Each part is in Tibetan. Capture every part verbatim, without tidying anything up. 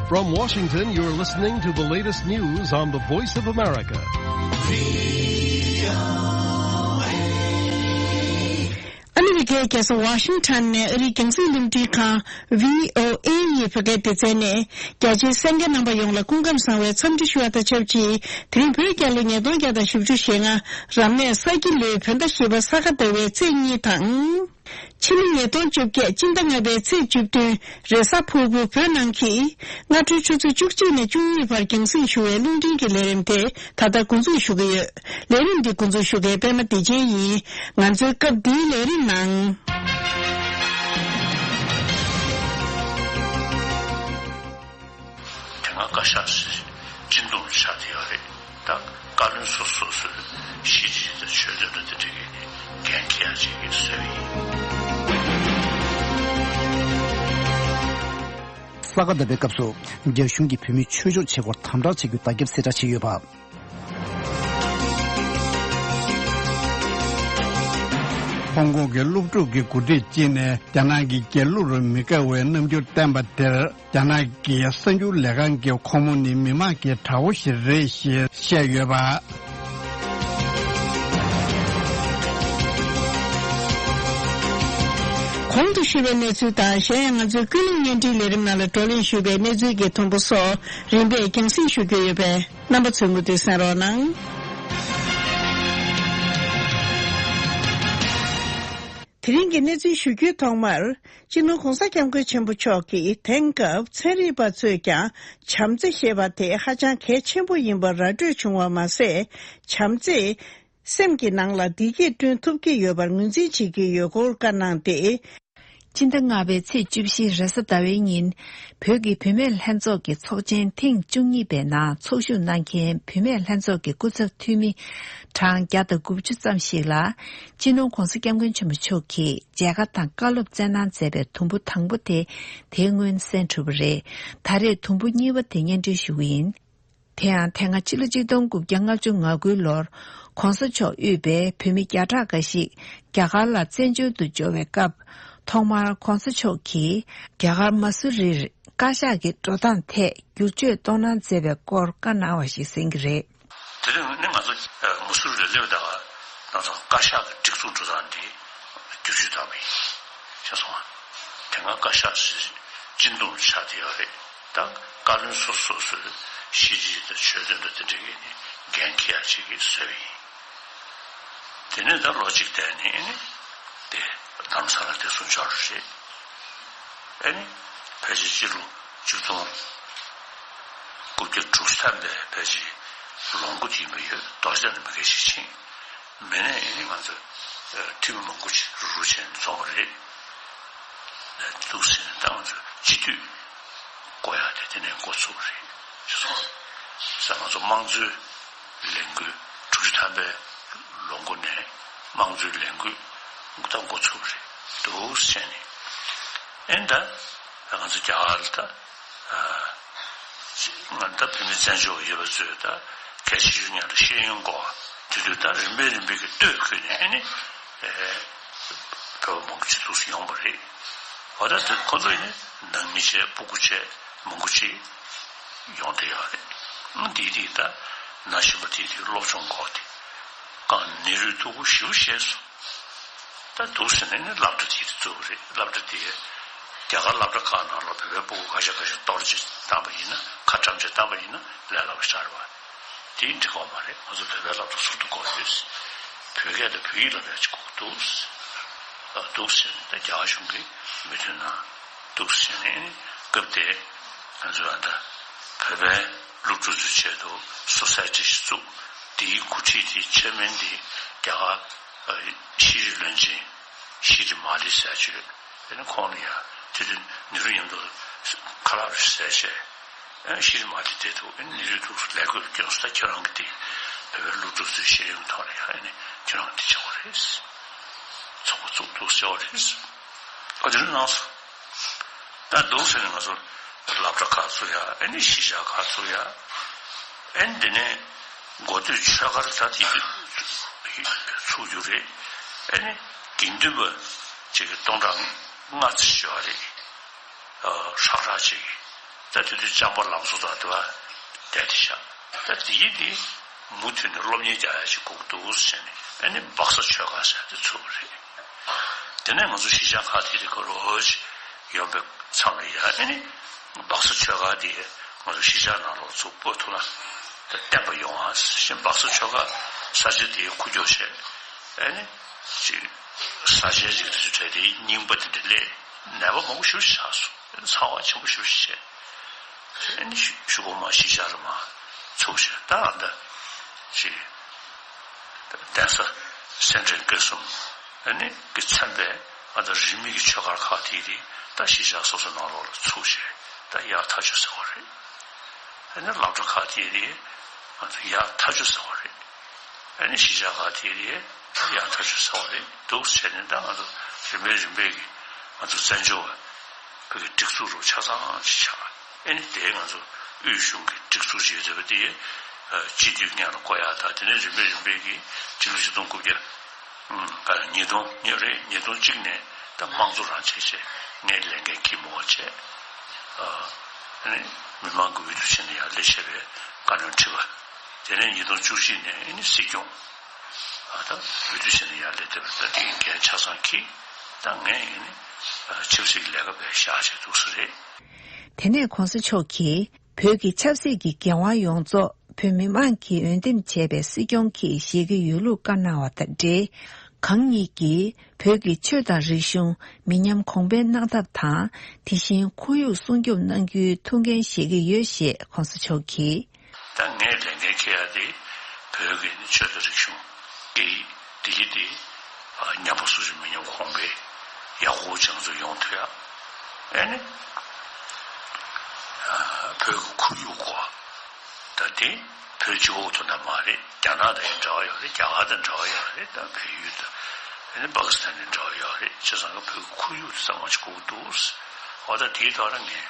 From Washington, you're listening to the latest news on the Voice of America. ཨ་མི་རི་ཀའི་རྒྱལ་ས་ཝ་ཤིང་ཊོན་ནས་ཨ་རིའི་རྒྱང་སྲིང་རླུང་འཕྲིན་ཁང་བྷི་ཨོ་ཨེ་ཡི་བོད་སྐད་སྡེ་ཚན་ནས་རྒྱ་ཆེའི་གསན་མཁན་རྣམ་པ་ཡོངས་ལ་སྐུ་ཁམས་བཟང་བའི་འཚམས་འདྲི་ཞུ་བ་དང་ཆབས་ཅིག་དེ་རིང་བོད་རྒྱལ་ལོ་ཉིས་སྟོང་བརྒྱ་དང་བཞི་བཅུ་ཞེ་ལྔ་རབ་གནས་ས་ཁྱི་ལོའི་བོད་ཟླ་བཞི་པ་ས་ག་ཟླ་བའི་ཚེས་གཉིས་དང་། ཕྱི་ལོ་ཉིས་སྟོང་བཅོ་བརྒྱད་སྤྱི་ཟླ་ལྔ་པའི་ཚེས་བཅུ་བདུན་རེས་གཟའ་ཕུར་བུ་བོད་ནང་གི་སྔ་དྲོའི་ཆུ་ཚོད་བཅུ་གཅིག་ནས་བཅུ་གཉིས་བར་རྒྱང་སྲིང་ཞུ་བའི་རླུང་འཕྲིན་གྱི་ལས་རིམ་དེ་ད་ལྟ་འགོ་འཛུགས་ཞུ་གི་ཡོད། ལས་རིམ་འདི་འགོ་འཛུགས་ཞུ་མཁན་པད་མ་བདེ་ཆེན་ཡིན། ང་ཚོའི་སྐབས་འདིའི་ལས་རིམ་ནང་། དེ་སྔ་བཀའ་ཤག་སྤྱི་འདོམས་ཆགས་བསྡད་ཡོད་རེད། ད་བཀའ་བློན་སོ་སོ་སོས་ཤེས་བྱེད་དང་ཆོས་དོན་དང་དེ་འདྲ་གི་འགན་འཁྱེར་ཡག་ཅིག་གི་བཟོས་པ་ཡིན། ས་ག་ཟླ་བའི་སྐབས་སུ་རྒྱ་གཞུང་གིས་བོད་མི་ཆོས་ཕྱོགས་བྱེད་སྒོར་དམ་དྲག་བྱེད་རྒྱུའི་བརྡ་ཁྱབ་གསལ་བསྒྲགས་བྱས་ཡོད་པ། ཧོང་ཀོང་གི་སློབ་ཕྲུག་གི་འགོ་ཁྲིད་ཅིག་ནས་རྒྱ་ནག་གི་རྒྱལ་གླུ་རུ་མི་དགའ་བའི་རྣམ་འགྱུར་བསྟན་པ་དེར། རྒྱ་ནག་གི་གསར་འགྱུར་ལས་ཁང་གིས་ཁོ་མོ་ནི་མི་དམངས་ཀྱི་དགྲ་བོ་ཞིག་རེད་ཞེས་བཤད་ཡོད་པ། གོང་དུ་ཞུས་པའི་གནས་ཚུལ་དང་། གཞན་ཡང་ང་ཚོའི་ཀུན་གླེང་བརྙན་འཕྲིན་ལས་རིམ་ནང་ལ་བགྲོ་གླེང་ཞུས་པའི་གནས་ཚུལ་གྱི་དུམ་བུ་སོགས་རིམ་པས་རྒྱང་སྲིང་ཞུ་རྒྱུ་ཡོད་པས། རྣམ་པ་ཚོས་མུ་མཐུད་གསན་རོགས་གནང་། དེ་རིང་གི་གནས་ཚུལ་ཞུ་རྒྱུའི་ཐོག་མར། སྤྱི་ནོར་༧གོང་ས་༧སྐྱབས་མགོན་ཆེན་པོ་མཆོག་གིས་དེང་སྐབས་ཚན་རིག་པ་ཚོས་ཀྱང་བྱམས་བརྩེ་ཞེས་པ་དེ་ཧ་ཅང་གལ་ཆེན་པོ་ཡིན་པ་ར་སྤྲོད་བྱུང་བ་མ་ཟད། བྱམས་བརྩེས་སེམས་ཀྱི་ནང་ལ་བདེ་སྐྱིད་བསྐྲུན་ཐུབ་ཀྱི་ཡོད་པར་ངོས་འཛིན་བྱེད་ཀྱི་ཡོད་སྐོར་བཀའ་གནང་སྟེ། སྤྱི་ཟླ་ལྔ་པའི་ཚེས་བཅུ་བཞི་རེས་གཟའ་ཟླ་བའི་ཉིན། བོད་ཀྱི་བུད་མེད་ལྷན་ཚོགས་ཀྱི་ཚོགས་ཆེན་ཐེངས་བཅུ་གཉིས་པའི་ནང་ཚོགས་ཞུགས་གནང་མཁན་བུད་མེད་ལྷན་ཚོགས་ཀྱི་སྐུ་ཚབ་འཐུས་མི་གྲངས་བརྒྱ་དང་དགུ་བཅུ་ཙམ་ཞིག་ལ། སྤྱི་ནོར་༧གོང་ས་༧སྐྱབས་མགོན་ཆེན་པོ་མཆོག་གིས་མཇལ་ཁ་དང་བཀའ་སློབ་སྩལ་གནང་མཛད་པའི་དུམ་བུ་དང་པོ་དེ་དེ་སྔོན་གསན་གྲུབ་པ་རེད། ད་རེས་དུམ་བུ་གཉིས་པ་དེ་སྙན་སྒྲོན་ཞུ་གི་ཡིན། དེ་ཡང་དེ་སྔ་ཕྱི་ལོ་ཆིག་སྟོང་དགུ་བརྒྱ་ལྔ་བཅུ་ང་དགུའི་ལོར་༧གོང་ས་མཆོག་དབུས་པའི་བོད་མི་བརྒྱ་ཕྲག་འགའ་ཞིག་རྒྱ་གར་ལ་བཙན་བྱོལ་དུ་འབྱོར་བའི་སྐབས། ཐོག་མར་༧གོང་ས་མཆོག་གིས་རྒྱ་གར་མ་སུ་རིར་བཀའ་ཤག་གི་འགྲོ་སྟངས་ཐད་བསྒྱུར་བཅོས་གཏོང་གནང་མཛད་པའི་སྐོར་བཀའ་གནང་བ་ཞིག་གསན་གྱི་རེད། དེ་རིང་ནི་ང་ཚོ་མ་སུ་རི་ལ་སླེབས་ད་ག་ང་ཚོ་བཀའ་ཤག་གི་སྒྲིག་འཛུགས་འགྲོ་སྟངས་འདི་བསྒྱུར་བཅོས་བཏང་བ་ཡིན། ཤེས་སོང་ང་། དེ་སྔ་བཀའ་ཤག་སྤྱི་འདོམས་ཆགས་བསྡད་ཡོད་རེད། ད་བཀའ་བློན་སོ་སོ་སོས་ཤེས་བྱེད་དང་ཆོས་དོན་དང་དེ་འདྲ་གི་ནི་འགན་འཁྱེར་ཡག་ཅིག་གི་བཟོས་པ་ཡིན། དེ་ནས་ད་ལོ་གཅིག་བསྡད་ནས་ཨེ་ནི་དེ་རྡ་རམ་ས་ལ་དེ་སུམ་ཅུ་རུ་རེད། ཨེ་ནི་ཕལ་ཆེར་སྤྱི་ལོ་ཆིག་སྟོང་དགུ་བརྒྱ་དྲུག་ཅུ་ཐམ་པའི་ཕལ་ཆེར་ལོ་འགོ་དེ་ཡིན་པ་ཡོད། རྡོ་རྗེ་གདན་ནས་མི་འགའ་ཞིག་ཕྱིན། མེད་ན་ཨེ་ནི་ང་ཚོ་འཐུས་མི་མང་པོ་ཅིག་རུ་རུ་བྱས་ནས་འཛོམས་པ་རེད། འདུག་ཟེར་ནས་ད་ང་ཚོ་སྤྱི་འཐུས་བསྐོ་ཡག་དེ་དེ་ནས་འགོ་ཚུགས་པ་རེད། ཅེས་གསུངས་སོང་། ང་ཚོ་དམངས་གཙོའི་ལས་འགུལ་དྲུག་ཅུ་ཐམ་པའི་ལོ་འགོ་ནས་དམངས་གཙོའི་ལས་འགུལ་ད་འགོ་ཚུགས་པ་རེད་འདུག་ཟེར་ནས། ཨེ་ནི་ད་ང་ཚོ་རྒྱ་གར་ལ་ད་ང་ད་བོད་མི་བཙན་བྱོལ་བ་ཡོད་པ་ཚོས་ད་གལ་ཆེ་ཤོས་ཉག་ད་ཤེས་ཡོན་སྐོར་དེ་དུས་ད་རིམ་པས་རིམ་པས་ཀྱི་ལྟོས་གུས་ནས་ཨེ་ནི་བོད་པ་མང་པོ་ཅིག་འདུག་སེ་ཡོང་བ་རེད། འོ་ད་དེ་ཁོ་ཚོ་ཡིན་ནང་མི་བྱས་སྤུ་གུ་བྱས་མང་པོ་ཅིག་ཡོང་བསྡད་ཡོད་རེད། ཨང་དེ་དེ་ད་ན་གཞོན་པ་དེ་དེ་སློབ་སྦྱོང་སྐོར་དེ་གང་ནི་རུས་ཐུག་པོ་ཞེ་པོ་བྱས་སོང་། ད་འདུག་ཟེར་ནས་ནི་སློབ་གྲྭ་དེ་བཙུགས་པ་རེད། སློབ་གྲྭ་དེ་རྒྱ་གར་སློབ་གྲྭ་ཁག་ནང་ལ་བོད་པའི་སྤུ་གུ་ཁ་ཤས་ཁ་ཤས་གཏོར་བྱས་བཏང་པ་ཡིན་ན། ཁ་བཀྲམ་བྱས་བཏང་པ་ཡིན་ན་ལས་སླ་པོ་ཆགས་རེད་པ། དེ་འགྲིག་གི་མ་རེད། ང་ཚོ་བོད་པའི་སློབ་གྲྭ་ཟུར་དུ་དགོས་ཡོད། བོད་སྐད་དང་བོད་ཡིག་སློབ་ཡག་ཅིག་དགོས་འདུག་ཟེར། ཨ་འདུག་ཟེར་ནས་ད་རྒྱ་གར་གཞུང་གིས་མོས་མཐུན་གནང་འདུག་ཟེར་ནས། སྐབས་དེ་ང་ཚོས་ད་བོད་པའི་སློབ་ཕྲུག་ཚོའི་ཆེད་དུ་སོ་སའི་ཊི་ཞིག་བཙུགས། དེའི་འགོ་ཁྲིད་དེ་ཆེར་མིན་དེ་རྒྱ་གར་ཤེས་རིག་བློན་ཆེན་ཤི་རི་མ་ལི་ཟེར་ཅིག་ཡོད། དེ་ནི་ཁོང་ལ་ཡང་དེ་དུས་ནེ་རུ་མཉམ་དུ་ཁ་ལག་རེ་བཟས་བྱས། ཨེ་ཤི་རི་མ་ལི་དེ་ཐུག་ཨེ་ནེ་རུ་ཐུག་ལས་བགོས་སྐྱོན་སོ། ད་ཁྱེད་རང་གི་དེ་བོད་པའི་སློབ་ཕྲུག་ཚོའི་ཤེས་ཡོན་ཐོག་ལ་ཡང་ཨེ་ནི་ཁྱེད་རང་གི་དེ་བྱེད་དགོས་རེད། ཚོགས་པ་བཙུགས་འདུག་ཟེར་བ་རེད། ཨ་དེ་ནི་གནང་སོང་། ད་འདུག་ཟེར་ནས་ང་ཚོ་སློབ་གྲྭ་ཁག་བཙུགས་ཡ། ཨེ་ནི་གཞིས་ཆགས་ཁག་བཙུགས་ཡ། ཨེ་ནི་དེ་ནས་འགོ་སྟོད་ཆོས་སྒར་ད་དེ་ཚུགས་རྒྱུ་རེད། ཨེ་ནི་དགེ་འདུན་པ་ཅིག་གི་སྟོང་ཕྲག་ལྔ་ཙམ་ཡོད་རེད། ཨ་ཧྲག་ཧྲག་ཅིག་ད་དེ་དུས་ལྕམ་པ་ལམ་བཟོ་དང་དེ་བ་བསྡད་དེ་བཞག་ད་དེ་ཡིན་དེ་མུ་མཐུད་ནས་སློབ་གཉེར་རྒྱག་ཡ་ཞིག་དགོས་འདུག་ཟེར་ནས་ཨ་ནི་སྦག་ས་ཆོས་སྒར་ཟེར་དེ་ཚུགས་པ་རེད། དེ་ནས་ང་ཚོ་གཞིས་ཆགས་ཁག་དེ་རིགས་ཀ་རོ་ཅིག་ཡོང་པའི་མཚམས་ལ་ཡ་ཨ་ནི་སྦག་ས་ཆོས་སྒར་དེ་ང་ཚོ་གཞིས་ཆགས་ནང་ལོགས་ཚུགས་སྤོ་ཐུབ་ན་ད་བརྟན་པ་ཡོང་ཨ་ཟེར་སྦག་ས་ཆོས་སྒར་ས་ཆ་དེ་ཁུག་ཀྱོག་བྱས་ཨ་ནི་ཅིག་ས་ཆའི་ཅིག་རི་ཆུ་བྲལ་དེ་རྙིང་པ་དེ་འདྲ་སླེབས་ནད་པ་མང་པོ་ཞེ་པོ་ཆགས་སོང་ཚ་བ་ཆེན་པོ་ཞེ་པོ་བྱས། ཨ་ནི་ཤུ་གུ་མ་གཞིས་ཆགས་རུ་མ་ཚུགས་ཤིང་ད་ཨ་མདའ་ཅིག་གདན་ས་སེ་འབྲས་དགེ་གསུམ་ཨ་ནི་གི་མཚན་པའི་ཨ་མདའ་རིས་མེད་ཀྱི་ཆོས་སྒར་ཁག་དེ་རིགས་ད་གཞིས་ཆགས་སོ་སོ་ནང་ལོགས་ལ་ཚུགས་ཤིང་ད་ཡར་ཐག་ཆོད་ཟེར་བ་རེད། ཨ་ནི་སློབ་གྲྭ་ཁག་དེ་རིགས་ང་ཚོ་ཡར་ཐག་ཆོད་ཟེར་བ་རེད། ཨ་ནི་གཞིས་ཆགས་ཁག་དེ་རིགས་ཡང་ཐག་ཆོད་ཟེར་བ་རེད་འདུག་བྱས་ནས་ད་ང་ཚོ་རིམ་པས་རིམ་པས་ཀྱི་ང་ཚོ་བཙན་བྱོལ་བ་བོད་ཀྱི་སྒྲིག་འཛུགས་རུ་ཆ་ཚང་ཅིག་ཆགས། ཨ་ནི་དེ་ང་ཚོ་དབུས་གཞུང་གི་སྒྲིག་འཛུགས་ཅིག་ཡོད་བསྡད་པ་དེ་སྤྱི་འཐུས་སྔོན་ལ་བསྐོ་ཡག་དང་དེ་ནས་རིམ་པས་རིམ་པས་ཀྱི་སྤྱི་ལོ་ཆིག་སྟོང་དགུ་བརྒྱ་ཉིས་སྟོང་ཉིས་རེད་ཉིས་སྟོང་གཅིག་ནས་ད་དམངས་གཙོ་རང་བྱས་བྱས་ངས་ལས་འགན་འཁྱེར་མི་འོང་བྱས། ཨ་ནི་མི་མང་གི་འོས་བསྡུ་བྱས་ནས་ཡར་སླེབས་བྱས་པའི་བཀའ་བློན་ཁྲི་པ། དེ་ནས་ཉིས་སྟོང་བཅུ་གཅིག་ནས་ཨ་ནི་སྲིད་སྐྱོང་ཨ་ད་འོས་བསྡུ་བྱས་ནས་ཡར་སླེབས་བསྡད་པ་ད་དེ་འགན་ཆ་ཚང་འཁྱེར་ད་ངས་ཨ་ནི་ཆབ་སྲིད་ཀྱི་ལས་ཀ་བས་བཞག་བྱས་འདུག་ས་རེད། དེ་ནས་གོང་ས་མཆོག་གིས་བོད་ཀྱི་ཆབ་སྲིད་ཀྱི་འགན་དབང་ཡོངས་རྫོགས་བོད་མི་མང་གིས་འོས་འདེམས་བྱས་པའི་སྲིད་སྐྱོང་གིས་བཞེས་ཀྱི་ཡོད་ལུགས་བཀའ་གནང་བ་དང་འབྲེལ། གང་ཉིད་ཀྱིས་བོད་ཀྱི་ཆོས་དང་རིག་གཞུང་མི་ཉམས་གོང་འཕེལ་གནང་ཐབས་དང་། དེ་བཞིན་ཁོར་ཡུག་སྲུང་སྐྱོབ་གནང་རྒྱུའི་ཐུགས་འགན་བཞེས་ཀྱི་ཡོད་ཞེས་གོང་ས་མཆོག་གིས། ད་ངས་ལས་འགན་འཁྱེར་ཡ་དེ་བོད་ཀྱི་ཆོས་དང་རིག་གཞུང་སྐད་ཡིག་བདེ་སྐྱིད་དེ་ཉམས་པ་སུ་ཞིག་མི་ཉམས་གོང་འཕེལ་ཡག་པོ་ཅན་ཚོ་ཡོང་ཐུབ་ཡ། ཨེ་ནི་བོད་ཀྱི་ཁོར་ཡུག་གོ་ད་དེ་བོད་གཅིག་པོ་དོན་དག་མ་རེད། རྒྱ་ནག་དང་ཡང་འབྲེལ་བ་ཡོད་རེད། རྒྱ་གར་དང་འབྲེལ་བ་ཡོད་རེད། ད་བལ་ཡུལ་དང་ཨ་ནི་པ་ཀི་སི་ཐན་དང་འབྲེལ་བ་ཡོད་རེད། བྱས་ཙང་གི་བོད་ཀྱི་ཁོར་ཡུག་དེ་གཙང་མ་ཞིག་དགོས་ཀྱི་འདུག་འོ་ད་དེའི་ཐོག་ལ་ངས་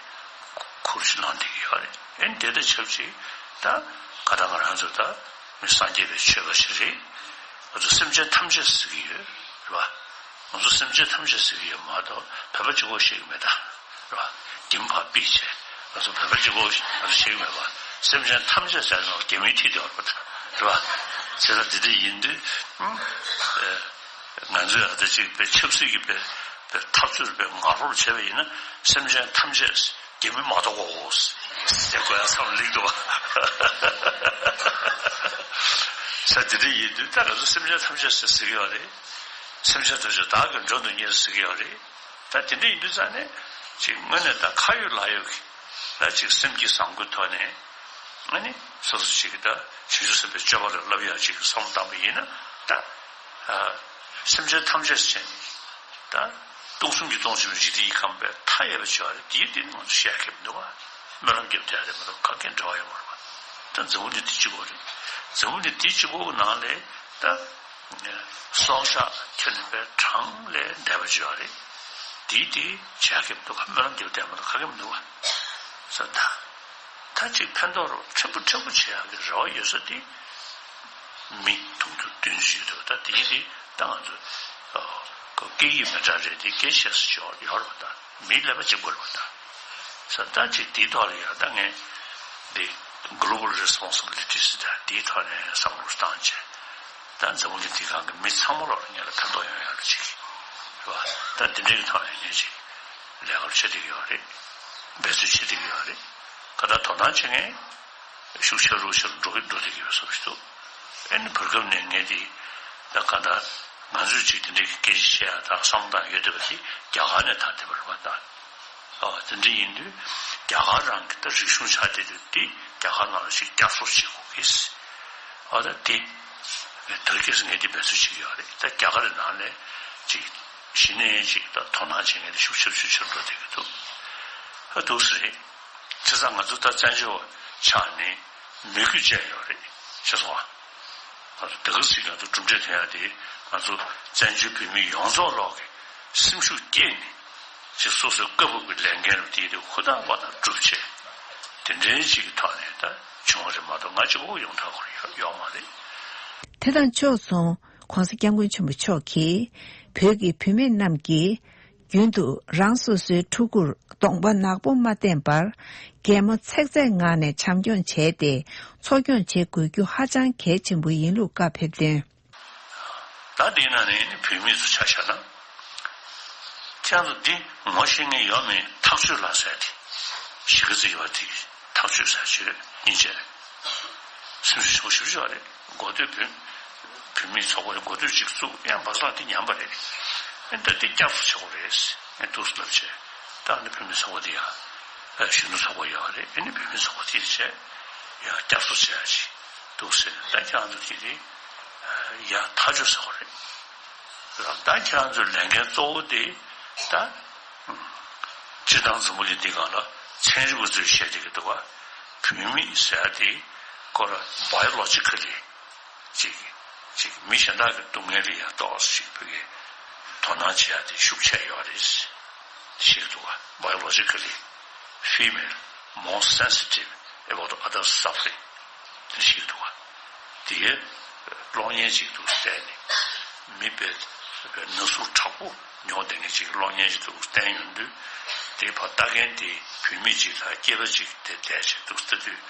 ཁུར་ཞིག་གནང་བསྡད་ཀྱི་ཡོད་རེད། ཨ་ནི་དེ་དང་ཆབས་ཅིག་ད་ག་ད་ང་རང་ཚོ་ད་མི་སངས་རྒྱས་པའི་ཆོས་པ་ཞིག་རེད། ང་ཚོ་སེམས་ཅན་ཐམས་ཅད་ཟེར་གྱི་ཡོད་རེད་བ། ང་ཚོ་སེམས་ཅན་ཐམས་ཅད་ཟེར་གྱི་ཡོད་མ་གཏོགས་བོད་པ་གཅིག་པོ་ཞིག་མེད་ད། རེད་བ། དེ་མ་ཕར་ཕུད་བྱས། ང་ཚོ་བོད་པ་གཅིག་པོ་ང་ཚོ་ཞིག་མེད་པ། སེམས་ཅན་ཐམས་ཅད་ཟེར་ན་རྒྱ་མིའི་མཐིལ་དེ་བར་པ་དང་རེད་བ། བྱས་ཙང་དེ་འདྲ་ཡིན་དུས་ཨ་ང་ཚོས་ཨ་ད་ཅིག་པའི་ཆབ་སྲིད་ཀྱི་པའི་པའི་འཐབ་རྩོད་པའི་ངར་པོར་བྱས་པ་ཡིན་ན་སེམས་ཅན་ཐམས་ཅད་རྒྱ་མི་མ་གཏོགས་གོ་ཟེར་དགོས་ཡ་བསམ་ལིག་འདུག་བ། ས་དེ་འདྲ་ཡིན་དུས་ད་ང་ཚོ་སེམས་ཅན་ཐམས་ཅད་ཟེར་ཟེར་གི་ཡོད་རེད། སེམས་ཅན་ཐམས་ཅད་བདག་གིས་མགྲོན་དུ་གཉེར་ཟེར་གི་ཡོད་རེད། ད་དེ་འདྲ་ཡིན་དུས་ཙང་ནས་ཅིག་དངོས་གནས་ད་ཁ་ཡོད་ལག་ཡོད་ཀྱི་ད་ཅིག་སེམས་ཀྱི་བཟང་པོའི་ཐོག་ནས་ཨ་ནི་སོ་སོ་ཅིག་ད་བྱང་ཆུབ་སེམས་དཔའི་སྤྱོད་པ་ལ་བསླབ་ཡག་ཅིག་བསམ་བློ་བཏང་པ་ཡིན་ན་ད་ཨ་སེམས་ཅན་ཐམས་ཅད་ཟེར་ནས་ད་སྟོང་གསུམ་གྱི་སྟོང་ཆེན་པོའི་འཇིག་རྟེན་གྱི་ཁམས་པའི་མཐའ་ཡས་པ་བྱ་བ་རེད། དེའི་སྟེང་ནས་ང་ཚོ་བཤད་མཁན་མི་འདུག་བ། སྨོན་ལམ་རྒྱབ་བསྡད་རེད་མ་གཏོགས་ག་གེ་འབྲེལ་བ་ཡོད་མ་རེད་བ། ད་འཛམ་བུ་གླིང་འདི་གཅིག་པོ་རེད། འཛམ་བུ་གླིང་འདི་གཅིག་པོ་ནང་ལས་ད་སྲོག་ཆགས་ཁྱོན་ནས་པའི་གྲངས་ལས་འདས་པ་བྱ་བ་རེད། དེའི་དེ་བྱ་མཁན་མི་འདུག་ག་སྨོན་ལམ་རྒྱབ་བསྡད་མ་གཏོགས་ག་གེ་མི་འདུག་བ། ས་ད་ད་ཅིག་ཕན་ཐོགས་རོགས་ཕྲན་བུ་ཕྲན་བུ་བྱེད་ཡག་གི་རེ་བ་ཡོད་ས་དེ། མི་དུང་ཕྱུར་བདུན་ཅུ་ཡོད་དོ། ད་དེའི་རིགས་ད་ང་ཚོ་ཨ་ཁོ་སྐད་ཡིག་མི་འདྲ་རེད་དེ་སྐད་ཆ་བཤད་ས་ཅིག་ཡོད་རེད་བ། ད་མིའི་ཀླད་པ་གཅིག་པ་རེད་བ། ད་ས་ད་ཅིག་དེའི་ཐོག་ལ་ཡང་ད་ངས་འདི་global responsibilities ད་དེའི་ཐོག་ནས་བསམ་བློ་བཏང་བྱས་ད་འཛམ་བུ་གླིང་འདི་སྒང་གི་མི་ཚང་མ་ལོག་ལ་ངས་ལ་ཕན་ཐོགས་ཡོང་ཡག་ལ་ཅིག་རེད་བ། ད་འདི་འདྲའི་ཐོག་ནས་ངས་ཅིག་ལས་ཀ་བྱེད་བསྡད་ཀྱི་ཡོད་རེད། འབད་རྩོལ་བྱེད་བསྡད་ཀྱི་ཡོད་རེད། ག་ད་དོ་སྣང་བྱེད་མཁན་ཤུགས་ཆེ་རུ་ཆེ་རུ་འགྲོ་གི་འགྲོ་བསྡད་ཀྱི་ཡོད་བཟོ་ཞིག་འདུག་ཨ་ནི་བར་སྐབས་ནས་ངས་དེ་ད་ག་ད་ང་ཚོས་ཅིག་དེ་འདྲའི་སྐད་ཆ་བཤད་ཡ་དང་བསམ་བློ་བཏང་ཡོད་བསྡད་པ་དེ་རྒྱ་གར་ནས་ད་དེ་བར་བ་ད། ཨ་དེ་འདྲ་ཡིན་དུས་རྒྱ་གར་རང་གི་ད་རིག་གཞུང་ཆགས་བསྡད་དུས་དེ་རྒྱ་གར་ནང་ལ་ཞིག་བསྐྱར་གསོ་བྱེད་དགོས་ཀྱི། ཨ་ད་དེ་དོལ་རྒྱལ་སྲས་ངས་དེ་འབད་རྩོལ་བྱེད་ཀྱི་ཡོད་རེད། ད་རྒྱ་གར་ནང་ལས་ཅིག་གཞི་ནས་ཅིག་ད་དོ་སྣང་བྱེད་མཁན་དེ་ཤུགས་ཆེ་ཤུགས་ཆེར་འགྲོ་བསྡད་ཀྱི་འདུག་ཨ་འདུག་སེ་རེད། བྱས་ཙང་ང་ཚོ་ད་བཙན་བྱོལ་བ་ཆགས་ནས་མོས་གུས་བཅས་ཡོད་རེད་ཤེས་སོང་ཨ། ང་ཚོ་ད་ག་ཚོད་ང་ཚོ་གྲུབ་འབྲས་ཐོན་ཡ་དེ་ང་ཚོ་བཙན་བྱོལ་བོད་མི་ཡོངས་རྫོགས་ལོག་གི་སེམས་ཤུགས་བསྐྱེད་ནས་ཅིག་སོ་སོའི་སྐབས་བབ་ཀྱི་ལས་འགན་རུ་དེ་དེ་ཧུར་ཐག་པ་དང་སྒྲུབ་བྱས་དེ་འདྲའི་ཅིག་གི་ཐོག་ནས་ད་བྱུང་བ་རེད་མ་གཏོགས་ང་གཅིག་པོ་ཡོང་ཐག་ཁོ་ར་ཡོད་ཡོད་མ་རེད། དེ་དང་ཕྱོགས་མཚུངས་༧གོང་ས་༧སྐྱབས་མགོན་ཆེན་པོ་མཆོག་གིས་བོད་ཀྱི་བུད་མེད་རྣམས་ཀྱིས། རྒྱུན་དུ་རང་སོ་སོའི་ཕྲུ་གུར་གདོང་པ་ནག་པོ་མ་བསྟན་པར། གད་མོ་ཚེག་ཚེག་ངང་ནས་བྱམས་སྐྱོང་བྱས་ཏེ། འཚོ་སྐྱོང་བྱེད་དགོས་རྒྱུ་ཧ་ཅང་གལ་ཆེན་པོ་ཡིན་ལུགས་བཀའ་ཕེབས་དོན། ད་འདི་ན་ནི་བུད་མེད་ཚོ་ཆ་བཞག་ན། ཁྱེད་ཚོ་འདི་ངོ་ཤེས་མཁན་ཡོད་མེད་ཐག་གཅོད་ལ་ཟེར་ཏེ། གཞིས་ཀ་རྩེ་ཡོད་པ་དེ་ཐག་གཅོད་ཟེར་ཆོད་ཡིན་ཆེ། སེམས་ཤུགས་ཆེན་པོ་ཞེ་པོ་ཅིག་ཡོད་རེད། འགོ་སྟོད་བུད་བུད་མེད་ཚོགས་པ་འགོ་སྟོད་ཅིག་བཙུགས་ཡང་བག་ལ་དེ་ཉམས་པ་རེད། ཨེ་ད་དེ་བསྐྱར་གསོ་བྱེད་དགོས་རེད། ཨེ་འདུག་སེ་ལབ་བྱས། ད་ནི་བུད་མེད་ཚོགས་པ་དེ་ཡང་གཞོན་ནུ་ཚོགས་པ་ཡོད་རེད། ཨེ་ནི་བུད་མེད་ཚོགས་པ་དེ་བྱས་ཡང་བསྐྱར་གསོ་བྱེད་ཡ་ཅིག་འདུག་སེ། ད་ཁྱེད་རང་ཚོ་དེ་དེ་ཡང་ཐག་གཅོད་ཟེར་དགོས་རེད། ད་ཁྱེད་རང་ཚོའི་ལས་འགན་གཙོ་བོ་དེ་ད། སྤྱིར་བཏང་འཛམ་བུ་གླིང་འདི་སྒང་ལ་ཚན་རིག་པ་ཚོས་བཤད་བསྡད་ཀྱི་འདུག་བ། བུད་མེད་ཟེར་ཡ་དེ་ཁོ་ར་བྷའི་ཡོ་ལོ་ཇི་ཀ་ལི་ཅིག་ཅིག་མི་གཞན་དག་གི་སྡུག་བསྔལ་ལ་ཡང་ཏོག་ཙམ་ཅིག་བོད་ཀྱི་དོ་སྣང་བྱེད་ཡ་དེ་ཤུགས་ཆེ་ཡོད་རེད་ཞེས་འདུག་བ། Biologically female more sensitive about others' suffering དེ་ཞིག་འདུག་བ། དེའི་གློག་བརྙན་ཅིག་ཏུ་བལྟས་ནས་མི་དཔེ་ན་ཟུག་དྲག་པོ་མྱོང་བསྡད་མཁན་ཅིག་གློག་བརྙན་ཅིག་ཏུ་བསྟན་ཡོང་དུས། དེ་ཕར་ལྟ་མཁན་དེ་བུད་མེད་ཅིག་དང་སྐྱེས་པ་ཅིག་དེ་བལྟས་བྱས་འདུག་ལྟ་དུས།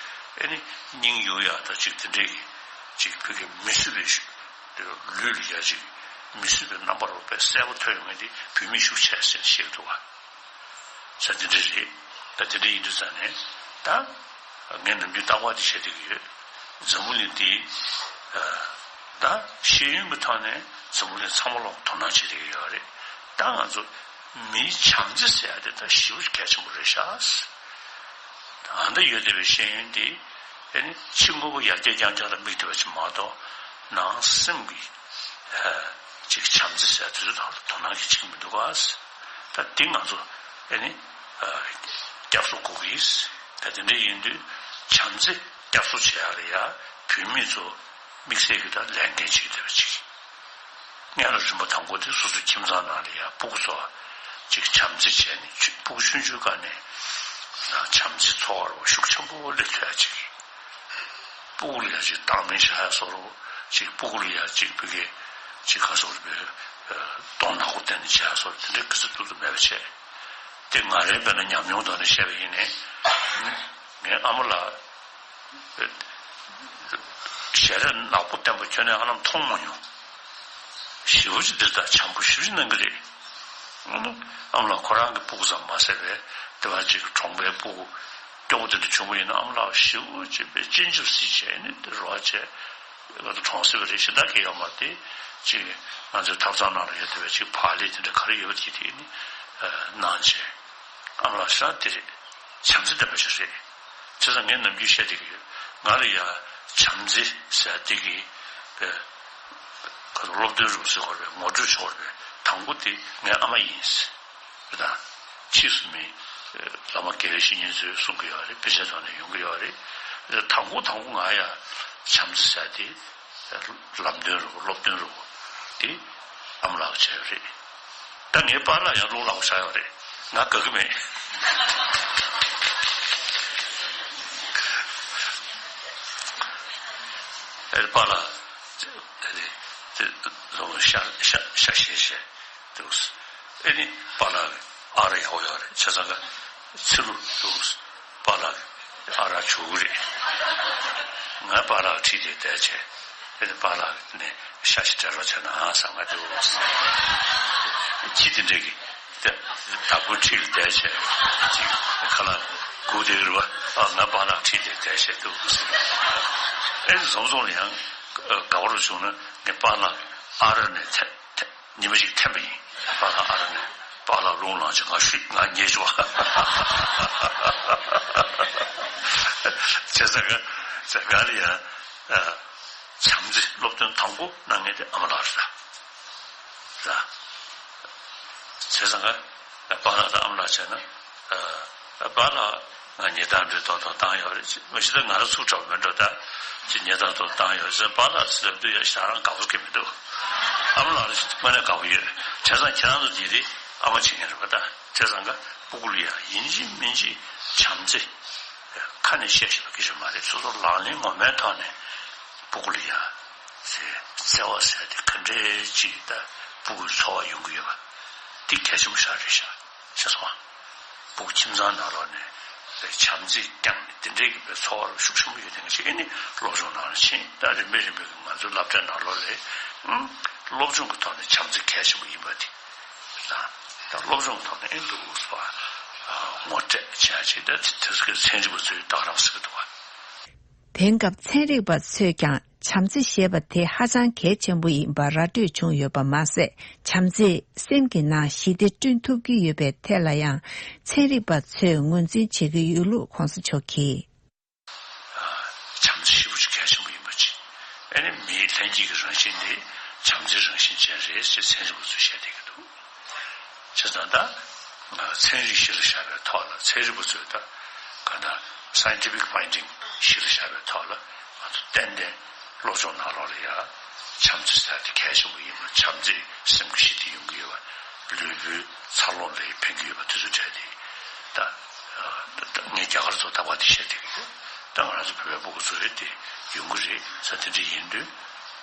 ཨེ་ནི་སྙིང་གཡོ་ཡག་དང་ཅིག་དེ་འདྲའི་གི་ཅིག་བོད་ཀྱི་མི་བཟོད་པའི་ལུས་ལ་ཡ་ཅིག་མི་བཟོད་པའི་རྣམ་པ་རོ་དཔེ་གསལ་པོ་ཐོན་ཡོང་མཁན་དེ་བུད་མེད་ཤུགས་ཆེ་ཟེར་བཤད་འདུག་བ། ས་དེ་འདྲ་རེད། ད་དེ་འདྲ་ཡིན་དུས་ཙང་ནས་ད་ངས་ནམ་རྒྱུན་རྟག་པར་དེ་བཤད་བསྡད་ཀྱི་ཡོད། འཛམ་བུ་གླིང་འདི་ད་ཤེས་ཡོན་གྱི་ཐོག་ནས་འཛམ་བུ་གླིང་ཚང་མ་ལ་དོ་སྣང་བྱེད་བསྡད་ཀྱི་ཡོད་རེད། ད་ང་ཚོ་མིའི་བྱམས་བརྩེ་ཟེར་ཡ་དེ་ད་ཞེ་པོ་གལ་ཆེན་པོ་རེད་ཤག་ཨ་ད་ཡོད་བསྡད་པའི་ཤེས་ཡོན་འདི་ཨེ་ནི་ཕྱི་དངོས་པོ་ཡར་རྒྱས་རྐྱང་རྐྱང་ལ་དམིགས་བསྡད་པ་ཅིག་མ་གཏོགས། ནང་སེམས་ཀྱི་ཅིག་བྱམས་བརྩེ་ཟེར་ཡ་དེ་ཚོ་ཐོག་ལ་དོ་སྣང་གི་བྱེད་ཀྱི་མི་འདུག་ག་ད་འདི་ང་ཚོ་ཨེ་ནི་བསྐྱར་གསོ་དགོས་ཀྱི། ད་དེ་འདྲ་ཡིན་དུས་བྱམས་བརྩེ་བསྐྱར་གསོ་བྱེད་ཡ་ལ་ཡ་བུད་མེད་ཚོ་དམིགས་བསལ་གྱི་ད་ལས་འགན་ཅིག་འདོད་པ་ཅིག་སྔོན་ལ་རིམ་པ་དང་པོ་དེ་སོ་སོའི་ཁྱིམ་ཚང་ནང་ལ་ཡ་སྤུ་གུ་ཚོ་ཅིག་བྱམས་བརྩེ་བྱས་ནས་ཆུ་སྤུ་གུ་ཆུང་ཆུང་སྒང་ནས་བྱམས་བརྩེ་འཚོ་བ་རོ་ཤུགས་ཆེན་པོ་སླེབས་ཐུབ་ཡ་ཅིག་སྤུ་གུ་ལ་ཡ་ཅིག་བཏང་སྙོམས་བྱ་ཡ་བཟོ་འདྲ་ཅིག་སྤུ་གུ་ལ་ཡ་ཅིག་བོད་སྐད་ཅིག་ག་བཟོ་འདྲ་བོད་གདོང་ནག་པོ་བསྟན་ནས་བྱ་ཡ་བཟོ་འདྲ་དེ་འདྲའི་གི་ཚོད་ཐུབ་ཏུ་མེད་པ་བྱས། དེ་ང་རའི་དཔེར་ན་ཉམས་མྱོང་ཐོག་ནས་བཤད་པ་ཡིན་ནའི། ངའི་ཨ་མ་ལགས་ཞལ་རས་ནག་པོ་བསྟན་པ་ཁྱོན་ནས་ཧ་ལམ་མཐོང་མ་མྱོང་། ཞེ་པོ་ཅིག་འདིར་ད་བྱམས་པོ་ཞེ་པོ་ཅིག་གནང་གི་རེད། ཨ་མ་ལགས་ཁོ་རང་གི་སྤུ་གུ་ཙམ་མ་ཟད་པའི་དེ་བ་ཅིག་གྲོང་པའི་སྤུ་གུ་སྐྱོ་པོ་དེ་འདྲ་བྱུང་བ་ཡིན་ན་ཨ་མ་ལགས་ཞེ་པོ་ཅིག་པའི་སྤྱན་ཆབ་གཟིགས་བྱས་ནས་དེ་རོགས་བྱས། ང་ཚོ་གྲོང་གསེབ་རེད་ཤ་སྟག་གི་ཡོད་མ་རེད་དེ། ཅིག་ང་ཚོའི་ཐབ་ཚང་ནང་ལ་ཡོད་བསྡད་པའི་ཅིག་བག་ལེབ་དེ་འདྲ་ག་རེ་ཡོད་པ་དེ་དེ་ནི་གནང་བྱས། ཨ་མ་ལགས་ཤ་དེ་རེད། བྱམས་བརྩེ་ལྡན་པ་ཞིག་རེད། བྱས་ཙང་ངས་ནམ་རྒྱུན་བཤད་བསྡད་ཀྱི་ཡོད། ང་ལ་ཡ་བྱམས་བརྩེ་ཟེར་བསྡད་ཀྱི་པའི་ཁ་ཐུག་སློབ་སྟོན་རུ་ཟེར་བ་རེད། ངོ་སྤྲོད་ཆོག་རེད། དང་པོ་དེ་ངའི་ཨ་མ་ཡིན། རེད་ད། ཕྱིས་སུ་མི་བླ་མ་དགེ་བའི་བཤེས་གཉེན་ཚོས་གསུང་གི་ཡོད་རེད། དཔེ་ཆ་ཐོག་ནས་ཡོང་གི་ཡོད་རེད། དང་པོ་དང་པོ་ང་ཡ་བྱམས་བརྩེ་ཟེར་དེ་ལམ་སྟོན་རུ་སློབ་སྟོན་རུ་དེ་ཨ་མ་ལགས་བྱས་ཡོད་རེད། ད་ངའི་པཱ་ལགས་ཡང་རླུང་ལངས་པ་ཆགས་ཡོད་རེད། ང་དགའ་གི་མེད། ཨེ་པཱ་ལགས་དེ་དེ་ལོ་ཤ་ཤ་ཤ་ཤེས་ཤེས། འདུག་ཨེ་ནི་པཱ་ལགས་ཨ་ར་ཡག་པོ་ཡོད་རེད། བྱས་ཙང་ག་ཚི་ལུ་འདུག་པཱ་ལགས་ཨ་ར་བྱུག་གི་རེད། ང་པཱ་ལགས་ཁྲིད་དེ་བསྡད་བྱས། ཨེ་ནི་པཱ་ལགས་ནས་ཤ་ཞིག་སྤྲད་རོགས་བྱས་ན་ཨ་བསམ་ག་འདུག་ཁྱི་དེ་འདྲས་ཀྱི་བདག་པོའི་ཁྲིད་ལ་བསྡད་བྱས་ཅིག་ཁ་ལག་སྒུག་བསྡད་ཀྱི་རེད་བ། ཨ་ང་པཱ་ལགས་ཁྲིད་དེ་བསྡད་བྱས་འདུག་ཨེ་ནི་བཟང་བཟང་ལ་ཡང་དགའ་པོ་རུ་བྱུང་ན་ངས་པཱ་ལགས་ཨ་ར་ནས་ཐད། ཉི་མ་ཞིག་འཐེན་པ་ཡིན། པཱ་ལགས་ཨ་ར་ནས་པཱ་ལགས་རླུང་ལངས་བྱས་ང་ཤུ་ང་ཉལ་བྱུང་བ། བྱས་ཙང་ང་ང་ལ་ཡང་བྱམས་བརྩེ་སློབ་སྟོན་དང་པོ་གནང་མཁན་དེ་ཨ་མ་ལགས་རེད་ད། རེད་ད། བྱས་ཙང་ང་པཱ་ལགས་དང་ཨ་མ་ལགས་བྱས་ན། པཱ་ལགས་ང་ཉེས་རྡུང་འདྲ་ཏོག་ཏོག་བཏང་ཡོད་རེད། མ་གཞི་ད་ང་རང་ཚུགས་དྲག་མེད་འགྲོ་ད། ཅི་ཉེས་རྡུང་ཏོག་བཏང་ཡོད་ཟེར་པཱ་ལགས་ཟེར་དུས་ཡ་ཞེ་དྲག་དགའ་པོ་སྐྱེ་མི་འདུག་ཨ་མ་ལགས་རེད་དངོས་གནས་དགའ་པོ་ཡོད། བྱས་ཙང་ཁྱེད་རང་ཚོ་འདི་རེད་ཨ་མ་བྱེད་མཁན་རེད་པ་ད། བྱས་ཙང་ག་སྤུ་གུ་ལ་ཡ་ཡིན་གཅིག་མིན་གཅིག་བྱམས་བརྩེ་ཁ་ནས་བཤད་ཤེས་པ་སྐད་ཆ་མ་རེད། སོ་སོ་ལག་ལེན་ངོ་མའི་ཐོག་ནས་སྤུ་གུ་ལ་ཡ་ཟེར་བརྩེ་བ་ཟེར་དེ་ག་འདྲའི་ཅིག་ད་སྤུ་གུའི་འཚོ་བ་ཡོང་གི་ཡོད་པ། འདི་གལ་ཆེན་པོ་ཞིག་རེད་ཤག་ཤེས་སོང་ང་། སྤུ་གུ་ཁྱིམ་ཚང་ནང་ལོགས་ནས་བྱམས་བརྩེ་བསྐྱངས་ནས་འདི་འདྲའི་གི་པའི་འཚོ་བ་ལ་ཤུགས་ཆེན་པོ་ཡོད་དེ་འདྲ་ཞིག་ཨེ་ནི་སློབ་སྦྱོང་ནང་ལ་ཕྱིན། ད་རིམ་པས་རིམ་པས་ང་ཚོའི་སློབ་གྲྭའི་ནང་ལོགས་ལ་ཨང་སློབ་སྦྱོང་གི་ཐོག་ནས་བྱམས་བརྩེ་གལ་ཆེན་པོ་ཡིན་པ་དེ་དང་། ད་སློབ་སྦྱོང་གི་ཐོག་ནས་ཨེ་འདུག་ཟེར་བ་ངོ་སྤྲོད་བྱ་ཆེད་ད་དེ་དེ་ཚོའི་ཚན་རིག་པ་ཚོས་རྟགས་རང་ཟེར་གི་འདུག་བ། དེང་སྐབས་ཚན་རིག་པ་ཚོས་ཀྱང་བྱམས་བརྩེ་ཞེས་པ་དེ་ཧ་ཅང་གལ་ཆེན་པོ་ཡིན་པ་ར་སྤྲོད་བྱུང་ཡོད་པ་མ་ཟད། བྱམས་བརྩེས་སེམས་ཀྱི་ནང་ཞི་བདེ་བསྐྲུན་ཐུབ་ཀྱི་ཡོད་པའི་ཐད་ལ་ཡང་ཚན་རིག་པ་ཚོས་ངོས་འཛིན་བྱེད་ཀྱི་ཡོད་ལུགས་གོང་ས་མཆོག་གིས། བྱམས་བརྩེ་ཞེ་པོ་ཅིག་གལ་ཆེན་པོ་ཡིན་པ་ཅིག་ཨ་ནི་མིའི་ལྷན་སྐྱེས་ཀྱི་རང་བཞིན་དེ་བྱམས་བརྩེའི་རང་བཞིན་ཅན་རེད་ཅེས་ཚན་རིག་པ་ཚོས་བཤད་བསྡད་ཀྱི་འདུག་བྱས་ཙང་ད་ཚན་རིག་གཞི་ལ་བཞག་པའི་ཐོག་ལ་ཚན་རིག་པ་ཚོས་ད་ག་ད་scientific finding་གཞི་ལ་བཞག་པའི་ཐོག་ལ་ང་ཚོ་ཏན་ཏན་སློབ་སྦྱོང་ནང་ལོགས་ལ་ཡ་བྱམས་བརྩེ་ཟེར་དེ་གལ་ཆེན་པོ་ཡིན་པ། བྱམས་བརྩེས་སེམས་ཀྱི་ཞི་བདེ་ཡོང་གི་ཡོད་པ། ལུས་པོའི་འཚར་ལོངས་ལ་ཡ་ཕན་གྱི་ཡོད་པ་དེ་ཚོ་བྲལ་ཏེ་ད་ངས་རྒྱ་གར་ཚོ་ད་བར་དེ་བཤད་བསྡད་ཀྱི་ཡོད། ད་ང་རང་ཚོ་བོད་པའི་སྤུ་གུ་ཚོ་རེད་དེ་ཡོང་གི་རེད་ཟེར་དེ་འདྲ་ཡིན་དུས།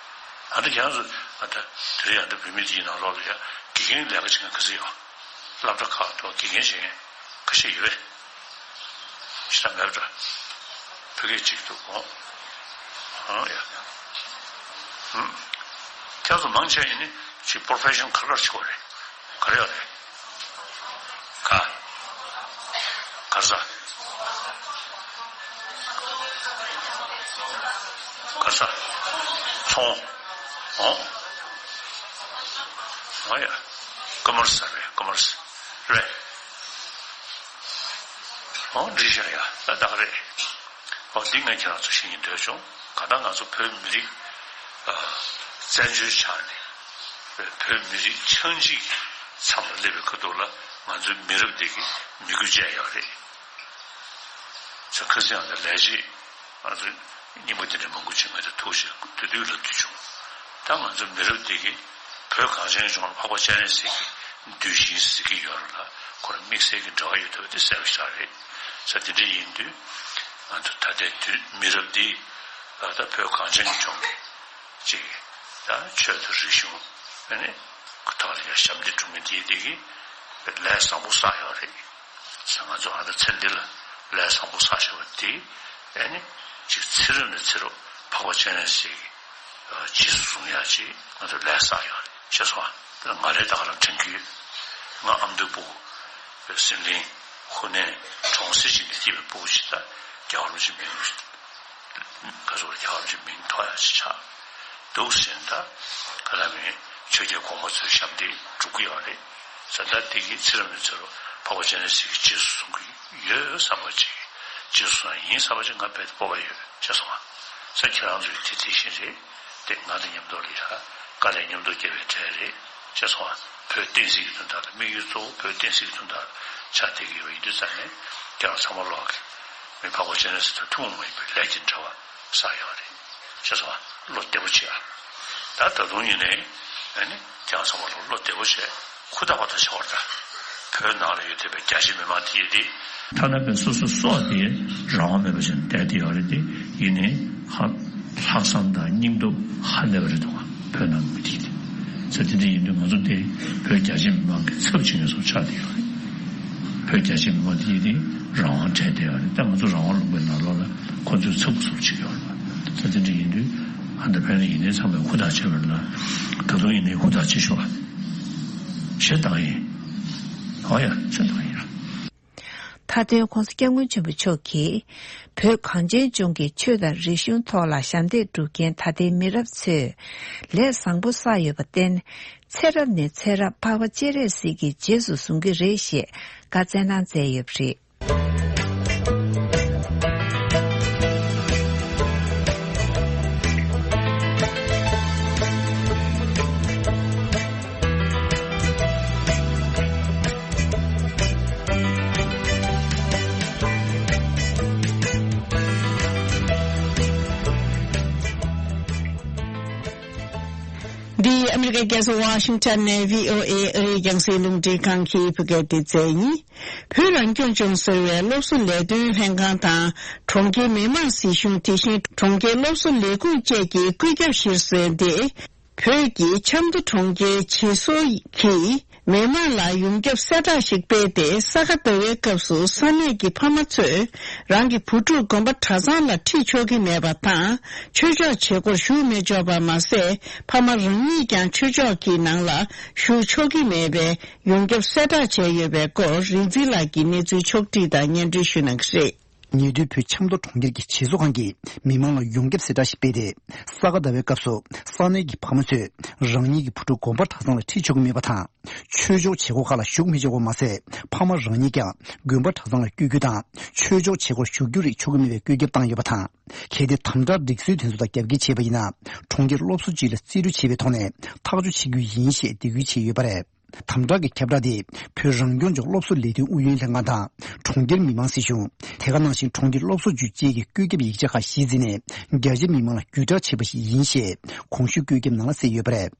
ཨ་ད་ཁྱེད་རང་ཚོ་ཨ་ད་དེ་རིང་ཨ་ད་བོད་མི་དེའི་ནང་ལོགས་ལ་ཡ་དགེ་རྒན་ལས་ཀ་བྱེད་མཁན་ག་ཚོད་ཡོད། སློབ་གྲྭ་ཁག་ཏུ་དགེ་རྒན་བྱེད་མཁན་ཁ་ཤས་ཡོད་པས། ཤི་ད་མེད་པ་འདྲ། བོད་སྐད་གཅིག་ཏུ་གོ་ཨང་ཡ། ཧུམ། ཁྱེད་ཚོ་མང་ཆེ་ཡིན་ནི་ཅིག་profession་ག་རེ་བྱེད་དགོས་རེད། ག་རེ་ཡོད་རེད། ག་གར་ས། གར་ས། ཚོང་། ཨོ། ཨོ་ཡ། ཀ་མར་ས་རེད། ཀ་མར་ས་རེད། ཨོ་འགྲིག་ཤག་ཡ། ད་ད་ག་རེད། ཨོ་འདི་ངས་ཁྱེད་རང་ཚོ་ཤེས་ཀྱི་འདོད་བྱུང་། གང་ལྟར་ང་ཚོ་བོད་མི་རིགས་ཨ་བཙན་བྱོལ་ཆགས་ནས་བོད་མི་རིགས་ཆགས་འཇིག་མཚམས་ལ་སླེབས་པའི་ཁ་ཐུག་ལ་ང་ཚོའི་མི་རབས་འདི་གི་མི་དགོས་ཅན་ཡོད་རེད། ཚོ་ཁ་སང་ཡང་ལས་བྱེད་ང་ཚོ་རྙིང་པ་དེ་འདྲ་མང་པོ་ཅིག་ང་ཚོ་ཐུག་བྱས་དུས་དུས་ལ་འདུས་བྱུང་། ད་ང་ཚོ་མི་རབས་འདི་གི་བོད་གངས་ཅན་ལྗོངས་ལ་འཕགས་པ་སྤྱན་རས་གཟིགས་ཀྱི་གདུལ་ཞིང་ཟེར་གྱི་ཡོད་རེད་ལ། ཁོ་རང་དམིགས་བསལ་གྱི་འབྲེལ་བ་ཡོད་ཐུབ་པ་དེ་གསལ་པོ་ཞིག་རེད། ས་དེ་འདྲ་ཡིན་དུས་ང་ཚོ་ད་ལྟའི་དུས་མི་རབས་འདི་ལ་ད་བོད་གངས་ཅན་གྱི་ལྗོངས་ཀྱི་ཅིག་ད་ཆོས་དང་རིག་གཞུང་ཨ་ནི་ཐོག་ལ་ཡང་ཞབས་འདེགས་སྒྲུབ་མཁན་དེ་དེ་གི་ལས་བཟང་པོ་བསགས་ཡོད་རེད། ས་ང་ཚོ་ཨ་ད་ཚེ་འདི་ལ་ལས་བཟང་པོ་བསགས་བཞག་པ་དེ་ཨ་ནི་ཅིག་ཚེ་རབས་ནས་ཚེ་རབས་འཕགས་པ་སྤྱན་རས་གཟིགས་ཀྱི་རྗེས་སུ་བཟུང་ཡག་ཅིག་ང་ཚོ་ལས་བསགས་ཡོད་རེད། ཤེས་སོང་ཨ། ད་ང་རེ་ད་ག་རང་དྲན་གྱི་ཡོད། ང་ཨ་མདོའི་སྤུ་གུ་སིམ་ལིང་ཧུ་ནན་གྲོང་གསེབ་ཅིག་ནས་སྐྱེས་པའི་སྤུ་གུ་ཅིག་ད་རྒྱལ་བ་རིན་པོ་ཆེ་མིང་ག་ཚོད་རྒྱལ་བ་རིན་པོ་ཆེ་མིང་ཐོགས་ཡག་ཅིག་ཆགས་འདུག་ཟེར་ད་ག་ལ་མིན་ཆོས་རྒྱལ་གོང་མ་ཚོས་ཞབས་འདེགས་སྒྲུབ་ཀྱི་ཡོད་རེད། ས་ད་དེ་གི་ཚེ་རབས་ནས་ཚེ་རབས་འཕགས་པ་སྤྱན་རས་གཟིགས་ཀྱི་རྗེས་སུ་བཟུང་གི་ཡོད་བསམ་པ་ཅིག་རྗེས་སུ་བཟུང་ཡིན་བསམ་པ་ཅིག་ང་དཔེ་སྤོབས་པ་ཡོད་ཅེས་གསུངས་པ། ས་ཁྱེད་རང་ཚོའི་དེ་དེ་བཞིན་རེད། དེ་ང་དང་མཉམ་དུ་ལ་ཡ་དཀའ་ལས་མཉམ་དུ་བརྒྱབ་པའི་གྲས་རེད་ཅེས་གསུངས་པ། བོད་བསྟན་སྲིད་ཀྱི་དོན་དག་ལ་དམིགས་ཡུལ་གཙོ་བོ་བོད་བསྟན་སྲིད་ཀྱི་དོན་དག་ལ་ཆགས་བསྡད་ཀྱི་ཡོད་པ་ཡིན་དུས་ཙང་ནས་ཁྱེད་རང་ཚང་མ་ལོག་གི་མི་འཕགས་པ་སྤྱན་རས་གཟིགས་དང་ཐུན་མོང་མ་ཡིན་པའི་ལས་ཀྱི་འབྲེལ་བ་བསགས་ཡོད་རེད་ཅེས་གསུངས་པ། བློ་བདེ་པོ་བྱེད་ཨ། ད་ད་དུང་ཡིན་ནའི་ཨ་ནི་ཁྱེད་རང་ཚང་མ་ལོག་བློ་བདེ་པོ་བྱས། ཧུར་ཐག་པ་དང་བྱ་བར་འདྲ། བོད་ནང་ལ་ཡོད་བསྡད་པའི་རྒྱ་ཆེ་མི་མང་དེ་ཡོད་དེ། ཐ་ན་བོད་སོ་སོ་སྲོག་དེ་རང་དབང་མེད་པ་བྱས་ནས་བསྡད་དེ་ཡོད་རེད་དེ། ཡིན་ནའི་ཧ་ལྷག་བསམ་དང་སྙིང་སྟོབས་ཧ་ལས་པ་རེད་འདུག་ག་བོད་ནང་གི་མི་དེ་དེ། ས་དེ་འདྲ་ཡིན་དུས་ང་ཚོ་དེ་བོད་རྒྱ་ཆེ་མི་མང་གི་ཚབ་བྱེད་མཁན་ཚོ་ཆགས་བསྡད་ཡོད་རེད། བོད་རྒྱ་ཆེ་མི་མང་དེ་ཡོད་དེ་རང་དབང་བྲལ་བསྡད་ཡོད་རེད། ད་ང་ཚོ་རང་དབང་ལུང་པའི་ནང་ལོགས་ལ་ཁོ་ཚོས་ཚབ་ཚུབ་བྱེད་ཀྱི་ཡོད་རེད། ས་དེ་འདྲ་ཡིན་དུས་ཨ་ད་བོད་ནང་ཡིན་ནའི་ཚང་མས་ཧུར་ཐག་བྱས་པ་རེད་ལ། ད་དུང་ཡིན་ནའི་ཧུར་ཐག་བྱེད་ཤོག་ཨ། ཞེས་བཏང་ཡིན། ཨོ་ཡ། ཞེས་བཏང་ཡིན། མཐའ་དོན་༸གོང་ས་༸སྐྱབས་མགོན་ཆེན་པོ་མཆོག་གིས། བོད་གངས་ཅན་ལྗོངས་ཀྱི་ཆོས་དང་རིག་གཞུང་ཐོག་ལ་ཞབས་འདེགས་སྒྲུབ་མཁན་ད་ལྟའི་མི་རབས་ཚོས་ལས་བཟང་པོ་བསགས་ཡོད་པར་བརྟེན། ཚེ་རབས་ནས་ཚེ་རབས་འཕགས་པ་སྤྱན་རས་གཟིགས་ཀྱི་རྗེས་སུ་བཟུང་གི་རེད་ཞེས་བཀའ་སྩལ་གནང་མཛད་ཡོད་པ་རེད། འདི་ཨ་མི་རི་ཀའི་རྒྱལ་ས་ཝ་ཤིང་ཊོན་ནས་བྷི་ཨོ་ཨེ་ཨ་རིའི་རྒྱང་སྲིང་རླུང་འཕྲིན་ཁང་གི་བོད་སྐད་སྡེ་ཚན་ཡིན། བོད་རང་སྐྱོང་ལྗོངས་ཟུར་པའི་སློབ་གསོ་ལས་དོན་ལྷན་ཁང་དང་། གྲོང་ཁྱེར་མི་དམངས་སྲིད་གཞུང་། དེ་བཞིན་གྲོང་ཁྱེར་སློབ་གསོ་ལས་ཁུངས་བཅས་ཀྱིས་བཀོད་ཁྱབ་གཞིར་བཟུང་སྟེ། བོད་ཀྱི་ཆབ་མདོ་གྲོང་ཁྱེར་བྱིས་གསོ་གི་ མི་མང་ལ་ཡོངས་ཁྱབ་གསལ་བསྒྲགས་ཤིག་སྤེལ་ཏེ། ས་ག་ཟླ་བའི་སྐབས་སུ་ས་གནས་ཀྱི་ཕ་མ་ཚོས་རང་གི་བུ་ཕྲུག་དགོན་པ་གྲྭ་ཚང་ལ་ཁྲིད་ཆོག་གི་མེད་པ་དང་། ཆོས་ཕྱོགས་བྱེད་སྒོར་ཞུགས་མི་ཆོག་པ་མ་ཟད། ཕ་མ་རང་ཉིད་ཀྱང་ཆོས་ཕྱོགས་ཀྱི་ནང་ལ་ཞུགས་ཆོག་གི་མེད་པའི་ཡོངས་ཁྱབ་གསལ་བསྒྲགས་བྱས་ཡོད་པའི་སྐོར། རིག་འཛིན་ལགས་ཀྱིས་གནས་ཚུལ་ཕྱོགས་བསྒྲིགས་དང་སྙན་སྒྲོན་ཞུ་གནང་གི་རེད། ཉེ་དུས་བོད་ཆབ་མདོ་གྲོང་ཁྱེར་གྱི་བྱེས་བཟོ་ཁང་གིས་མི་མང་ལ་ཡོངས་ཁྱབ་གསལ་བསྒྲགས་ཤིག་སྤེལ་ཏེ། ས་ག་ཟླ་བའི་སྐབས་སུ་ས་གནས་ཀྱི་ཕ་མ་ཚོས་རང་ཉིད་ཀྱི་བུ་ཕྲུག་དགོན་པ་གྲྭ་ཚང་ལ་ཁྲིད་ཆོག་གི་མེད་པ་དང་། ཆོས་ཕྱོགས་བྱེད་སྒོ་ཁག་ལ་ཞུགས་མི་ཆོག་པ་མ་ཟད། ཕ་མ་རང་ཉིད་ཀྱང་དགོན་པ་གྲྭ་ཚང་ལ་བསྐྱོད་རྒྱུ་དང་། ཆོས་ཕྱོགས་བྱེད་སྒོར་ཞུགས་རྒྱུ་རིགས་ཆོག་གི་མེད་པའི་བཀོད་ཁྱབ་བཏང་ཡོད་པ་དང་། གལ་ཏེ་དམ་དྲག་སྒྲིག་སྲོལ་དེ་ཚོ་དང་རྒྱབ་འགལ་བྱས་པ་ཡིན་ན། གྲོང་ཁྱེར་སློབ་གསོ་ཅུས་ལ་རྩིས་སྤྲོད་བྱེད་པའི་ཐོག་ནས་ཐག་གཅོད་བྱེད་རྒྱུ་ཡིན་ཞེས་འདེད་སྐུལ་བྱས་ཡོད་པ་རེད། དམ་དྲག་གི་ཁྱབ་བསྒྲགས་དེ་བོད་རང་སྐྱོང་ལྗོངས་སློབ་གསོ་ལས་དོན་ཨུ་ཡོན་ལྷན་ཁང་དང་། གྲོང་ཁྱེར་མི་དམངས་སྲིད་གཞུང་། དེ་ག་ནང་བཞིན་གྲོང་ཁྱེར་སློབ་གསོ་ཅུས་བཅས་ཀྱི་བཀོད་ཁྱབ་ཡིག་ཆ་ཁག་གཞིར་འཛིན་ནས། རྒྱ་ཆེ་མི་མང་ལ་བརྒྱུད་བསྒྲགས་བྱས་པ་ཞིག་ཡིན་ཞེས་གོང་ཞུས་བཀོད་ཁྱབ་ནང་ལ་གསལ་ཡོད་པ་རེད།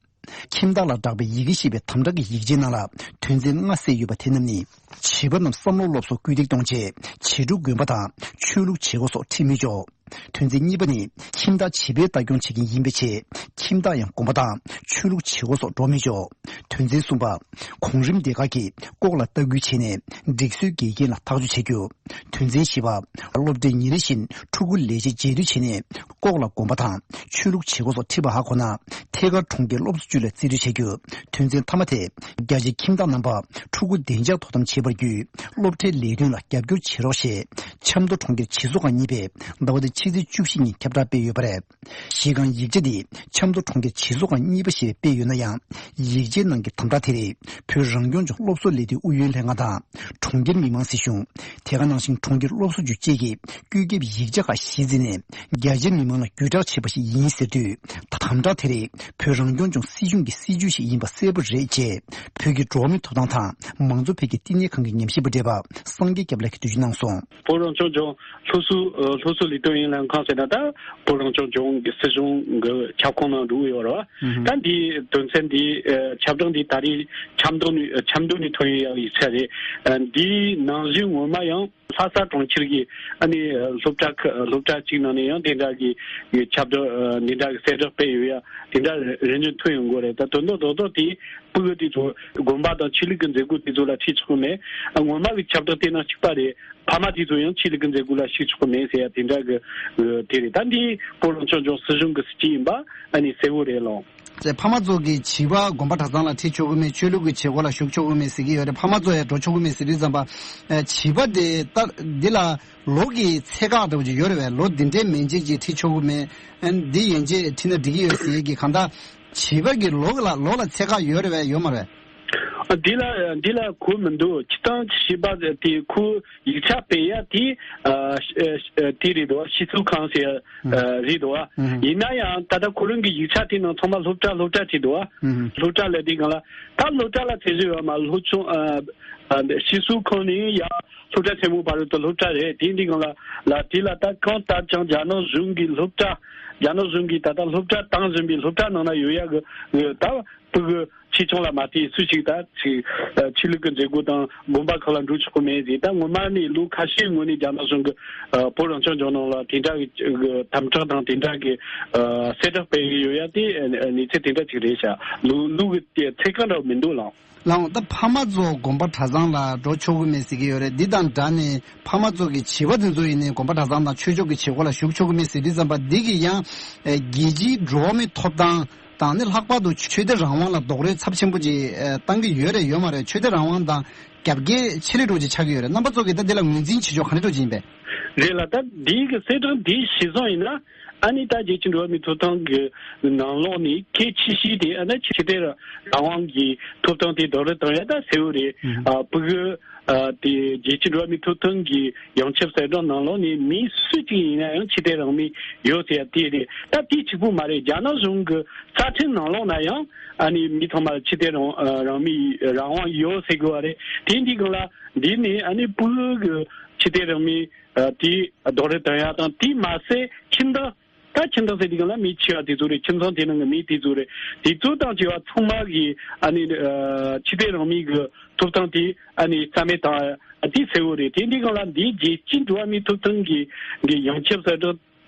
ཁྱིམ་བདག་ལ་བསྒྲགས་པའི་ཡི་གེ་ཞེས་པའི་དམ་དྲག་གི་ཡིག་ཆའི་ནང་ལ་དོན་ཚན་ལྔ་གསལ་ཡོད་པ་དེ་རྣམས་ནི། བྱིས་པ་རྣམས་བསམ་བློ་སློབ་གསོ་སྐུལ་འདེད་གཏོང་ཆེད། བྱིས་ཕྲུག་དགོན་པ་དང་ཆོས་ལུགས་བྱེད་སྒོ་སོགས་ཁྲིད་མི་ཆོག་དོན་ཚན་གཉིས་པ་ནི། ཁྱིམ་བདག་བྱིས་པའི་ལྟ་སྐྱོང་བྱེད་མཁན་ཡིན་པའི་ཆེད། ཁྱིམ་བདག་ཡང་དགོན་པ་དང་ཆོས་ལུགས་བྱེད་སྒོ་སོགས་འགྲོ་མི་ཆོག་དོན་ཚན་གསུམ་པ། གོང་རིམ་སྡེ་ཁག་གིས་ལྐོག་ལ་ལྟ་སྐུལ་བྱས་ནས། སྒྲིག་སྲོལ་འགལ་རྐྱེན་ལ་ཐག་གཅོད་བྱ་རྒྱུ། དོན་ཚན་བཞི་པ། སློབ་གྲྭས་ཉིན་རེ་བཞིན་ཕྲུ་གུ་ལས་བྱེད་རྗེས་མཐུད་བྱས་ནས། ལྐོག་ལ་དགོན་པ་དང་ཆོས་ལུགས་བྱེད་སྒོ་སོགས་ཁྲིད་པ་ཧ་གོ་ན། ཐད་ཀར་གྲོང་ཁྱེར་སློབ་གསོ་ཅུས་ལ་རྩིས་སྤྲོད་བྱ་རྒྱུ། དོན་ཚན་མཐའ་མ་དེ། རྒྱ་ཆེའི་ཁྱིམ་བདག་རྣམ་པ་ཕྲུ་གུ་བདེ་འཇགས་དོ་དམ་བྱེད་པར་བརྒྱུད། སློབ་གྲྭའི་ལས་དོན་ལ་རྒྱབ་སྐྱོར་བྱེད་རོགས་ཞེས། ཆབ་མདོ་གྲོང་ཁྱེར་བྱིས་གསོ་ཁང་གཉིས་པས་ཟླ་བ་འདིའི་ཕྱི་ཚེས་བཅུ་བཞི་ཉིན་ཁྱབ་བསྒྲགས་སྤེལ་ཡོད་པ་རེད། གཞི་རྐང་ཡིག་ཆ་འདི་ཆབ་མདོ་གྲོང་ཁྱེར་བྱིས་གསོ་ཁང་གཉིས་པ་ཞེས་སྤེལ་ཡོད་ན་ཡང་། ཡིག་ཆའི་ནང་གི་དམ་དྲག་དེ་རིགས་བོད་རང་སྐྱོང་ལྗོངས་སློབ་གསོ་ལས་དོན་ཨུ་ཡོན་ལྷན་ཁང་དང་། གྲོང་ཁྱེར་མི་དམངས་སྲིད་གཞུང་། དེ་ག་ནང་བཞིན་གྲོང་ཁྱེར་སློབ་གསོ་ཅུས་བཅས་ཀྱི་བཀོད་ཁྱབ་ཡིག་ཆ་ཁག་གཞིར་འཛིན་ནས། རྒྱ་ཆེའི་མི་མང་ལ་བརྒྱུད་བསྒྲགས་བྱས་པ་ཞིག་ཡིན་ཟེར་དུས། དམ་དྲག་དེ་རིགས་བོད་རང་སྐྱོང་ལྗོངས་སྲིད་གཞུང་གི་སྲིད་ཇུས་ཤིག་ཡིན་པ་གསལ་པོ་རེད་ཅེས། བོད་ཀྱི་འགྲོ་བ་མིའི་ཐོབ་ཐང་དང་མང་གཙོ་འཕེལ་རྒྱས་བསྟི་གནས་ཁང་གི་ཉམས་ཞིབ་པ་བགྲེས་པ་སངས་རྒྱས་སྐྱབས་ལགས་ཀྱིས་འགྲེལ་བརྗོད་གནང་སོང་། བོད་རང་སྐྱོང་ལྗོངས་སློབ་གསོ། ཨ། སློབ་གསོ་ལས་དོན་ཨུ་ཡོན་ལྷན་ཁང་ཟེར་ན། ད་བོད་རང་སྐྱོང་ལྗོངས་ཀྱི་སྲིད་གཞུང་གི་ཁྱབ་ཁོངས་ནང་འགྲོ་གི་ཡོད་རེད་བ། ཨུ་ཧུམ། ད་འདིའི་དོན་ཚན་འདི། ཨ། ཁྱབ་བསྒྲགས་འདི་ད་རེས་ཆབ་མདོ་ནས། ཨ། ཆབ་མདོ་ནས་ཐོན་ཡོད་ཡག་ཡིག་ཆ་རེད། ཨ། འདིའི་ནང་བཞིན་སྔོན་མ་ཡང་ལྷ་ས་གྲོང་ཁྱེར་གྱི། ཨ་ནི་སློབ་གྲྭ་ཁ། སློབ་གྲྭ་གཅིག་ནང་ནས་ཡང་དེ་འདྲ་གི་ཁྱབ་བསྒྲགས། ཨ། དེ་འདྲ་གི་གསལ་བསྒྲགས་སྤེལ་ཡོད་ཡག་དེ་འདྲ་རེ་འདུན་ཐོན་ཡོང་གི་རེད། ད་དོན་དག་རྡོག་རྡོག་དེ། ཕྲུ་གུ་དེ་ཚོ་དགོན་པ་དང་ཆོས་ལུགས་ཀྱི་མཛད་སྒོ་དེ་ཚོ་ལ་ཁྲིད་ཆོག་གི་མེད། སྔོན་མ་གི་ཁྱབ་བསྒྲགས་དེ་ནང་གཅིག་པ་རེད། ཕ་མ་དེ་ཚོ་ཡང་ཆོས་ལུགས་ཀྱི་མཛད་སྒོ་ལ་ཞུགས་ཆོག་གི་མེད་ཟེར་ཡ་དེ་འདྲ་གི། ཨ། དེ་རེད། ད་འདི་བོད་རང་སྐྱོང་ལྗོངས་སྲིད་གཞུང་གི་སྲིད་ཇུས་ཡིན་པ་ཨ་ནི་གསལ་བོ་རེད་ལགས། ཙེ། ཕ་མ་ཚོ་གིས་བྱིས་པ་དགོན་པ་གྲྭ་ཚང་ལ་ཁྲིད་ཆོག་གི་མེད། ཆོས་ལུགས་ཀྱི་བྱེད་སྒོ་ལ་ཞུགས་ཆོག་གི་མེད་ཟེར་གྱི་ཡོད་རེད། ཕ་མ་ཚོ་ཡང་འགྲོ་ཆོག་གི་མེད་ཟེར་དུས་ཙམ་པ། ཨ། བྱིས་པ་དེ་ད་འདི་ལ་ལོ་གི་ཚད་བཀག་འདྲ་བོ་ཅིག་ཡོད་རེད་པས། ལོ་འདི་འདྲའི་མན་ཆད་ཅིག་ཁྲིད་ཆོག་གི་མེད། ཨ། འདི་ཡན་ཆད་ཁྲིད་ན་འགྲིག་གི་ཡོད་ཟེར་གྱི། གང་ལྟར་བྱིས་པ་གི་ལོ་ལ། ལོ་ལ་ཚད་བཀག་ཡོད་རེད་པས། ཡོད་མ་རེད། འདི་ལ། འདི་ལ་གོ་མི་འདུག་སྤྱིར་བཏང་བྱིས་པ་དེ་ཁོ་ཡིག་ཆ་སྤེལ་ཡ་དེ། ཨ། དེ་རེད་འདུག་སྤྱི་ཚོགས་ཁང་ཟེར་ཡ་རེད་འདུག་ཨུ་ཧུམ། ཡིན་ན་ཡང་ད་ལྟ་ཁོ་རང་གི་ཡིག་ཆ་དེ་ནང་ཚང་མ་སློབ་གྲྭ། སློབ་གྲྭ་བྲིས་འདུག་ཨུ་ཧུམ། སློབ་གྲྭ་ལ་དེ་སྒང་ལ། ད་སློབ་གྲྭ་ལ་ཚད་གཞི་ཡོད་མ། སློབ་ཆུང་། ཨ། ཨ། སྤྱི་ཚོགས་ཁང་ནས་ཡར་སློབ་གྲྭ་ཆེན་མོ་བར་དུ་སློབ་གྲྭ་རེད། དེ་འདི་སྒང་ལ། ལ་དེ་ལ་ད་གང་ལྟར་ཀྱང་རྒྱ་ནག་གཞུང་གི་སློབ་གྲྭ། རྒྱ་ནག་གཞུང་གིས་ད་ལྟ་སློབ་གྲྭ་བཏང་བཞིན་པའི་སློབ་གྲྭ་ནང་ན་ཡོད་ཡ་གི། ད་ཕྲུ་གུ་ཆེ་ཆུང་ལ་མ་ལྟོས་སུ་ཞིག་ད་ཅིག་ཆོས་ལུགས་ཀྱི་མཛད་སྒོ་དང་དགོན་པ་ཁག་ལ་འགྲོ་ཆོག་གི་མེད་ཟེར། ད་སྔོན་མ་ནས་ལོ་ཁ་ཤས་སྔོན་ནས་རྒྱ་ནག་གཞུང་གིས། ཨ། བོད་རང་སྐྱོང་ལྗོངས་ནང་ལ་དེ་འདྲ་གི་དམ་དྲག་དང་དེ་འདྲ་གི། ཨ། གསལ་བསྒྲགས་སྤེལ་གྱི་ཡོད་ཡ་དེ་གནས་ཚུལ་དེ་འདྲ་ཅིག་རེད་ཤག་ལོ། ལོ་གི་ཚད་བཀག་འདྲ་བོ་མི་འདུག་ལགས། ལགས། ད་ཕ་མ་ཚོ་དགོན་པ་གྲྭ་ཚང་ལ་འགྲོ་ཆོག་གི་མེད་ཟེར་གྱི་ཡོད་རེད། འདི་དང་སྦྲགས་ནས་ཕ་མ་ཚོ་གི་བྱིས་པ་དེ་ཚོ་ཡིན་ནའི་དགོན་པ་གྲྭ་ཚང་དང་ཆོས་ཕྱོགས་ཀྱི་བྱེད་སྒོ་ལ་ཞུགས་ཆོག་གི་མེད་ཟེར་དུས་ཙམ་པ། འདི་གིས་ཡང་རྒྱལ་སྤྱིའི་འགྲོ་བ་མིའི་ཐོབ་ཐང་དང་ནི། ལྷག་པར་དུ་ཆོས་དད་རང་དབང་ལ་རྡོག་རོལ་ཚབས་ཆེན་པོ་ཅིག་བཏང་གི་ཡོད་རེད། ཡོད་མ་རེད། ཆོས་དད་རང་དབང་དང་རྒྱབ་འགལ་ཆེ་རུ་འགྲོ་ཅིག་ཆགས་ཀྱི་ཡོད་རེད། རྣམ་པ་ཚོ་གིས་ད་འདི་ལ་ངོས་འཛིན་བྱེད་ཕྱོགས་ག་འདྲ་འགྲོ་ཅིག་ཡིན་པས། རེད་ལགས། ད་འདི་གི་གསལ་བསྒྲགས་འདི་གཞིར་བཟུང་ཡིན་ན། ཨ་ནི་ད་རྒྱལ་སྤྱིའི་འགྲོ་བ་མིའི་ཐོབ་ཐང་གི་ནང་ལོགས་ནས་གལ་ཆེ་ཤོས་དེ། ཨ་ནི་ཆོས་དད་རང་དབང་གི་ཐོབ་ཐང་དེ་རྡོག་རོལ་བཏང་ཡ་ད་གསལ་བོ་རེད། ཨ། ཕྲུ་གུ། ཨ། དེ་རྒྱལ་སྤྱིའི་འགྲོ་བ་མིའི་ཐོབ་ཐང་གི་ཡོངས་ཁྱབ་གསལ་བསྒྲགས་ནང་ལོགས་ནས་མི་སུ་གཅིག་ཡིན་ན་ཡང་ཆོས་དད་རང་དབང་ཡོད་ཟེར་ཡ་དེ་རེད། ད་དེ་གཅིག་པུ་མ་རེད། རྒྱ་ནག་གཞུང་གི་རྩ་ཁྲིམས་ནང་ལོགས་ན་ཡང་། ཨ་ནི་མི་ཚང་མ་ལ་ཆོས་དད་རང་། ཨ། རང་དབང་ཡོད་ཟེར་དགོས་པ་རེད། དེ་འདི་སྒང་ལ་འདི་ནས། ཨ་ནི་ཕྲུ་གུ་གི་ཆོས་དད་རང་དབང་ཨ། དེ་རྡོག་རོལ་བཏང་ཡ་དང་། དེ་མ་ཟད་ཁྱིམ་བདག་ད་ཁྱིམ་བདག་ཟེར་དུས་སྒང་ལ་མི་ཆེ་བ་དེ་ཚོ་རེད། ཁྱིམ་ཚང་དེ་ནང་གི་མི་དེ་ཚོ་རེད། དེ་ཚོ་དང་བཅས་པ་ཚང་མ་གི། ཨ་ནི། ཨ། ཆོས་དད་རང་དབང་གི་ཐོབ་ཐང་དེ། ཨ་ནི་རྩ་མེད་བཏང་ཡ་དེ་གསལ་བོ་རེད། དེ་འདི་སྒང་ལ་འདི་རྒྱལ་སྤྱིའི་འགྲོ་བ་མིའི་ཐོབ་ཐང་གི་གི་ཡོངས་ཁྱབ་གསལ་བསྒྲགས་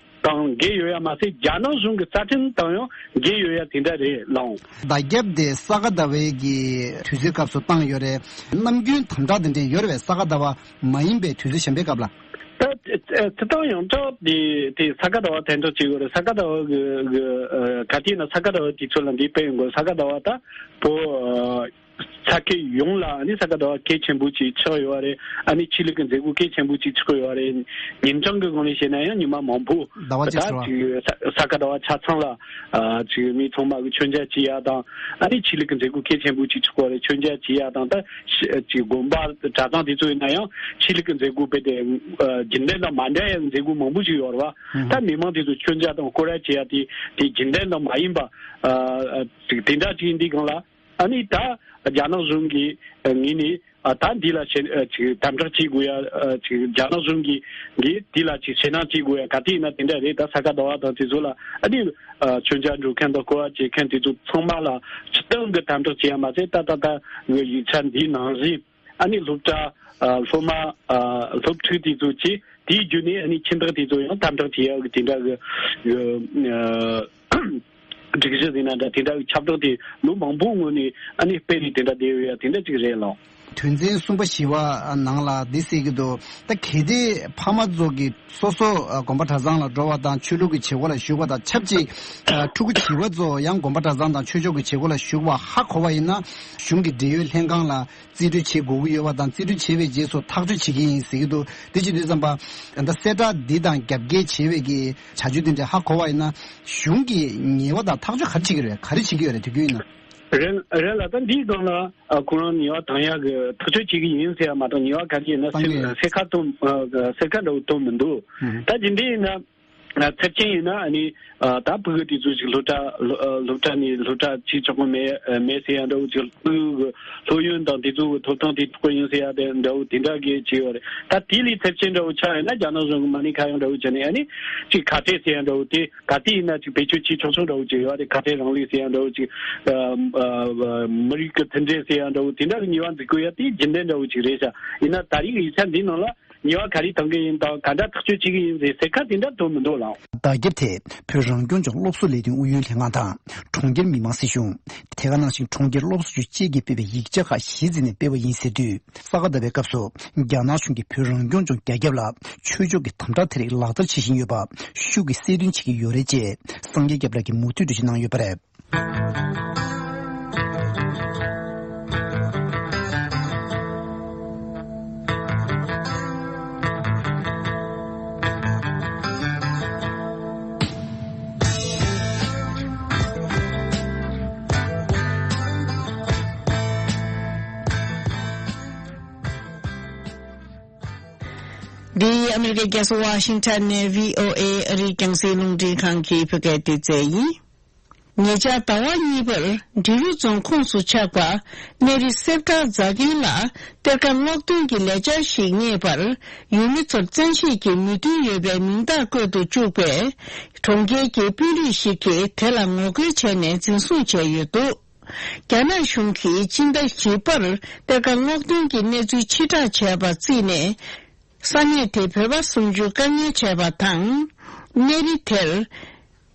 དང་འགལ་ཡོད་ཡ་མ་ཟད། རྒྱ་ནག་གཞུང་གི་རྩ་ཁྲིམས་དང་ཡང་འགལ་ཡོད་ཡ་དེ་འདྲ་རེད་ལགས། བརྡ་ཁྱབ་དེ་ས་ག་ཟླ་བའི་གི་དུས་ཚོད་སྐབས་སུ་བཏང་ཡོད་རེད། ནམ་རྒྱུན་དམ་དྲག་དེ་འདྲ་ཡོད་རེད་པས། ས་ག་ཟླ་བ་མ་ཡིན་པའི་དུས་ཚོད་གཞན་པའི་སྐབས་ལ། ད་ཨ་སྤྱིར་བཏང་ཡོངས་གྲགས་དེ་དེ་ས་ག་ཟླ་བ་དམ་དྲག་བྱེད་དགོས་རེད། ས་ག་ཟླ་བ་གི་གི་ཨ་ག་དུས་ཡིན་ན་ས་ག་ཟླ་བ་དུས་ཚོད་ལ་འདི་དཔེ་ཡོང་དགོས། ས་ག་ཟླ་བ་ད་བོད་ཨ་ས་ཁུལ་ཡོངས་ལ་ཨ་ནི་ས་ག་ཟླ་བ་གལ་ཆེན་པོ་ཅིག་ཆགས་ཡོད་རེད། ཨ་ནི་ཆོས་ལུགས་ཀྱི་མཛད་སྒོ་གལ་ཆེན་པོ་ཅིག་ཆགས་ཡོད་རེད། ཉིན་གྲངས་ཀྱི་སྒང་ནས་བཤད་ན་ཡང་ཉི་མ་མང་པོ་ཟླ་བ་གཅིག་ད་ཆགས་ཅིག་ས་ས་ག་ཟླ་བ་ཆ་ཚང་ལ་ཨ་ཅིག་མི་ཚང་མ་གི་མཆོད་མཇལ་བྱེད་ཡ་དང་། ཨ་ནི་ཆོས་ལུགས་ཀྱི་མཛད་སྒོ་གལ་ཆེན་པོ་ཅིག་ཆགས་པ་རེད། མཆོད་མཇལ་བྱེད་ཡ་དང་། ད་ཤ་ཅིག་དགོན་པ་གྲྭ་ཚང་དེ་ཚོ་ཡིན་ན་ཡང་ཆོས་ལུགས་ཀྱི་མཛད་སྒོ་དཔེ་དེ་ཨ་རྒྱུན་ལྡན་དང་མ་འདྲ་ཡ་མཛད་སྒོ་མང་པོ་ཞིག་ཡོད་རེད་པ། ད་མི་མང་དེ་ཚོ་མཆོད་མཇལ་དང་སྐོར་ར་བྱེད་ཡ་དེ་དེ་རྒྱུན་ལྡན་དང་མ་ཡིན་པ་ཨ་ཅིག་དེ་འདྲ་ཅིག་ཡིན་དུས་སྒང་ལ། ཨ་ནི་ད་རྒྱ་ནག་གཞུང་གི་ངོས་ནས་ཨ་ད་འདི་ལ་ཞེད་ཨ་ཅིག་དམ་དྲག་བྱེད་དགོས་ཡ། ཨ་ཅིག་རྒྱ་ནག་གཞུང་གིས་གིས་འདི་ལ་ཅིག་ཞེད་སྣང་བྱེད་དགོས་ཡ་ག་དུས་ཡིན་ན་དེ་འདྲ་རེད། ད་ས་ག་ཟླ་བ་དང་དེ་ཚོ་ལ་ཨ་ནི་ཨ་མཆོད་མཇལ་འགྲོ་མཁན་དང་སྐོར་བ་བྱེད་མཁན་དེ་ཚོ་ཚང་མ་ལ་སྤྱིར་བཏང་གི་དམ་དྲག་བྱེད་ཡ་མ་ཟད། ད་ད་ད་ཡིག་ཆ་འདིའི་ནང་བཞིན་ཨ་ནི་སློབ་གྲྭ་ཨ་སློབ་མ་ཨ་སློབ་ཕྲུག་དེ་ཚོ་གིས་དེའི་བརྒྱུད་ནས་ཨ་ནི་ཁྱིམ་བདག་དེ་ཚོ་ཡང་དམ་དྲག་བྱེད་ཡ་གི་དེ་འདྲ་གི་ཨ། སྒྲིག་གཞི་ཟེར་ན་འདྲ་དེ་འདྲ་བའི་ཁྱབ་བསྒྲགས་དེ་ལོ་མང་པོའི་སྔོན་ནས་ཨ་ནི་སྤེལ་ནས་དེ་འདྲ་བསྡད་ཡོད་ཡ་དེ་འདྲ་ཅིག་རེད་ལགས། དོན་ཚན་གསུམ་པ་བཞི་པ་ནང་ལ་འདི་གསལ་གྱི་འདུག་ད་གལ་ཏེ་ཕ་མ་ཚོ་གིས་སོ་སོ་དགོན་པ་གྲྭ་ཚང་ལ་འགྲོ་བ་དང་ཆོས་ལུགས་ཀྱི་བྱེད་སྒོ་ལ་ཞུགས་པ་དང་ཆབས་ཅིག་ཕྲུ་གུ་བྱིས་པ་ཚོ་ཡང་དགོན་པ་གྲྭ་ཚང་དང་ཆོས་ཕྱོགས་ཀྱི་བྱེད་སྒོ་ལ་ཞུགས་པ་ཧ་གོ་བ་ཡིན་ན། གཞུང་གི་འབྲེལ་ཡོད་ལྷན་ཁང་ལ་རྩིས་སྤྲོད་བྱེད་དགོས་ཀྱི་ཡོད་པ་དང་། རྩིས་སྤྲོད་བྱས་པའི་རྗེས་སུ་ཐག་གཅོད་བྱེད་ཀྱི་ཡིན་ཟེར་གྱི་འདུག་དེ་བྱེད་དུས་ཙམ་པ་ད་གསལ་བསྒྲགས་འདི་དང་རྒྱབ་འགལ་བྱེད་པའི་གི་བྱ་སྤྱོད་འདི་འདྲ་ཧ་གོ་བ་ཡིན་ན། གཞུང་གིས་ཉེས་པ་དང་ཐག་གཅོད་ག་རེ་བྱེད་ཀྱི་རེད། ག་རེ་བྱེད་ཀྱི་ཡོད་རེད། དུས་རྒྱུན་ཡིན་ན། རེད་རེད་ལགས། ད་འདིའི་སྒང་ལ་ཨ་ཁོ་རང་ཉེས་པ་དང་ཡག་གི་ཐག་གཅོད་བྱེད་ཀྱི་ཡིན་ཟེར་ཡ་མ་གཏོགས། ཉེས་པ་ག་རེ་ཡིན་ན་གཏོང་གི་ཟེར་ཡོད། ཟེར་ཁ་གཏོང་ཨ་ཟེར་ཁ་འདྲ་བོ་གཏོང་མི་འདུག་ཨུ་ཧུམ། ད་འདི་འདྲ་ཡིན་ན་ཨ་ཚབས་ཆེན་ཡིན་ན་ཨ་ནི་ཨ་ད་ཕྲུ་གུ་དེ་ཚོ་ཞིག་སློབ་གྲྭ་སློབ་ཨ་སློབ་གྲྭ་ནས་སློབ་གྲྭ་བྱེད་ཆོག་གི་མེད་ཨ་མེད་ཟེར་ཡ་འདྲ་བོ་ཅིག་ཕྲུ་གུ་གི་སློབ་ཡོན་དང་དེ་ཚོ་གི་ཐོབ་ཐང་དེ་འཕྲོག་གི་ཡིན་ཟེར་ཡ་དེ་འདྲ་བོ་དེ་འདྲ་གི་བྱས་ཡོད་རེད། ད་དེ་ལས་ཚབས་ཆེན་འདྲ་བོ་ཆགས་ཡོད་ན་རྒྱ་ནག་གཞུང་གི་མ་ཎི་ཁ་གཡང་འདྲ་བོ་བྱས་ནས་ཨ་ནི་ཅིག་ཁ་བྲལ་ཟེར་ཡ་འདྲ་བོ་དེ། ག་དུས་ཡིན་ན་ཅིག་བེད་སྤྱོད་བྱེད་ཆོག་ཆོག་འདྲ་བོ་ཅིག་ཡོད་རེད། ཁ་བྲལ་རིང་ལུགས་ཟེར་ཡ་འདྲ་བོ་ཅིག་ཨ་ཨ་མི་རིགས་ཀྱི་མཐུན་སྒྲིལ་ཟེར་ཡ་འདྲ་བོ་དེ་འདྲ་གི་ཉེས་པ་འཛུགས་དགོས་ཡ་དེ་རྒྱུན་ལྡན་འདྲ་བོ་ཅིག་རེད་ཤག་ཡིན་ན་ད་རེས་ཀྱི་ཡིག་ཆ་འདིའི་ནང་ལ་ཉེས་པ་ག་རེ་གཏོང་གི་ཡིན་དང་ག་འདྲ་ཐག་གཅོད་བྱེད་ཀྱི་ཡིན་ཟེར་ཟེར་ཁ་དེ་འདྲ་འདུག་མི་འདུག་ལགས། བརྡ་ཁྱབ་དེ་བོད་རང་སྐྱོང་ལྗོངས་སློབ་གསོ་ལས་དོན་ཨུ་ཡོན་ལྷན་ཁང་དང་། གྲོང་ཁྱེར་མི་དམངས་སྲིད་གཞུང་། དེ་ག་ནང་བཞིན་གྲོང་ཁྱེར་སློབ་གསོ་ཅུས་བཅས་ཀྱིས་སྤེལ་བའི་ཡིག་ཆ་ཁག་གཞི་འཛིན་ནས་སྤེལ་བ་ཡིན་ཟེར་དུས། ས་ག་ཟླ་བའི་སྐབས་སུ་རྒྱ་ནག་གཞུང་གིས་བོད་རང་སྐྱོང་ལྗོངས་རྒྱ་ཁྱབ་ལ་ཆོས་ཕྱོགས་ཀྱི་དམ་དྲག་དེ་རིགས་ལག་བསྟར་བྱེད་བཞིན་ཡོད་པ་ཤུགས་ཀྱིས་གསལ་སྟོན་བྱེད་ཀྱི་ཡོད་རེད་ཅེས་སངས་རྒྱས་སྐྱབས་ལགས་ཀྱིས་མུ་མཐུད་དུ་ཞུ་གནང་ཡོད་པ་རེད། འདི་ཨ་མི་རི་ཀའི་རྒྱལ་ས་ཝ་ཤིང་ཊོན་ནས་བྷི་ཨོ་ཨེ་ཨ་རིའི་རྒྱང་སྲིང་རླུང་འཕྲིན་ཁང་གི་བོད་སྐད་སྡེ་ཚན་ཡིན། ཉེ་ཆར་ཟླ་བ་གཉིས་པར་འབྲི་རུ་རྫོང་ཁོངས་སུ་ཆགས་པ་གནས་རི་གསེབ་ཁྲ་རྫ་མཁན་ལ་གཏེར་ཁ་སྔོག་འདོན་གྱི་ལས་འཆར་ཞིག་རྙེད་པར། ཡུལ་མི་ཚོར་བཙན་ཤེད་ཀྱིས་མོས་མཐུན་ཡོད་པའི་མིང་རྟགས་བཀོད་དུ་བཅུག་པས། གྲོང་ཁྱེར་གྱི་དཔོན་རིགས་ཤིག་གིས་དེ་ལ་ངོ་རྒོལ་བྱས་ནས་འཛིན་བཟུང་བྱས་ཡོད་འདུག་རྒྱ་ནག་གཞུང་གིས་སྤྱི་ཟླ་བཞི་པར་གཏེར་ཁ་སྔོག་འདོན་གྱི་གནས་ཚུལ་ཕྱིར་བསྒྲགས་བྱས་པ་བརྩིས་ནས། ས་གནས་དེ་བོད་པ་སུམ་ཅུ་བཀག་ཉར་བྱས་པ་དང་། གནས་རི་དེར་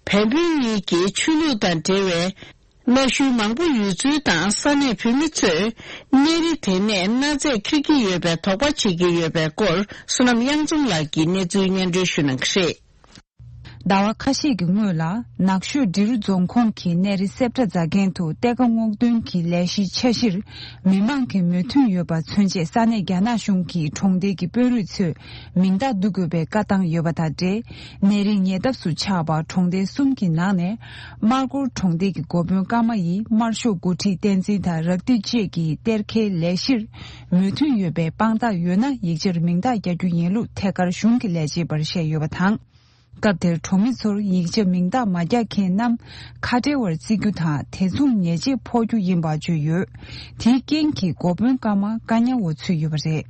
བན་བོན་གཉིས་ཀྱི་ཆོས་ལུགས་དང་འབྲེལ་བའི་གནའ་ཤུལ་མང་པོ་ཡོད་ཚུལ་དང་། ས་གནས་བོད་མི་ཚོས་གནས་རི་དེ་ནས་གནའ་རྫས་འཁྱེར་གྱི་ཡོད་པའི་དོགས་པ་བྱེད་ཀྱི་ཡོད་པའི་སྐོར། བསོད་ནམས་གཡང་འཛོམས་ལགས་ཀྱིས་གནས་ཚུལ་སྙན་སྒྲོན་ཞུ་གནང་གི་རེད། ཟླ་བ་ཁ་ཤས་ཀྱི་སྔོན་ལ། ནགས་ཤོད་འབྲི་རུ་རྫོང་ཁོངས་ཀྱི་གནས་རི་གསེབ་ཁྲ་རྫ་མཁན་དུ་གཏེར་ཁ་སྔོག་འདོན་གྱི་ལས་གཞིའི་འཆར་གཞིར་མི་མང་གི་མོས་མཐུན་ཡོད་པ་མཚོན་ཆེད། ས་གནས་རྒྱ་ནག་གཞུང་གིས་གྲོང་སྡེ་གི་དཔོན་རིགས་ཚོས་མིང་རྟགས་བསྡུ་དགོས་པའི་བཀའ་བཏང་ཡོད་པ་དང་འབྲེལ། གནས་རིའི་ཉེ་འདབས་སུ་ཆགས་པ་གྲོང་སྡེ་གསུམ་གྱི་ནང་ནས། སྨར་སྒོར་གྲོང་སྡེ་གི་འགོ་དཔོན་ཀརྨ་ཡིས་དམར་ཤོག་འགོ་ཁྲིད་བསྟན་འཛིན་དང་རབ་བདེ་བཅས་ཀྱི་གཏེར་ཁའི་ལས་གཞིར་མོས་མཐུན་ཡོད་པའི་དཔང་རྟགས་ཡོད་ན། ཡིག་ཆར་མིང་རྟགས་རྒྱག་རྒྱུ་ཡིན་ལུགས་ཐད་ཀར་གཞུང་གི་ལས་བྱེད་པར་བཤད་ཡོད་པ་དང་། སྐབས་དེར་གྲོང་མི་ཚོར་ཡིག་ཆ་མིང་རྟགས་མ་རྒྱག་མཁན་རྣམས་ཁ་བྲལ་བར་བརྩི་རྒྱུ་དང་། དེ་མཚུངས་ཉེས་ཆད་ཕོག་རྒྱུ་ཡིན་པ་བརྗོད་ཡོད། དེའི་རྐྱེན་གྱིས་འགོ་དཔོན་ཀརྨ་བཀག་ཉར་འོག་ཚུད་ཡོད་པ་རེད།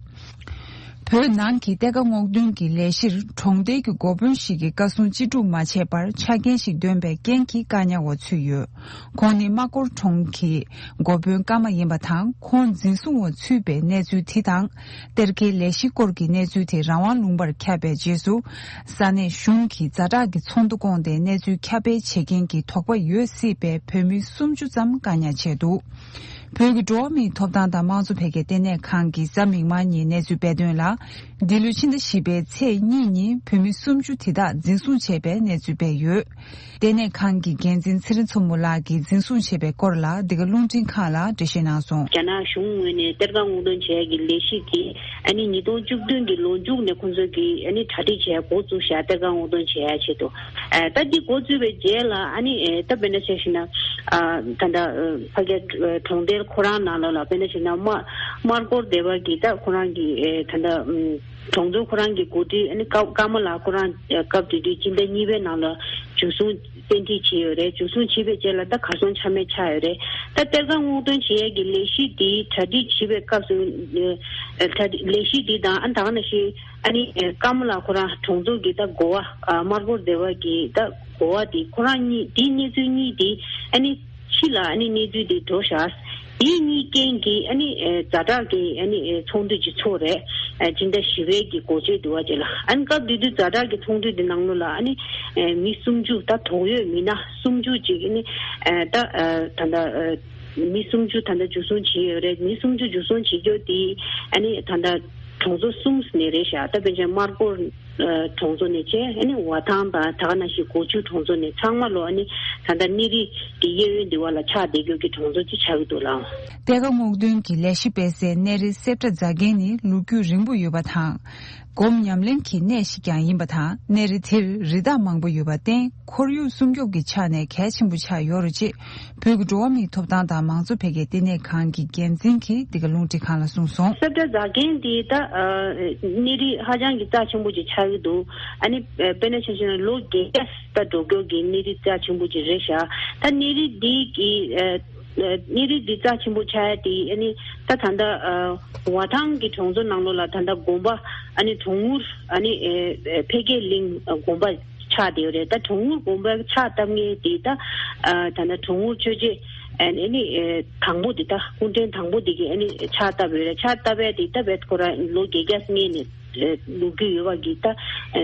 བོད་ནང་གི་གཏེར་ཁ་སྔོག་འདོན་གྱི་ལས་གཞིར་གྲོང་རྡལ་གྱི་འགོ་དཔོན་ཞིག་གིས་བཀའ་གསུང་ཅི་སྒྲུབ་མ་བྱས་པར་ཆ་རྐྱེན་ཞིག་འདོན་པའི་རྐྱེན་གྱིས་བཀག་ཉར་འོག་ཚུད་ཡོད། ཁོང་ནི་སྨར་སྐོར་གྲོང་གི་འགོ་དཔོན་ཀརྨ་ཡིན་པ་དང་། ཁོང་འཛིན་བཟུང་འོག་ཚུད་པའི་གནས་ཚུལ་དེ་དང་། གཏེར་ཁའི་ལས་གཞི་སྐོར་གྱི་གནས་ཚུལ་དེ་རང་དབང་ལུང་པར་ཁྱབ་པའི་རྗེས་སུ། ས་གནས་གཞུང་གིས་ཛ་དྲག་གི་ཚོགས་འདུ་བསྐོངས་ཏེ་གནས་ཚུལ་ཁྱབ་སྤེལ་བྱེད་མཁན་གྱི་དོགས་པ་ཡོད་སྲིད་པའི་བོད་མི་སུམ་ཅུ་ཙམ་བཀག་ཉར་བྱས་འདུག་བོད་ཀྱི་འགྲོ་བ་མིའི་ཐོབ་ཐང་དང་དམངས་གཙོ་འཕེལ་རྒྱས་ལྟེ་གནས་ཁང་གིས་གཟའ་མིག་དམར་ཉིན་གནས་ཚུལ་སྤེལ་དོན་ལ། འདི་ལོའི་ཕྱི་ཟླ་བཞི་པའི་ཚེས་གཉིས་ཉིན་བོད་མི་སུམ་ཅུ་དེ་དག་འཛིན་བཟུང་བྱས་པའི་གནས་ཚུལ་སྤེལ་ཡོད། ལྟེ་གནས་ཁང་གི་འགན་འཛིན་ཚེ་རིང་མཚོ་མོ་ལགས་ཀྱིས་འཛིན་བཟུང་བྱས་པའི་སྐོར་ལ་འདི་ག་རླུང་འཕྲིན་ཁང་ལ་འགྲེལ་བཤད་གནང་སོང་། རྒྱ་ནག་གཞུང་ངོས་ནས་གཏེར་ཁ་སྔོག་འདོན་བྱེད་ཡག་གི་ལས་གཞི་དེ་ཨ་ནི་ཉིས་སྟོང་བཅུ་བདུན་གྱི་ལོ་མཇུག་ནས་ཁོང་ཚོས་ཀྱིས་ཨ་ནི་གྲ་སྒྲིག་བྱེད་ཡག་འགོ་བཙུགས་བཞག་གཏེར་ཁ་སྔོག་འདོན་བྱེད་ཡག་ཆེད་དུ། ཨ་ད་འདི་འགོ་བཙུགས་པའི་རྗེས་ལ་ཨ་ནི་ཨེ་ད་དཔེར་ན་ཆ་བཞག་ན་ཨ་ད་ལྟ་ཨ་ཕ་གིའི་གྲོང་རྡལ་ཁོ་རང་ནང་ལོགས་ལ་དཔེར་ན་ཆ་བཞག་ན་སྨར་སྨར་སྐོར་སྡེ་བ་གི་ད་ཁོ་རང་གི་ཨེ་ད་ལྟ་ཨམ་གྲོང་ཚོ་ཁོ་རང་གི་འགོ་ཁྲིད་ཨ་ནི་ཀརྨ་ཀརྨ་ལགས་ཁོ་རང་ཨེ་སྐབས་དེ་དུས་སྤྱི་ཟླ་གཉིས་པའི་ནང་ལ་འཇུ་བཟུང་བཙན་ཁྲིད་བྱས་ཡོད་རེད། འཇུ་བཟུང་བྱས་པའི་རྗེས་ལ་ད་གར་སོང་ཆ་མེད་ཆགས་ཡོད་རེད། ད་གཏེར་ཁ་སྔོག་འདོན་བྱེད་ཡག་གི་ལས་གཞི་འདི་གྲ་སྒྲིག་བྱེད་པའི་སྐབས་སུ་ཨེ་གྲ་སྒྲིག་ལས་གཞི་འདི་དང་ཨ་ད་ག་ནང་བཞིན། ཨ་ནི་ཀརྨ་ལགས་ཁོ་རང་གྲོང་ཚོ་གི་ད་འགོ་བ་ཨ་སྨར་སྐོར་སྡེ་བ་གི་ད་འགོ་བ་དེ་ཁོ་རང་གཉིས་དེའི་གནས་ཚུལ་གཉིས་དེ་ཨ་ནི་ཕྱི་ལ་ཨ་ནི་གནས་ཚུལ་དེ་འགྲོ་བཞག་དེའི་གཉིས་རྐྱེན་གྱིས་ཨ་ནི་ཨེ་ཛ་དྲག་གི་ཨ་ནི་ཨེ་ཚོགས་འདུ་ཅིག་ཚོགས་རེད། ཨེ་སྤྱི་ཟླ་བཞི་པའི་གི་འགོ་སྤྱོད་དུ་བ་ཅིག་ལ་ཨ་ནི་སྐབས་དེ་དུས་ཛ་དྲག་གི་ཚོགས་འདུ་དེ་ནང་ལོགས་ལ་ཨ་ནི་ཨེ་མི་སུམ་ཅུ་ད་དོགས་ཡོད་མི་སྣ་སུམ་ཅུ་ཅིག་ཨ་ནི་ཨེ་ད་ཨེ་ད་ད་ཨེ། མི་སུམ་ཅུ་ད་ལྟ་འཇུ་བཟུང་བྱས་ཡོད་རེད། མི་སུམ་ཅུ་འཇུ་བཟུང་བྱེད་རྒྱུ་དེ་ཨ་ནི་ད་ལྟ་གྲོང་ཚོ་གསུམ་ནས་རེད་ཤག་ད་དཔེར་ན་སྨར་སྐོར་གྲོང་ཚོ་ནས་བྱས་ཨ་ནི་ཝ་ཐང་དང་ད་ག་ནང་བཞིན་སྒོ་ཆུ་གྲོང་ཚོ་ནས་ཚང་མ་ལོ་ཨ་ནི་ད་ལྟ་གནས་རི་གི་གཡས་གཡོན་འདི་བ་ལ་ཆགས་བསྡད་རྒྱུ་གི་གྲོང་ཚོ་ཅིག་ཆགས་ཀྱི་འདུག་ལགས། གཏེར་ཁ་སྔོག་འདོན་གྱི་ལས་གཞི་སྤེལ་སའི་གནས་རི་སེབ་ཏྲ་རྫ་མཁན་ནི་ལོ་རྒྱུས་རིང་པོ་ཡོད་པ་དང་། སྒོམ་ཉམས་ལེན་གྱི་གནས་ཤིག་ཀྱང་ཡིན་པ་དང་། གནས་རི་དེར་རི་དྭགས་མང་པོ་ཡོད་པར་བརྟེན། ཁོར་ཡུག་སྲུང་སྐྱོབ་ཀྱི་ཆ་ནས་གལ་ཆེན་པོ་ཆགས་ཡོད་རེད་ཅེས། བོད་ཀྱི་འགྲོ་བ་མིའི་ཐོབ་ཐང་དང་མང་གཙོ་འཕེལ་རྒྱས་ལྟེ་གནས་ཁང་གི་འགན་འཛིན་གྱིས་འདི་ག་རླུང་འཕྲིན་ཁང་ལ་གསུངས་སོང་། སེབ་ཏྲ་རྫ་མཁན་འདི་ད་ཨ་གནས་རི་ཧ་ཅང་གི་རྩ་ཆེན་པོ་ཅིག་ཆགས་ཀྱི་འདུག་ཨ་ནི་དཔེར་ན་ཆ་བཞག་ན་ལོ་བརྒྱད་བརྒྱ་ད་འགྲོ་མགྱོགས་ཀྱི་གནས་རི་རྩ་ཆེན་པོ་ཅིག་རེད་ཤག་ད་གནས་རི་འདི་གི་ཨ་གནས་རི་འདི་རྩ་ཆེན་པོ་ཆགས་ཡ་དེ་ཨ་ནི་ད་ད་ལྟ་ཨ་ཝ་ཐང་གི་གྲོང་ཚོ་ནང་ལོགས་ལ་ད་ལྟ་དགོན་པ་ཨ་ནི་གྲོང་ངུར་ཨ་ནི་ཨེ་ཨེ་འཕེལ་རྒྱས་གླིང་དགོན་པ་ཆགས་བསྡད་ཡོད་རེད། ད་གྲོང་ངུར་དགོན་པ་ཆགས་བཏབ་མཁན་དེ་ད་ཨ་ད་ལྟ་གྲོང་ངུར་ཆོས་རྗེ་ཨ་ནི་ཨེ་དང་པོ་དེ་ད་སྐུ་ཕྲེང་དང་པོ་དེ་གིས་ཨ་ནི་ཆགས་བཏབ་ཡོད་རེད། ཆགས་བཏབ་ཡ་དེ་ད་བེད་ཁོ་ར་ལོ་བརྒྱད་བརྒྱ་སྔོན་ནས་ལོ་རྒྱུས་ཡོད་པ་གི་ད་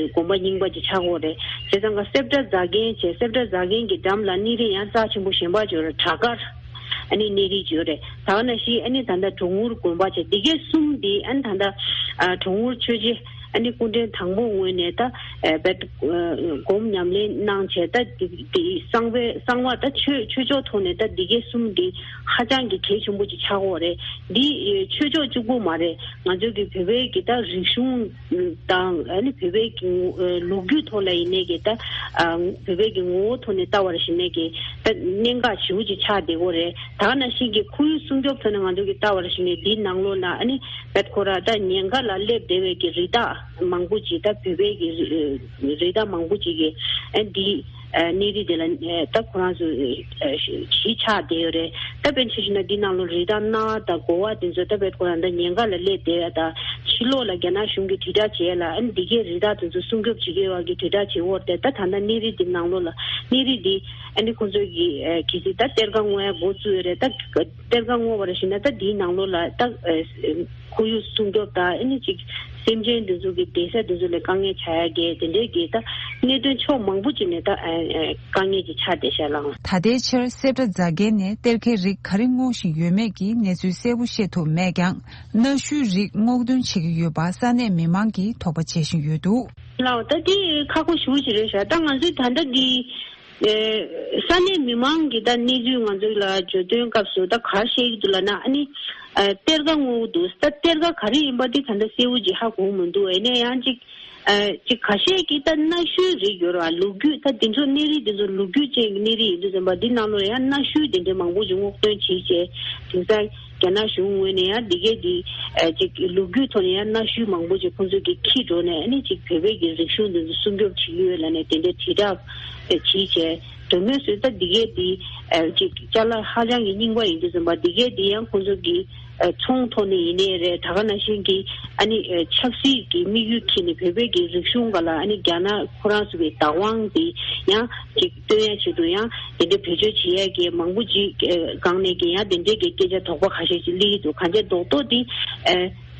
དགོན་པ་རྙིང་པ་ཅིག་ཆགས་ཀྱི་ཡོད་རེད། བྱས་ཙང་ཀ་སེབ་ཏྲ་རྫ་མཁན་བྱས། སེབ་ཏྲ་རྫ་མཁན་གྱི་འགྲམ་ལ་གནས་རི་ཡང་རྩ་ཆེན་པོ་གཞན་པ་ཅིག་ཡོད་རེད། བྲག་དཀར་ཨ་ནི་གནས་རི་ཅིག་ཡོད་རེད། ད་ག་ནང་བཞིན་ཨ་ནི་ད་ལྟ་གྲོང་ངུར་དགོན་པ་བྱས། འདི་གའི་གསུམ་འདི་ཨ་ནི་ད་ལྟ་ཨ་གྲོང་ངུར་ཆོས་རྗེ་ཨ་ནི་སྐུ་ཕྲེང་དང་པོ་ངོས་ནས་ད་ཨ་བེད་ཨ་སྒོམ་ཉམས་ལེན་གནང་བྱས། ད་འདི་འདི་གསང་བའི་གསང་བ་ད་ཆོས་ཆོས་ཕྱོགས་ཐོག་ནས་ད་འདི་གའི་གསུམ་འདི་ཧ་ཅང་གི་གལ་ཆེན་པོ་ཅིག་ཆགས་ཀྱི་ཡོད་རེད། འདི་ཨེ་ཆོས་ཕྱོགས་གཅིག་པུ་མ་རེད། ང་ཚོ་གི་བོད་པའི་གི་ད་རིག་གཞུང་དང་ཨ་ནི་བོད་པའི་གི་ཨེ་ལོ་རྒྱུས་ཐོག་ལ་ཡིན་ནའི་གི་ད་ཨ་བོད་པའི་གི་ངོ་བོ་ཐོག་ནས་ལྟ་བར་ཞིག་ནས་གི་ད་གནད་འགག་ཞེ་པོ་ཅིག་ཆགས་བསྡད་ཀྱི་ཡོད་རེད། ད་ག་ནང་བཞིན་གྱི་ཁོར་ཡུག་སྲུང་སྐྱོབ་ཐོག་ནས་ང་ཚོ་གི་ལྟ་བར་ཞིག་ནས་འདིའི་ནང་ལོགས་ལ་ཨ་ནི་བེད་ཁོ་ར་ད་ཉེན་ཁ་ལ་སླེབས་བསྡད་པའི་གི་རི་དྭགས་མང་པོ་ཅིག་ད་བོད་པའི་གི་རི་རི་དྭགས་མང་པོ་ཅིག་གི་ཨ་འདི་ཨ་གནས་རི་དེ་ལ་ཨ་ད་ཁོ་རང་ཚོ་ཨ་གཞིས་ཆགས་བསྡད་ཡོད་རེད། ད་དཔེར་ན་ཆ་བཞག་ན་འདི་ནང་ལོགས་རི་དྭགས་གནའ་དང་དགོ་བ་དེ་ཚོ་ད་བེད་ཁོ་ར་ད་ཉེན་ཁ་ལ་སླེབས་བསྡད་ཡ་ད་ཕྱི་ལོགས་ལ་རྒྱ་ནག་གཞུང་གིས་དྲིལ་བསྒྲགས་བྱས་ལ་ཨ་འདི་གའི་རི་དྭགས་དེ་ཚོ་སྲུང་སྐྱོབ་བྱེད་ཀྱི་ཡོད་པ་གི་དྲིལ་བསྒྲགས་བྱེད་ཀྱི་ཡོད་རེད། ད་ད་ལྟ་གནས་རི་འདི་ནང་ལོགས་ལ་གནས་རི་འདི་ཨ་ནི་ཁོ་ཚོས་ཀྱི་ཨ་གལ་སྲིད་ད་གཏེར་ཁ་སྔོག་ཡ་འགོ་བཙུགས་ཡོད་རེད། ད་གཏེར་ཁ་སྔོག་པར་ཞིག་ན་ད་འདིའི་ནང་ལོགས་ལ་ད་ཨ་ཁོར་ཡུག་སྲུང་སྐྱོབ་དང་ཨ་ནི་ཅིག་སེམས་ཅན་འདི་ཚོ་གི་བསྡད་ས་འདི་ཚོ་ལ་དཀའ་ངལ་ཆགས་ཡ་གི་དེ་འདྲའི་གི་ད་གནད་དོན་ཕྱོགས་མང་པོ་ཅིག་ནས་ད་ཨ་ཨ་དཀའ་ངལ་ཅིག་ཆགས་བསྡད་ཤག་ལགས། ད་ལྟའི་ཆར་སེབ་ཏྲ་རྫ་མཁན་ནས་གཏེར་ཁའི་རིགས་ག་རེ་སྔོག་བཞིན་ཡོད་མེད་ཀྱི་གནས་ཚུལ་གསལ་པོ་ཤེས་ཐུབ་མེད་ཀྱང་། གནའ་ཤུལ་རིགས་སྔོག་འདོན་བྱེད་ཀྱི་ཡོད་པ་ས་གནས་མི་མང་གིས་དོགས་པ་བྱེད་བཞིན་ཡོད་འདུག། ལགས། ད་འདི་ཁག་པོ་ཞེ་པོ་ཅིག་རེད་ཤག་ད་ང་ཚོས་ད་ལྟ་འདི་ཨེ་ས་གནས་མི་མང་གི་ད་གནས་ཚུལ་ང་ཚོ་ལ་བརྗོད་དོན་སྐབས་སུ་ད་ག་རེ་བཤད་ཀྱི་འདུག་ལབ་ན། ཨ་ནི་ཨེ་གཏེར་ཁ་སྔོག་གི་འདུག་ད་གཏེར་ཁ་ག་རེ་ཡིན་པ་འདི་ད་ལྟ་གསལ་པོ་ཅིག་ཧ་གོ་མི་འདུག་ཨེ་ནས་ཡང་ཅིག་ཨེ་ཅིག་ཁ་ཤས་ཀྱིས་ད་གནའ་ཤུལ་རིགས་ཡོད་རེད་བ། ལོ་རྒྱུས་ད་འདི་ཚོ་གནས་རིགས་འདི་ཚོ་ལོ་རྒྱུས་ཅན་གྱི་གནས་རིགས་ཡིན་དུས་ཙམ་པ་འདི་ནང་ལོགས་ཡང་གནའ་ཤུལ་དེ་འདྲའི་མང་པོ་ཅིག་སྔོག་འདོན་བྱས་བྱས་དེང་སང་རྒྱ་ནག་གཞུང་ངོས་ནས་ཡང་འདི་གའི་འདི་ཨེ་ཅིག་ལོ་རྒྱུས་ཐོག་ནས་ཡང་གནའ་ཤུལ་མང་པོ་ཅིག་ཁོང་ཚོས་ཀྱིས་འཁྱེར་འགྲོ་ནས་ཨ་ནི་ཅིག་བོད་པའི་གི་རིག་གཞུང་འདི་ཚོ་སྲུང་སྐྱོབ་བྱེད་ཀྱི་ཡོད་ལབ་ནས་དེ་འདྲའི་དྲིལ་བསྒྲགས་བྱས་བྱས་དོན་དངོས་སུ་ད་འདི་གའི་འདི་ཨེ་ཅིག་ཅ་ལག་ཧ་ཅང་གི་རྙིང་པ་ཡིན་དུས་ཙམ་པ་འདི་གའི་འདི་ཡང་ཁོང་ཚོ་གིས་ ཚོང་ཐོག་ནས་ཡིན་ནའི་རེད། ད་ག་ནང་བཞིན་གྱི་ཨ་ནི་ཆབ་སྲིད་ཀྱི་དམིགས་ཡུལ་འཁྱེར་ནས་བོད་པའི་གི་རིག་གཞུང་སྒང་ལ་ཨ་ནི་རྒྱ་ནག་ཁོ་རང་ཚོ་གི་བདག་དབང་དེ་ཡང་ཅིག་སྟོན་ཡ་ཆེད་དུ་ཡང་དེ་འདྲའི་བེད་སྤྱོད་བྱེད་ཡ་གི་མང་པོ་ཅིག་སྒང་ནས་ཀྱི་ཡང་དེ་འདྲའི་གི་སྐད་ཆ་དོགས་པ་ཁ་ཤས་ཅིག་སླེབས་ཀྱི་འདུག་གང་ཅི་རྡོག་རྡོག་དེ་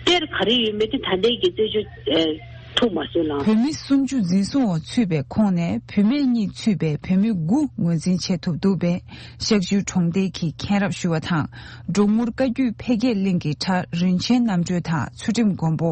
གཏེར་ག་རེ་ཡོད་མེད་དེ་ད་ལྟའི་གི་རྩད་གཅོད་ཐུབ་མ་སོང་ལགས། བོད་མི་སུམ་ཅུ་འཛིན་བཟུང་འོག་ཚུད་པའི་ཁོངས་ནས་བུད་མེད་གཉིས་ཚུད་པའི་བོད་མི་དགུ་ངོས་འཛིན་བྱེད་ཐུབ་འདུག་པས། ཤག་ཆུ་གྲོང་རྡལ་གྱི་མཁན་རབས་ཞུ་བ་དང་། འབྲོག་མུར་བཀའ་བརྒྱུད་འཕེལ་རྒྱས་གླིང་གི་ཕྲ་རིན་ཆེན་རྣམ་གྲོལ་དང་ཚུལ་ཁྲིམས་མགོན་པོ།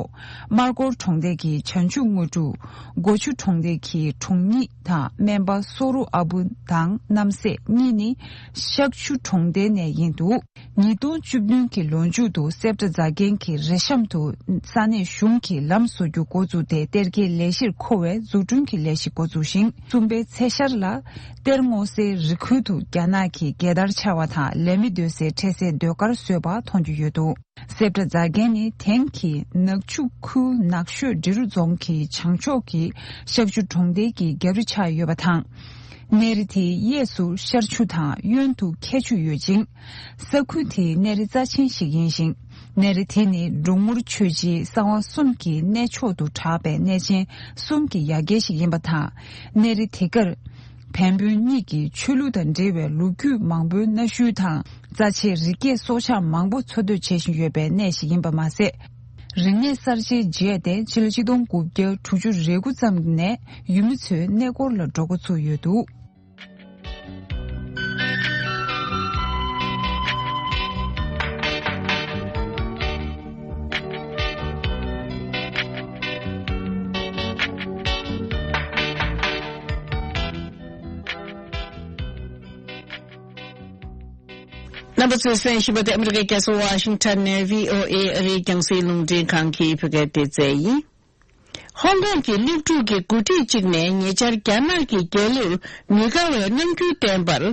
སྨར་སྒོར་གྲོང་རྡལ་གྱི་བྱང་ཆུབ་དངོས་གྲུབ། སྒོ་ཆུ་གྲོང་རྡལ་གྱི་དྲུང་ཉིད་དང་སྨན་པ་སོ་རུ་ཨ་བུ་དང་རྣམ་སྲས་གཉིས་ནི་ཤག་ཆུ་གྲོང་རྡལ་ནས་ཡིན་འདུག་ཉིས་སྟོང་བཅུ་བདུན་གྱི་ལོ་མཇུག་ཏུ་གསེབ་ཁྲ་རྫ་མཁན་གྱི་རེ་ཤམ་དུ་ས་གནས་གཞུང་གིས་ལམ་བཟོ་རྒྱུ་འགོ་བཙུགས་ཏེ་གཏེར་གྱི་ལས་གཞིར་མཁོ་བའི་འཛུགས་སྐྲུན་གྱི་ལས་གཞི་འགོ་འཛུགས་ཤིང་། གསུམ་པའི་ཚེས་ཤར་ལ་གཏེར་སྔོག་སའི་རི་ཁུལ་དུ་རྒྱ་ནག་གི་རྒྱལ་དར་འཕྱར་བ་དང་ལས་མི་སྡོད་སའི་འཕྲལ་སེལ་ཟློས་གར་བཟོས་པ་མཐོང་རྒྱུ་ཡོད་འདུག་གསེབ་ཁྲ་རྫ་མཁན་ནི་དེང་གི་ནག་ཆུ་ཁུལ་ནགས་ཤོད་འབྲི་རུ་རྫོང་གི་བྱང་ཕྱོགས་ཀྱི་ཤག་ཆུ་གྲོང་རྡལ་གྱི་རྒྱབ་རི་ཆགས་ཡོད་པ་དང་། གནས་རི་དེའི་གཡས་སུ་ཤར་ཆུ་དང་གཡོན་དུ་ཁྱད་ཆུ་ཡོད་ཅིང་། ས་ཁུལ་དེའི་གནས་རི་རྩ་ཆེན་ཞིག་ཡིན་ཞིང་། གནས་རི་དེ་ནི་འབྲོག་མུར་ཆོས་རྗེའི་གསང་བ་གསུམ་གྱི་གནས་མཆོག་ཏུ་གྲགས་པའི་གནས་ཆེན་གསུམ་གྱི་ཡ་གྱལ་ཞིག་ཡིན་པ་དང་། གནས་རི་དེ་གར་བན་བོན་གཉིས་ཀྱི་ཆོས་ལུགས་དང་འབྲེལ་བའི་ལོ་རྒྱུས་མང་པོའི་གནའ་ཤུལ་དང་། རྩ་ཆེའི་རི་སྐྱེས་སྲོག་ཆགས་མང་པོ་འཚོ་སྡོད་བྱེད་བཞིན་ཡོད་པའི་གནས་ཤིག་ཡིན་པ་མ་ཟད། རིག་གནས་གསར་བརྗེའི་རྗེས་ཏེ་ཕྱི་ལོ་ཆིག་སྟོང་དགུ་བརྒྱ་དྲུག་ཅུ་རེ་དགུ་ཙམ་ནས་ཡུལ་མི་ཚོའི་གནས་སྐོར་ལ་འགྲོ་འགོ་ཚུགས་ཡོད་འདུག་རྣམ་པ་ཚོས་གསན་བཞིན་པ་དེ་ཨ་མི་རི་ཀའི་རྒྱལ་ས་ཝ་ཤིང་ཊོན་ནས་བྷི་ཨོ་ཨེ་ཨ་རིའི་རྒྱང་སྲིང་རླུང་འཕྲིན་ཁང་གི་བོད་སྐད་སྡེ་ཚན་ཡིན། ཧོང་ཀོང་གི་སློབ་ཕྲུག་གི་འགོ་ཁྲིད་ཅིག་ནས་ཉེ་ཆར་རྒྱ་ནག་གི་རྒྱལ་གླུར་མི་དགའ་བའི་རྣམ་འགྱུར་བསྟན་པར།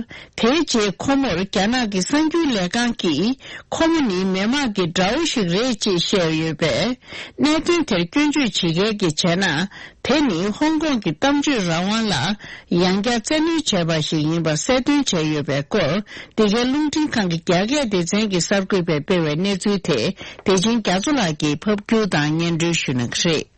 དེའི་རྗེས་ཁོ་མོར་རྒྱ་ནག་གི་གསར་འགྱུར་ལས་ཁང་གིས་ཁོ་མོ་ནི་མི་དམངས་ཀྱི་དགྲ་བོ་ཞིག་རེད་ཅེས་བཤད་ཡོད་པས། གནད་དོན་དེར་སྐྱོན་བརྗོད་བྱེད་མཁན་གྱིས་བྱས་ན། དེ་ནི་ཧོང་ཀོང་གི་གཏམ་བརྗོད་རང་དབང་ལ་ཡང་བསྐྱར་བཙན་གནོན་བྱས་པ་ཞིག་ཡིན་པ་གསལ་སྟོན་བྱས་ཡོད་པའི་སྐོར། འདི་གའི་རླུང་འཕྲིན་ཁང་གི་རྒྱ་སྐད་སྡེ་ཚན་གྱི་གསར་འགོད་པས་སྤེལ་བའི་གནས་ཚུལ་དེ། བདེ་ཆེན་རྒྱ་མཚོ་ལགས་ཀྱིས་ཕབ་སྒྱུར་དང་སྙན་སྒྲོན་ཞུ་གནང་གི་རེད།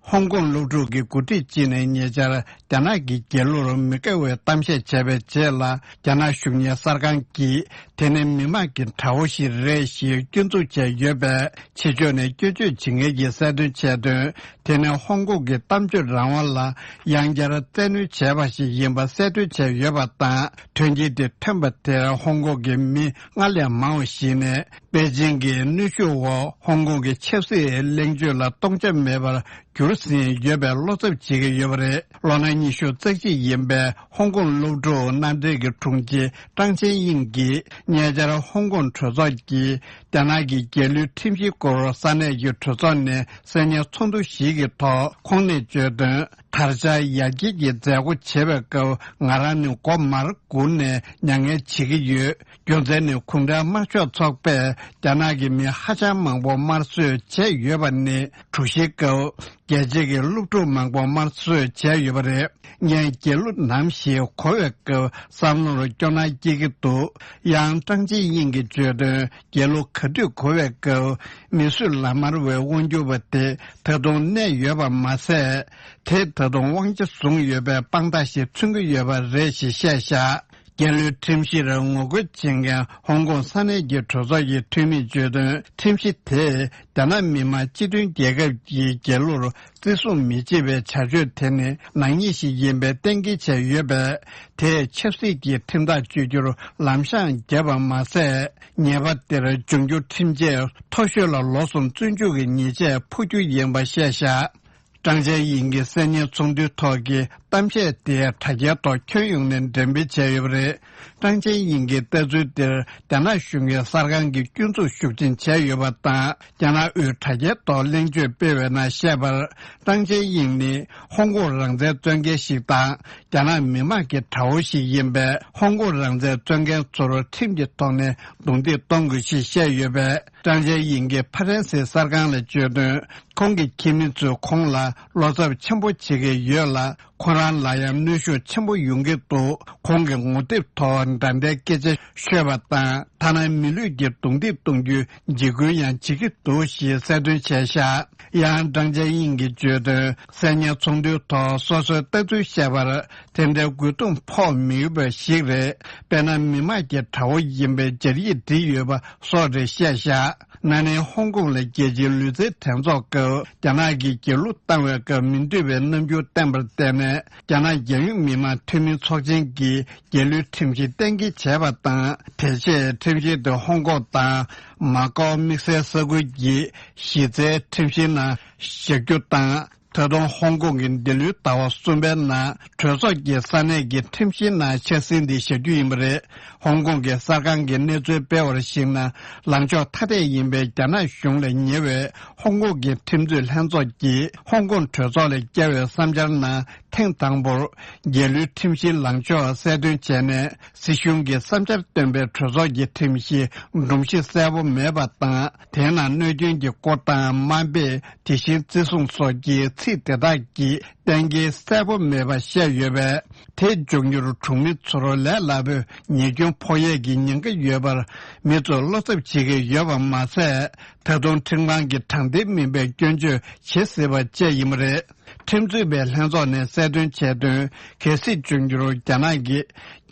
ཧོང་ཀོང་སློབ་ཕྲུག་གི་འགོ་ཁྲིད་ཅིག་ནས་ཉེ་ཆར་རྒྱ་ནག་གི་རྒྱལ་གླུར་མི་དགའ་བའི་གཏམ་བཤད་བྱས་པའི་རྗེས་ལ། རྒྱ་ནག་གཞུང་གཉེར་གསར་ཁང་གིས་དེ་ནི་མི་དམངས་ཀྱི་དགྲ་བོ་ཞིག་རེད་ཞེས་སྐྱོན་འཛུགས་བྱས་ཡོད་པས། ཕྱི་ཕྱོགས་ནས་སྐྱོན་བརྗོད་བྱེད་མཁན་གྱིས་གསལ་སྟོན་བྱས་དོན། དེ་ནི་ཧོང་ཀོང་གི་གཏམ་བརྗོད་རང་དབང་ལ་ཡང་བསྐྱར་བཙན་གནོན་བྱས་པ་ཞིག་ཡིན་པ་གསལ་སྟོན་བྱས་ཡོད་པ་དང་། དོན་རྐྱེན་དེ་ཐོན་པ་དེར་ཧོང་ཀོང་གི་མི་སྔར་ལས་མང་བ་ཞིག་ནས། པེ་ཅིང་གི་གནོན་ཤུགས་འོག་ཧོང་ཀོང་གི་ཆབ་སྲིད་གླེང་བརྗོད་ལ་སྟོང་ཆ་མེད་པར་གྱུར་ཟིན་ཡོད་པའི་བློ་འཚབ་བྱེད་ཀྱི་ཡོད་པ་རེད། ལོ་ན་ཉི་ཤུ་རྩ་གཅིག་ཡིན་པའི་ཧོང་ཀོང་སློབ་ཕྲུག་མནའ་འབྲེལ་གྱི་དྲུང་ཆེ་ཀྲང་ཅན་དབྱིང་གིས་ཉེ་ཆར་ཧོང་ཀོང་གྲོས་ཚོགས་ཀྱིས་རྒྱ་ནག་གི་རྒྱལ་གླུའི་ཁྲིམས་གཞིའི་སྐོར་ས་གནས་ཀྱི་གྲོས་ཚོགས་ནས་གསན་ཉན་ཚོགས་འདུ་ཞིག་གི་ཐོག་ཁོང་ནས་བརྗོད་དོན། དར་ཆ་ཡར་རྒྱས་ཀྱི་མཛད་སྒོ་བྱེད་པའི་སྐབས་ང་རང་ནི་མགོ་མར་སྒུར་ནས་མྱ་ངན་བྱེད་ཀྱི་ཡོད། རྒྱུ་མཚན་ནི་གུང་ཁྲན་དམར་ཤོག་ཚོགས་པས་རྒྱ་ནག་གི་མི་ཧ་ཅང་མང་པོ་དམར་གསོད་བྱས་ཡོད་པ་ནི། དྲུག་བཞིའི་སྐབས་རྒྱལ་སྤྱི་གི་སློབ་ཕྲུག་མང་པོ་དམར་གསོད་བྱས་ཡོད་པ་རེད། ངས་རྒྱལ་གླུ་ནམ་ཞིག་གོ་བའི་སྐབས་བསམ་བློར་སྐྱོ་སྣང་སྐྱེ་གི་འདུག་ཡང་ཀྲང་ཅི་དབྱིང་གིས་བརྗོད་དོན། རྒྱལ་གླུ་ག་དུས་གོ་བའི་སྐབས་མི་གསོད་ལག་དམར་བའི་དབང་སྒྱུར་བ་དེ་ད་དུང་གནས་ཡོད་པ་མ་ཟད། དེས་ད་དུང་དབང་ཆ་བཟུང་ཡོད་པའི་དཔང་རྟགས་ཤིག་མཚོན་གྱི་ཡོད་པ་རེད་ཞེས་བཤད་བཞག་རྒྱལ་གླུའི་ཁྲིམས་གཞིར་ངོ་རྒོལ་བྱེད་མཁན་ཧོང་ཀོང་ས་གནས་ཀྱི་གྲོས་ཚོགས་ཀྱི་འཐུས་མིས་བརྗོད་དོན། ཁྲིམས་གཞི་དེས་རྒྱ་ནག་མི་དམངས་སྤྱི་མཐུན་རྒྱལ་ཁབ་ཀྱི་རྒྱལ་གླུར་བརྩི་སྲུང་མི་བྱེད་པའི་བྱ་སྤྱོད་དེ་ནི་ནག་ཉེས་ཤིག་ཡིན་པའི་གཏན་འཁེལ་བྱས་ཡོད་པས། དེས་ཆབ་སྲིད་ཀྱི་ཁྲིམས་ཐག་གཅོད་རྒྱུར་ལམ་ཤང་བརྒྱབ་པ་མ་ཟད། ཉེས་པ་དེར་འབྱུང་འགྱུར་ཁྲིམས་ཆད་མཐོ་ཤོས་ལ་ལོ་གསུམ་བཙོན་འཇུག་གི་ཉེས་ཆད་ཕོག་རྒྱུ་ཡིན་པ་བཤད་བཞག་ཀྲང་ཅན་དབྱིང་གིས་གསན་ཉན་ཚོགས་འདུའི་ཐོག་གི་གཏམ་བཤད་དེ་དྲ་རྒྱའི་ཐོག་ཁྱོན་ཡོངས་ནས་འགྲེམས་སྤེལ་བྱས་ཡོད་པ་རེད། ཀྲང་ཅན་དབྱིང་གི་ལྟ་ཚུལ་དེར་རྒྱ་ནག་གཞུང་གི་གསར་ཁང་གིས་སྐྱོན་འཛུགས་ཤུགས་ཆེན་བྱས་ཡོད་པ་དང་། རྒྱ་ནག་དབུས་དྲ་རྒྱའི་ཐོག་གླེང་བརྗོད་སྤེལ་བའི་ནང་བཤད་པར། ཀྲང་ཅན་དབྱིང་ནི་ཧོང་ཀོང་རང་བཙན་རྩོད་མཁན་ཞིག་དང་། རྒྱ་ནག་མི་དམངས་ཀྱི་དགྲ་བོ་ཞིག་ཡིན་པས། ཧོང་ཀོང་རང་བཙན་རྩོད་མཁན་ཚོར་ཁྲིམས་ཀྱི་ཐོག་ནས་རྡུང་རྡེག་གཏོང་དགོས་ཞེས་བཤད་ཡོད་པས། ཀྲང་ཅན་དབྱིང་གིས་ཕ་རན་སིའི་གསར་ཁང་ལ་བརྗོད་དོན། ཁོང་གི་ཁྱིམ་མི་ཚོས་ཁོང་ལ་བློ་འཚབ་ཆེན་པོ་བྱེད་ཀྱི་ཡོད་ལ། ཁོ་རང་ལ་ཡང་གནོན་ཤུགས་ཆེན་པོ་ཡོང་གི་འདུག་ཁོང་གིས་ངོ་དེབ་ཐོག་འདྲ་འདྲའི་སྐད་ཆ་ཤོད་པ་དང་ ཐ་ན་མི་ལུས་ཀྱི་རྡུང་རྡེག་གཏོང་རྒྱུའི་འཇིགས་སྐུལ་ཡང་བྱེད་ཀྱི་འདུག་ཞེས་གསལ་སྟོན་བྱས་བཞག་ཡང་ཀྲང་ཅན་དབྱིང་གིས་བརྗོད་དོན། གསར་རྙིང་ཚོགས་འདུའི་ཐོག་སོ་སོའི་ལྟ་ཚུལ་བཤད་པར་དེ་འདྲའི་རྒོལ་རྡུང་ཕོག་མི་འོས་པ་ཞིག་རེད། དཔེར་ན། མི་དམངས་ཀྱི་དགྲ་བོ་ཡིན་པའི་སྦྱར་ཡིག་བྲིས་ཡོད་པ་སོགས་རེད་བཤད་བཞག་ན་ནིང་ཧོང་ཀོང་ལ་རྒྱལ་སྤྱིའི་ལུས་རྩལ་འགྲན་ཚོགས་སྐབས་རྒྱ་ནག་གིས་རྒྱལ་གླུ་བཏང་བའི་སྐབས་མི་འདོད་པའི་རྣམ་འགྱུར་བསྟན་པར་བརྟེན་ནས། རྒྱ་ནག་རྒྱལ་ཡོངས་མི་དམངས་འཐུས་མི་ཚོགས་ཆེན་གྱིས་རྒྱལ་གླུའི་ཁྲིམས་གཞི་གཏན་འཁེལ་བྱས་པ་དང་། དེ་རྗེས་ཁྲིམས་གཞི་དེ་ཧོང་ཀོང་དང་མ་ཀའོ་དམིགས་བསལ་ས་ཁུལ་གྱི་གཞི་རྩའི་ཁྲིམས་གཞིའི་ནང་བཞག་རྒྱུ་དང་། ད་དུང་ཧོང་ཀོང་གི་འདི་ལོའི་ཟླ་བ་གསུམ་པའི་ནང་གྲོས་ཚོགས་ཀྱི་ས་གནས་ཀྱི་ཁྲིམས་གཞིའི་ནང་འཆར་ཟིན་འདི་བཞག་རྒྱུ་ཡིན་པ་རེད། ཧོང་ཀོང་གི་གསར་ཁང་གིས་གནས་ཚུལ་སྤེལ་བར་གཞིགས་ན། ལངས་ཕྱོགས་ཐ་དད་ཡིན་པའི་རྒྱ་ནག་གཞུང་ལ་ཉེ་བའི་ཧོང་ཀོང་གི་ཁྲིམས་རྩོད་ལྷན་ཚོགས་ཀྱིས་ཧོང་ཀོང་གྲོས་ཚོགས་ལ་བསྐྱལ་བའི་བསམ་འཆར་ནང་ཐེངས་དང་པོར་རྒྱལ་གླུའི་ཁྲིམས་གཞིའི་ལངས་ཕྱོགས་གསལ་སྟོན་བྱས་ནས། སྲིད་གཞུང་གི་བསམ་འཆར་བཏོན་པའི་གྲོས་ཚོགས་ཀྱི་ཁྲིམས་གཞི་སྒྲོམ་གཞི་གསལ་པོ་མེད་པ་དང་། དེའི་ནང་གནོད་སྐྱོན་གྱི་སྐོར་དང་། དམའ་འབེབས། དེ་བཞིན་བརྩི་སྲུང་སོགས་ཀྱི་ཚིག་དེ་དག་གི་གཏན་འཁེལ་གསལ་པོ་མེད་པ་བཤད་ཡོད་པས། དེ་འཇོག་རྒྱུར་གྲོང་མི་ཚོར་ལས་སླ་པོའི་ཉེས་སྐྱོན་ཕོག་ཡས་ཀྱི་ཉེན་ཁ་ཡོད་པར་མི་ཚོས་བློ་འཚབ་བྱེད་ཀྱི་ཡོད་པ་མ་ཟད། ད་དུང་ཁྲིམས་ཁང་གིས་དྲང་བདེན་མིན་པའི་སྐྱོན་བརྗོད་བྱེད་སྲིད་པ་བཅས་ཡིན་པ་རེད། ཁྲིམས་རྩོད་པའི་ལྷན་ཚོགས་ནས་གསལ་སྟོན་བྱས་དོན། གལ་སྲིད་འབྱུང་འགྱུར་རྒྱ་ནག་གིས་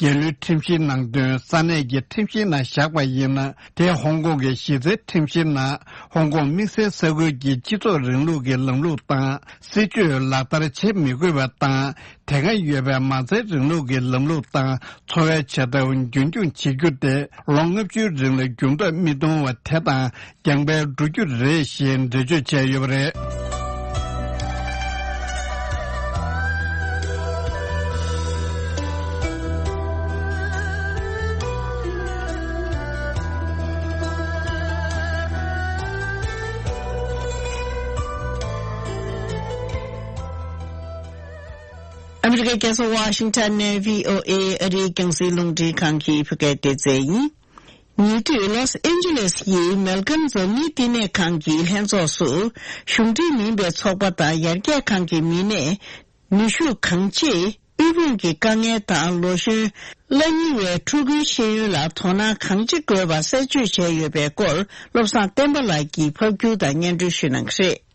རྒྱལ་གླུའི་ཁྲིམས་གཞིའི་ནང་དོན་ས་གནས་ཀྱི་ཁྲིམས་གཞིའི་ནང་བཞག་པ་ཡིན་ན། དེས་ཧོང་ཀོང་གི་གཞི་རྩའི་ཁྲིམས་གཞིའི་ནང་ཧོང་ཀོང་དམིགས་བསལ་ས་ཁུལ་གྱི་སྤྱི་ཚོགས་རིང་ལུགས་ཀྱི་ལམ་ལུགས་དང་སྲིད་བྱུས་ལག་བསྟར་བྱེད་མི་དགོས་པ་དང་། དེ་སྔ་ཡོད་པའི་མ་རྩའི་རིང་ལུགས་ཀྱི་ལམ་ལུགས་དང་འཚོ་བའི་བྱེད་ཐབས་རྒྱུན་འཁྱོངས་བྱེད་རྒྱུ་དེ་ལོ་ལྔ་བཅུའི་རིང་ལ་འགྱུར་ལྡོག་མི་གཏོང་བ་དེ་དང་རྐྱང་པའི་འགྲོ་རྒྱུ་རེད་ཞེས་འགྲེལ་བརྗོད་བྱས་ཡོད་པ་རེད། ཨ་མི་རི་ཀའི་རྒྱལ་ས་ཝ་ཤིང་ཊོན་ནས་བྷི་ཨོ་ཨེ་ཨ་རིའི་རྒྱང་སྲིང་རླུང་འཕྲིན་ཁང་གི་བོད་སྐད་སྡེ་ཚན་ཡིན། ཉེ་དུས་ལོས་ཨན་ཇེ་ལེས་ཡི་མེལ་ཀམ་འཛམ་གླིང་བསྟི་གནས་ཁང་གི་ལྷན་ཚོགས་སུ་གཞུང་འབྲེལ་མིན་པའི་ཚོགས་པ་དང་ཡར་རྒྱས་ཁང་གི་མི་སྣས་ནུས་ཤུགས་གང་ཆེས་དབུལ་ཕོངས་ཀྱི་དཀའ་ངལ་དང་ལོ་གཞོན་གླ་རྙིང་བའི་ཕྲུ་གུའི་ཤེས་ཡོན་ལ་དོ་སྣང་གང་ཆེ་དགོས་པ་གསལ་བརྗོད་བྱས་ཡོད་པའི་སྐོར་བློ་བཟང་བསྟན་པ་ལགས་ཀྱིས་ཕབ་སྒྱུར་དང་སྙན་སྒྲོན་ཞུ་གནང་གི་རེད།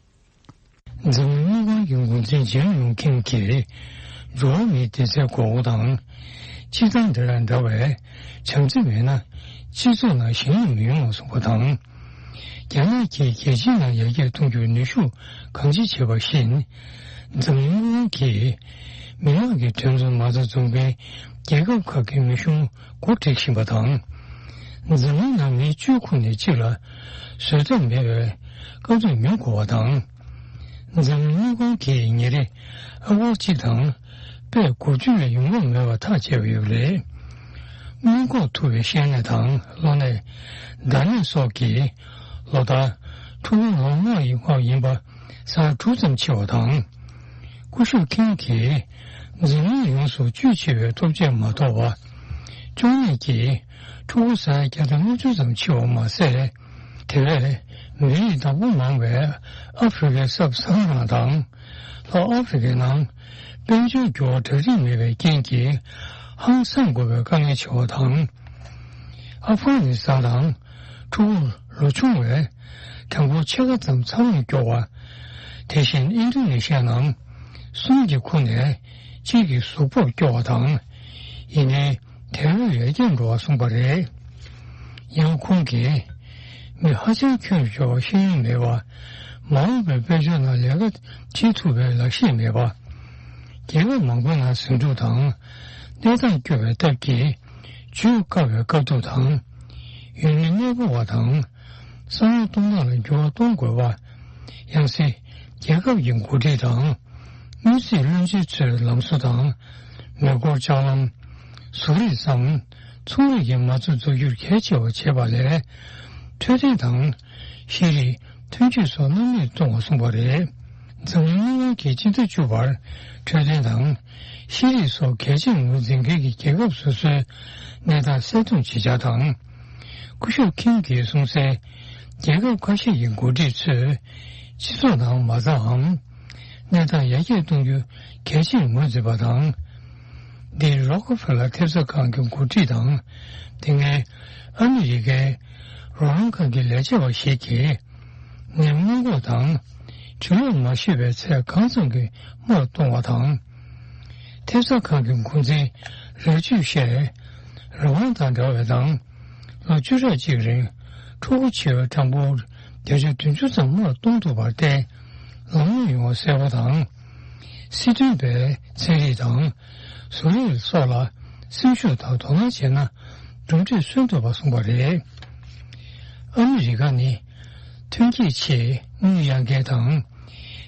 འཛམ་གླིང་དངུལ་ཁང་གི་འགོ་འཛིན་ཇེམ་ཡོང་ཁིམ་གྱིས་འགྲོ་བ་མིའི་བདེ་རྩའི་དགོས་མཁོ་དང་། སྤྱིར་བཏང་དེ་དང་འདྲ་བའི་བྱམས་བརྩེ་མེད་ན་སྤྱི་ཚོགས་ནང་ཞི་གནས་མི་ཡོང་བ་གསུངས་པ་དང་། རྒྱ་ནག་གིས་རྒྱལ་སྤྱིའི་ནང་ཡར་རྒྱས་གཏོང་རྒྱུར་ནུས་ཤུགས་གང་ཅི་བྱེད་པ་བཞིན། འཛམ་གླིང་དངུལ་ཁང་གིས་མི་དམངས་ཀྱི་དོན་དུ་མ་རྩ་འཛུགས་མཁན་རྒྱལ་ཁབ་ཁག་གི་མི་གཞུང་འགོ་ཁྲིད་བཞིན་པ་དང་། འཛམ་གླིང་ནང་མི་བཅུ་ཁོངས་ནས་གཅིག་ལ་བཟོད་ཐབས་མེད་པའི་དཀའ་སྡུག་མྱོང་དགོས་པ་དང་། འཛམ་གླིང་དངུལ་ཁང་གིས་ཉིན་རེ་ཨ་གོར་གཅིག་དང་པད་དགུ་བཅུ་ལས་ཡོང་གི་མེད་པ་ཐག་བཅད་པ་ཡོད་པ་རེད། སྔོན་འགོག་ཐུབ་པའི་བཤལ་ནད་དང་གློ་ནད། འདར་ནད་སོགས་ཀྱིས་ལོ་ལྟར་ཕྲུ་གུ་ལོ་ལྔ་ཡི་བར་ཡིན་པ་ས་ཡ་དྲུག་ཙམ་འཆི་བ་དང་། སྐུ་ཞབས་ཁིམ་གྱིས་འཛམ་གླིང་ཡོངས་སུ་བཅུ་ཆེ་བའི་ཐོབ་ཆས་མ་ཐོབ་པ། གཅོང་ནད་ཀྱིས་ཕྲུ་གུ་ས་ཡ་བརྒྱ་དང་ལྔ་བཅུ་ཙམ་འཆི་བ་མ་ཟད། དེ་བས་མི་རིགས་བདག་པོ་མང་བའི་ཨ་ཧྥེ་རི་ཁའི་སབ་ས་ཧ་ར་དང་ལྷོ་ཨ་ཧྥེ་རི་ཁའི་ནང་དཔལ་འབྱོར་འགྱུར་བ་གྲ་སྒྲིག་མེད་པའི་རྐྱེན་གྱིས་ཧང་སང་དགོས་པའི་དཀའ་ངལ་ཆེ་བ་དང་། ཨབ་གྷ་ནི་སི་ཐན་དང་ཕྲུ་གུ་ལོ་ཆུང་བས་གྲངས་འབོར་ཕྱེད་ཀ་ཙམ་འཚར་ལོངས་སྐྱོ་བ། དེ་བཞིན་ཨིན་ཌོ་ནེ་ཤི་ཡ་ནང་གསུམ་གྱི་ཁོངས་ནས་གཅིག་གི་གཟུགས་པོ་སྐྱོ་བ་དང་། ཡིན་ནའི་དལ་བས་ཡར་རྒྱས་འགྲོ་བ་གསུངས་པ་རེད། ཡང་ཁོང་གིས་མི་ཧ་ཅང་ཁྱོན་ཆེ་བ་ཤེས་ཡོན་མེད་པ། མ་འོངས་པའི་དཔལ་འབྱོར་ནང་ལས་ཀ་བྱེད་ཐུབ་པའི་ལག་ཤེས་མེད་པ། རྒྱལ་ཁབ་མང་པོའི་ནང་ཟིང་འཁྲུག་དང་གནས་སྟངས་སྐྱོ་བའི་སྟབས་ཀྱིས་བརྗོད་དཀའ་བའི་དཀའ་སྡུག་དང་། ཡུལ་མི་གནས་སྤོ་བ་དང་། བསམ་བློ་གཏོང་སྟངས་ལ་འགྱུར་བ་གཏོང་དགོས་པ། ཡང་སྲིད་རྒྱལ་ཁབ་ཀྱི་འགོ་ཁྲིད་དང་། དངུལ་རྩིས་བློན་ཆེན་ཚོས་ལམ་བཟོ་དང་། མེ་འཁོར་ལྕགས་ལམ། ཟུར་རིག་སམ། ཚོང་རིག་གི་མ་རྩ་འཛུགས་རྒྱུར་གལ་ཆེ་བ་བྱེད་པ་ལས། འཕྲོད་བསྟེན་དང་། ཤེས་རིག་ཐོན་སྐྱེད་སོགས་རྣམ་གཉིས་གཏོང་བ་གསུངས་པ་རེད། འཛམ་གླིང་དངུལ་ཁང་གིས་སྤྱི་ཟླ་བཅུ་པར་འཕྲོད་བསྟེན་དང་། ཤེས་རིག་སོགས་གལ་ཆེར་ངོས་འཛིན་མཁན་གྱི་རྒྱལ་ཁབ་སོ་སོའི་གནས་སྟངས་གསལ་སྟོན་བྱེད་འཆར་དང་། སྐུ་ཞབས་ཁིམ་གྱིས་གསུངས་གསལ། རྒྱལ་ཁབ་ཁ་ཤས་ཀྱི་འགོ་ཁྲིད་ཚོས་སྤྱི་ཚོགས་ནང་མ་རྩའམ་གནས་སྟངས་ཡར་རྒྱས་གཏོང་རྒྱུ་གལ་ཆེར་ངོས་འཛིན་པ་དང་། འདི་རོ་ཀ་ཕེ་ལ་ཐེབས་རྩ་ཁང་གི་འགོ་ཁྲིད་དང་། དེ་སྔའི་ཨ་མི་རི་ཀའི་རོགས་རམ་ཁང་གི་ལས་བྱེད་པ་ཞིག་གིས་ནས་སྔོན་འགོག་དང་འཕྲུལ་གློག་མ་ཞུས་པའི་ཚད་གང་ཙམ་གྱི་དམའ་རུ་གཏོང་བ་དང་། ཐེབས་རྩ་ཁང་གི་འགོ་འཛིན་རེ་ཅིབ་ཤའི་རང་དབང་དང་འདྲ་བའི་དང་། ལོ་བཅུ་ཕྲག་གཅིག་རིང་ཕྲུ་གུ་བྱེ་བའི་གྲངས་འབོར་བརྒྱ་ཆ་བདུན་ཅུ་ཙམ་དམའ་རུ་གཏོང་ཐུབ་པར་བརྟེན། ལམ་ལྷོང་ཡོང་བ་གསལ་པོ་དང་། སྲིད་དོན་པའི་ཚན་རིག་དང་བཟོ་རིག་སོགས་ལ་སེམས་ཤུགས་དང་དོ་སྣང་བྱས་ན་གྲུབ་འབྲས་སོན་ཐུབ་པ་གསུངས་པ་རེད། ཨ་མི་རི་ཀ་ནི་ཐོན་སྐྱེད་ཆེས་དངུལ་གཡར་མཁན་དང་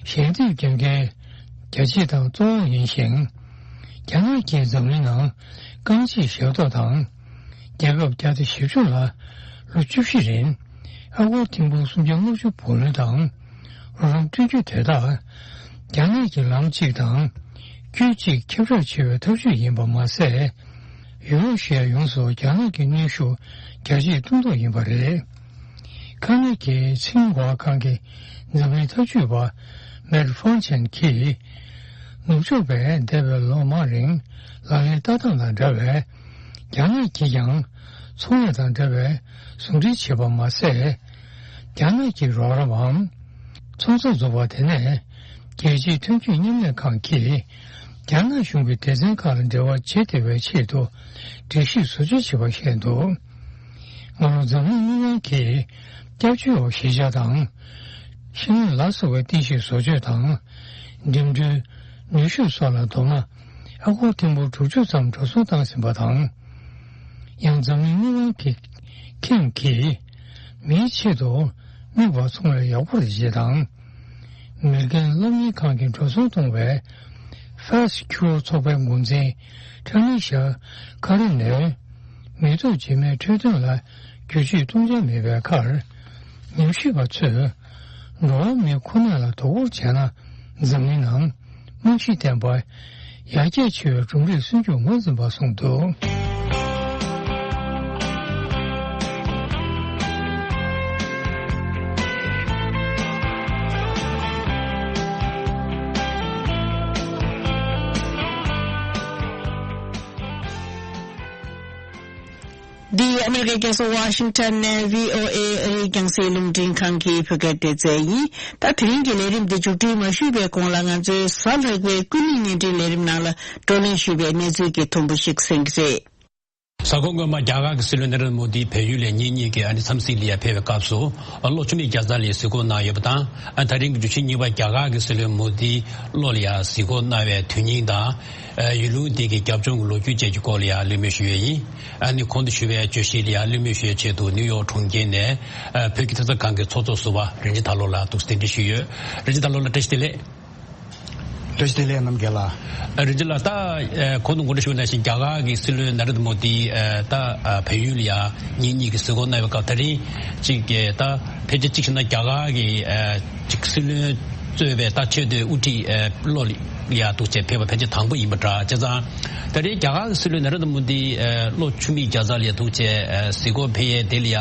ཞལ་འདེབས་རྒྱག་མཁན་རྒྱ་ཆེ་དང་གཙོ་བོ་ཡིན་ཞིང་། རྒྱ་ནག་གིས་འཛམ་གླིང་ནང་རྐང་རྗེས་ཞབས་ཏོག་དང་རྒྱལ་ཁབ་བརྒྱ་དང་བཞི་བཅུ་ལ་ལོ་བཅུ་བཞི་རིང་ཨ་སྒོར་ཐེར་འབུམ་སུམ་བརྒྱ་ལྔ་བཅུ་བུ་ལོན་དང་རོགས་རམ་སྤྲོད་རྒྱུ་དེ་དག་རྒྱ་ནག་གི་ལམ་གཅིག་དང་རྒྱུད་གཅིག་ཁྱབ་བསྒྲགས་བྱེད་པའི་ཐབས་ཇུས་ཡིན་པ་མ་ཟད། ཡུ་རོབ་ཤར་ཡོངས་སུ་རྒྱ་ནག་གི་གནོན་ཤུགས་རྒྱ་ཆེར་གཏོང་ཐབས་ཡིན་པ་རེད། ཁ་ན་ཌའི་ཚན་རིག་ཁང་གི་འཛམ་གླིང་ཐབས་ཇུས་པ་མེར་ཧྥང་ཆན་གྱིས། ནུབ་ཕྱོགས་པས་འདས་པའི་ལོ་མང་རིང་ལག་ལེན་བསྟར་སྟངས་དང་འདྲ་བའི་རྒྱ་ནག་གིས་ཀྱང་ཚོང་ལས་དང་འདྲ་བའི་ཟུང་འབྲེལ་བྱེད་པ་མ་ཟད། རྒྱ་ནག་གི་རོགས་རམ་མམ་ཚོང་རྩ་འཛུགས་པ་དེ་ནས་རྒྱལ་སྤྱིའི་ཐོན་སྐྱེད་མཉམ་ལས་ཁང་གིས་རྒྱ་ནག་གཞུང་གི་སྡེ་ཚན་ཁག་ལ་འབྲེལ་བ་བྱེད་བདེ་བའི་ཆེད་དུ་སྒྲིག་གཞི་བཟོ་བཅོས་བྱས་པ་བཤད་འདུག་ང་རང་འཛམ་གླིང་དངུལ་ཁང་གིས་སྐྱབས་བཅོལ་བ་གཞིས་ཆགས་དང་། ཤིང་ལ་སོགས་པའི་རྟེན་གཞི་བཟོ་བཅོས་དང་། འགྲིམ་འགྲུལ། ནུས་ཤུགས་སོགས་ལ་རྡོག་མ་ཨ་སྒོར་ཐེར་འབུམ་དྲུག་ཅུ་ཙམ་འགྲོ་སོང་བཏང་ཟིན་པ་དང་། ཡང་འཛམ་གླིང་དངུལ་ཁང་གི་ཁེམ་གྱིས་མིའི་ཆེད་དུ་དམིགས་པ་ཚོང་ལས་ཡག་པོ་རེ་བྱེད་དང་། མེར་ཀན་སློབ་གཉེར་ཁང་གི་འགྲོ་སོང་གཏོང་བའི་ཧྥ་སི་ཁྱུ་རོ་ཚོགས་པའི་འགོ་འཛིན་ཁྲ་ནི་ཤ་ཁ་རི་ནས་མི་ཐོག་རྗེས་མའི་འཕྲོད་བསྟེན་ལ་བསྒྱུར་བཅོས་གཏོང་འཆར་མེད་པའི་ཁར། ཉམས་ཞིབ་པ་ཚོས་འགྲོ་བ་མིའི་ཁོ་ནར་ལ་དོ་ཁུར་བྱས་ན་འཛམ་གླིང་ནང་རྨང་གཞི་ལྡན་པ་ཡར་རྒྱས་ཆེ་བའི་གྲུབ་འབྲས་སོན་རྒྱུར་ངོས་འཛིན་པ་གསུངས་འདུག་འདི་ཨ་མི་རི་ཀའི་རྒྱལ་ས་ཝ་ཤིང་ཊོན་ནས་བྷི་ཨོ་ཨེ་ཨ་རིའི་རྒྱང་སྲིང་རླུང་འཕྲིན་ཁང་གི་བོད་སྐད་སྡེ་ཚན་ཡིན། ད་དེ་རིང་གི་ལས་རིམ་འདི་མཇུག་སྒྲིལ་མ་ཞུས་པའི་གོང་ལ་ང་ཚོའི་གཟའ་ལྷག་པའི་སྐུ་ཉིད་བརྙན་འཕྲིན་ལས་རིམ་ནང་ལ་བགྲོ་གླེང་ཞུས་པའི་གནས་ཚུལ་གྱི་དུམ་བུ་ཞིག་གསན་གྱི་རེད། གཟའ་འཁོར་སྔོན་མ་རྒྱ་གར་གྱི་སྲིད་བློན་ནཱ་རེན་དྲ་མོ་དི་བལ་ཡུལ་ལ་ཉིན་གཉིས་ཀྱི་ཨ་ནི་འཚམས་གཟིགས་ལ་ཡ་ཕེབས་པའི་སྐབས་སུ། ཨ་གློ་མཆོད་མེ་བརྒྱ་རྩ་ལ་ཡ་གཟིགས་སྐོར་གནང་ཡོད་པ་དང་། ཨ་ད་རིང་གི་འཇུ་ཆེན་གཉིས་པ་རྒྱ་གར་གྱི་སྲིད་བློན་མོ་དི་བློ་ལ་ཡ་གཟིགས་སྐོར་གནང་བའི་དོན་སྙིང་དང་། ཨ་ཡུལ་ལུང་དེ་གའི་རྒྱབ་ལྗོངས་ཀྱི་ལོ་རྒྱུས་བཅས་ཀྱི་སྐོར་ལ་ཡ་གླེང་མོལ་ཞུས་ཡོད་ཡིན། ཨ་ནི་གོང་དུ་ཞུས་པའི་བརྗོད་གཞི་ལ་ཡ་གླེང་མོལ་ཞུ་བའི་ཆེད་དུ་ནིའུ་ཡོག་གྲོང་ཁྱེར་ནས། ཨ་བོད་ཀྱི་ཐེབས་རྩ་ཁང་གི་ཚོགས་གཙོ་ཟུར་པ་རིན་ཆེན་དར་ལོ་ལགས་འདུག་སེ་གདན་འདྲེན་ཞུས་ཡོད། རིན་ཆེན་དར་ལོ་ལགས་བཀྲ་ཤིས་བདེ་ལེགས། བཀྲ་ཤིས་བདེ་ལེགས་རྣམ་རྒྱལ་ལགས། ཨ་རིན་ཆེན་ལགས། ད་ཨ་གོང་དུ་ངོ་སྤྲོད་ཞུས་པ་ནང་བཞིན་རྒྱ་གར་གྱི་སྲིད་བློན་ནཱ་རེན་དྲ་མོ་དི་ཨ་ད་ཨ་བལ་ཡུལ་ལ་ཡ་ཉིན་གཉིས་ཀྱི་གཟིགས་སྐོར་གནང་བའི་སྐབས། ད་རིང་གཅིག་གི་ད་ཕལ་ཆེར་གཅིག་བྱས་ན་རྒྱ་གར་གྱི་ཨ་གཅིག་སྲིད་བློན་གཙོས་པའི་ད་ཆེས་མཐོའི་དབུ་ཁྲིད་ཨ་བློ་ལ་ཡ་འདུག་སེ་ཕེབས་པ་ཕལ་ཆེར་དང་པོ་ཡིན་པ་འདྲ། བྱས་ཙང་ད་རིང་རྒྱ་གར་གྱི་སྲིད་བློན་ནཱ་རེན་དྲ་མོ་དི་ཨ་གློ་མཆོད་མེ་བརྒྱ་རྩ་ལ་ཡ་འདུག་སེ་ཨ་གཟིགས་སྐོར་ཕེབས་ཡས་དེ་ལ་ཡ་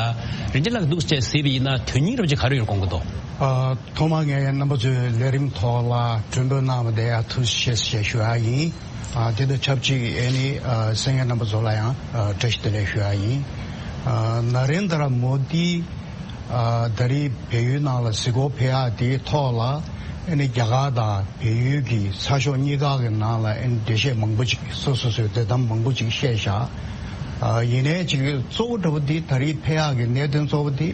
རིན་ཆེན་ལགས་འདུག་སེ་གཟིགས་པ་ཡིན་ན་དོན་སྙིང་རབ་ཅིག་ག་རེ་ཡོད་དགོངས་ཀྱི་འདུག་ཨ་ཐོག་མར་ངས་རྣམ་པ་ཚོའི་ལས་རིམ་ཐོག་ལ་མགྲོན་འབོད་གནང་བ་དེ་ཡང་ཐུགས་རྗེ་ཆེ་ཞེས་ཞུ་ཡ་ཡིན། ཨ་དེ་དང་ཆབས་ཅིག་ཨ་ནི་ཨ་གསན་མཁན་རྣམ་པ་ཚོ་ལ་ཡང་ཨ་བཀྲ་ཤིས་བདེ་ལེགས་ཞུ་ཡ་ཡིན། ཨ་ནཱ་རེན་དྲ་མོ་དི་ཨ་ད་རེས་བལ་ཡུལ་ནང་ལ་གཟིགས་སྐོར་ཕེབས་ཡ་དེའི་ཐོག་ལ་ཨ་ནི་རྒྱ་གར་དང་བལ་ཡུལ་གྱི་ཚགས་ཤོག་གཉིས་ཀ་གི་ནང་ལ་ཨ་ནི་འགྲེལ་བཤད་མང་པོ་ཅིག་སོ་སོ་སོའི་འདོད་གཏམ་མང་པོ་ཅིག་བཤད་བཞག་ཨ་ཡིན་ནའི་ཅིག་གཙོ་བོ་འདྲ་པོ་འདི་ད་རེས་ཕེབས་ཡག་གི་གནད་དོན་གཙོ་བོ་འདི་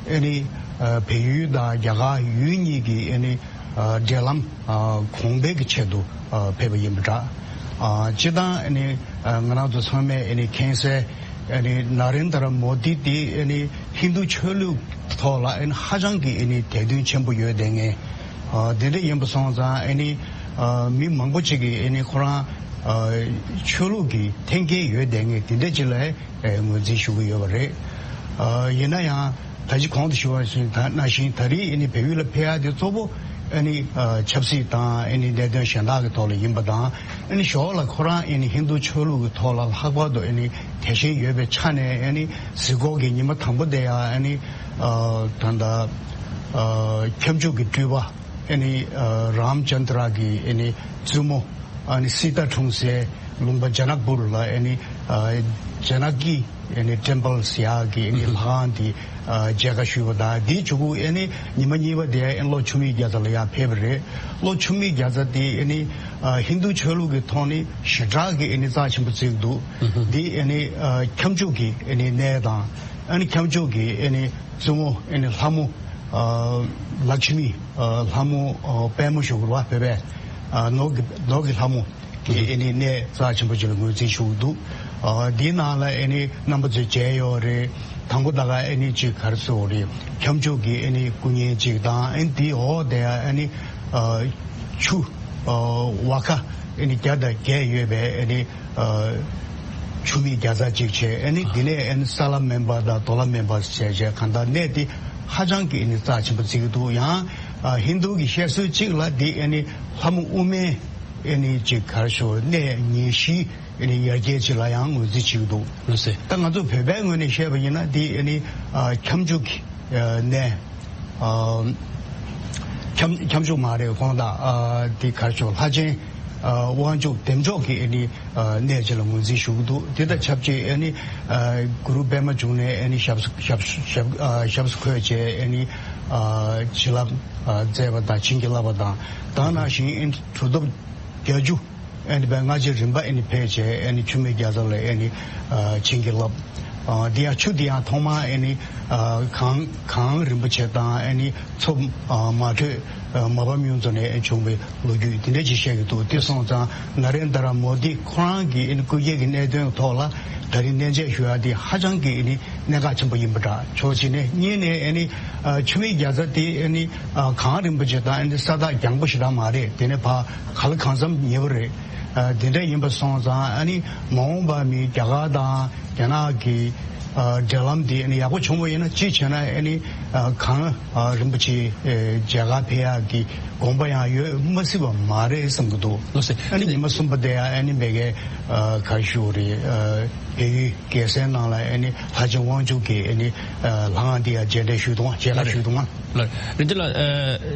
ཨ་ནི་ཨ་བལ་ཡུལ་དང་རྒྱ་གར་ཡུལ་གཉིས་ཀྱི་ཨ་ནི་ཨ་འབྲེལ་ལམ་ཨ་གོང་འཕེལ་གྱི་ཆེད་དུ་ཨ་ཕེབས་པ་ཡིན་པ་འདྲ། ཨ་སྤྱིར་བཏང་ཨ་ནི་ཨ་ང་རང་ཚོ་ཚང་མས་ཨ་ནི་མཁྱེན་གསལ་ཨ་ནི་ནཱ་རེན་དྲ་མོ་དི་འདི་ཨ་ནི་ཧིན་རྡུ་ཆོས་ལུགས་ཐོག་ལ་ཨ་ནི་ཧ་ཅང་གི་ཨ་ནི་དད་འདུན་ཆེན་པོ་ཡོད་བསྡད་མཁན། ཨ་དེ་འདྲ་ཡིན་པ་སོང་ཙང་ཨ་ནི་ཨ་མི་མང་པོ་ཅིག་གིས་ཨ་ནི་ཁོ་རང་ཨ་ཆོས་ལུགས་ཀྱི་འཐེན་འཁྱེར་ཡོད་བསྡད་མཁན་དེ་འདྲ་ཅིག་ལ་ཨ་ངོས་འཛིན་ཞུ་གི་ཡོད་པ་རེད། ཨ་ཡིན་ན་ཡང་ད་ཅི་གོང་དུ་ཞུ་བ་བཞིན་ད་ནང་བཞིན་ད་རེས་ཨ་ནི་བལ་ཡུལ་ལ་ཕེབས་ཡག་དེ་གཙོ་བོ་ཨ་ནི་ཨ་ཆབ་སྲིད་དང་ཨ་ནི་གནད་དོན་གཞན་དག་གི་ཐོག་ལ་ཡིན་པ་དང་། ཨ་ནི་ཞོར་ལ་ཁོ་རང་ཨ་ནི་ཧིན་རྡུ་ཆོས་ལུགས་ཀྱི་ཐོག་ལ་ལྷག་པར་དུ་ཨ་ནི་དད་ཞེན་ཡོད་པའི་ཆ་ནས་ཨ་ནི་གཟིགས་སྐོར་གྱི་ཉི་མ་དང་པོ་དེ་ཡང་ཨ་ནི་ཨ་ད་ལྟ་ཨ་ཁྱབ་འཇུག་གི་སྤྲུལ་པ་ཨ་ནི་ཨ་རམ་ཅན་དྲ་གི་ཨ་ནི་བཙུན་མོ་ཨ་ནི་སི་ཏཱ་འཁྲུངས་སའི་ ལུང་པ་ཇ་ནག་པུར་ལ་ཨ་ནི་ཇ་ནག་གི་ཨ་ནི་ཊེམ་པལ་ཟེར་ཡག་གི་ཨ་ནི་ལྷ་ཁང་དེ་མཇལ་ཁ་ཞུས་པ་དང་། དེའི་མཇུག་གུ་ཨ་ནི་ཉི་མ་གཉིས་པ་དེ་ཨ་ནི་ལྷོ་ཆུ་སྨད་རྒྱལ་ས་ལ་ཡང་ཕེབས་པ་རེད། ལྷོ་ཆུ་སྨད་རྒྱལ་ས་དེ་ཨ་ནི་ཧིན་རྡུ་ཆོས་ལུགས་ཀྱི་ཐོག་ནས་ཞེ་དྲག་གི་ཨ་ནི་རྩ་ཆེན་པོ་བརྩི་གི་འདུག་དེ་ཨ་ནི་ཁྱབ་འཇུག་གི་ཨ་ནི་གནས་དང་། ཨ་ནི་ཁྱབ་འཇུག་གི་ཨ་ནི་བཙུན་མོ་ཨ་ནི་ལྷ་མོ་ལག་ཆུ་མི་ལྷ་མོ་པད་མོ་ཞུ་དགོས་པ། བོད་པའི་ནོར་གྱི་ནོར་གྱི་ལྷ་མོ་གི་ཨ་ནི་གནས་རྩ་ཆེན་པོ་ཅིག་ལ་ངོས་འཛིན་ཞུ་གི་འདུག་འདིའི་ནང་ལ་ཨ་ནི་རྣམ་པ་ཚོས་མཇལ་ཡོད་རེད། དང་པོ་ད་ག་ཨ་ནི་ཅིག་ག་རེ་ཟེར་དགོས་རེད། ཁྱབ་འཇུག་གི་ཨ་ནི་སྐུ་བརྙན་ཅིག་དང་། ཨ་ནི་དེའི་འོག་དེ་ཨ་ནི་ཆུ་ཝ་ཁ་ཨ་ནི་བརྒྱ་དང་བརྒྱད་ཡོད་པའི་ཨ་ནི་ཆུ་སྨད་རྒྱལ་ས་ཅིག་བྱས། ཨ་ནི་དེ་ནས་ཨ་ནི་ས་ལྷ་མེ་འབར་དང་རྡོ་ལྷ་མེ་འབར་བྱས་བྱས། གང་ལྟར་གནས་དེ་ཧ་ཅང་གི་ཨ་ནི་རྩ་ཆེན་པོ་བརྩི་གི་འདུག་ཡང་ཧིན་རྡུ་གི་བཤད་སྲོལ་གཅིག་ལ་འདི་ཨ་ནི་ལྷ་མོ་ཨུ་མའི་ཨ་ནི་ཅིག་ག་རེ་ཞུ་གནས་ཉེར་བཞི་ཨ་ནི་ཡར་རྒྱས་ཅིག་ལ་ཡང་ངོས་འཛིན་བྱེད་ཀྱི་འདུག་ལགས་སེ། ད་ང་ཚོ་བོད་པའི་ངོས་ནས་བཤད་པ་ཡིན་ན་འདི་ཨ་ནི་ཁྱབ་འཇུག་གི་གནས། ཁྱམས་ཁྱམས་ཆུང་མ་རེད། ཁོང་དང་འདི་གར་ཆོག་ལྷ་ཆེན་དབང་ཕྱུག་བདེ་མཆོག་གི་ཨ་ནི་གནས་ཆེ་ལ་ངོས་འཛིན་ཞུ་གི་འདུག་དེ་དང་ཆབས་ཅིག་ཨ་ནི་གུ་རུ་པད་མ་འབྱུང་གནས་ཨ་ནི་ཞབས་ཞབས་ཞབས་ཞབས་སུ་འཁོད་བྱས། ཨ་ནི་བྱིན་རླབས་མཛད་པ་དང་བྱིན་གྱིས་བརླབས་པ་དང་། དེ་ནང་བཞིན་ཨ་ནི་གྲུབ་ཐོབ་བརྒྱད་ཅུ་ཨ་ནི་བའི་སྔ་རྗེས་རིམ་པ་ཨ་ནི་ཕེབས་བྱས། ཨ་ནི་ཆུ་སྨད་རྒྱལ་ས་ལ་ཨ་ནི་བྱིན་གྱིས་བརླབས། འདི་ཡང་ཆུ་འདི་ཡང་ཐོག་མར་ཨ་ནི་གངས་གངས་རིན་པོ་ཆེ་དང་ཨ་ནི་མཚོ་མ་དྲོས་མ་ཕམ་གཡུ་མཚོ་ནས་བྱུང་བའི་ལོ་རྒྱུས་དེ་འདྲ་ཅིག་བཤད་ཀྱི་འདུག་དེ་སོང་ཙང་ན་རེན་དྲ་མོ་དི་ཁོ་རང་གི་ཨ་ནི་སྐུ་སྐྱེ་གི་གནད་དོན་ཐོག་ལ་ད་རིང་གནས་མཇལ་ཞུ་ཡག་འདི་ཧ་ཅང་གི་ཨ་ནི་གནད་འགག་ཆེན་པོ་ཡིན་པ་འདྲ། ཕྱོགས་གཅིག་ནས། གཉིས་ནས་ཨ་ནི་ཆུ་སྨད་རྒྱལ་ས་དེ་ཨ་ནི་གངས་རིན་པོ་ཆེ་དང་ཨ་ནི་ས་ཐག་རྒྱང་པོ་ཞེ་དྲག་མ་རེད། དེ་ནས་ཕར་ག་ལ་གང་འཚམ་ཉེ་པོ་རེད། ཨ་དེ་འདྲ་ཡིན་པ་སོང་ཙང་ཨ་ནི་མ་འོངས་པ་མི་རྒྱ་གར་དང་རྒྱ་ནག་གི་ཨ་འབྲེལ་ལམ་དེ་ཨ་ནི་ཡག་པོ་བྱུང་བ་ཡིན་ན། གཅིག་བྱས་ན་ཨ་ནི་ཨ་གངས་ཨ་རིན་པོ་ཆེ་ཨ་མཇལ་ཁ་ཕེབས་ཡག་གི་དགོངས་པ་ཡང་ཡོད་མ་སྲིད་པ་མ་རེད་བསམ་གྱི་འདུག་ལགས་སེ། ཨ་ནི་ཉི་མ་གསུམ་པ་དེ་ཡང་ཨ་ནི་མ་གི་ཨ་ག་རེ་ཞུ་དགོས་རེད། ཨ་བལ་ཡུལ་རྒྱལ་སའི་ནང་ལ་ཨ་ནི་ལྷ་ཆེན་དབང་ཕྱུག་གི་ཨ་ནི་ཨ་ལྷ་ཁང་དེ་ཡང་མཇལ་འཕྲད་ཞུས་འདུག་མཇལ་ཁ་ཞུས་འདུག་ལགས་རེད། འདི་ལ་ཨ་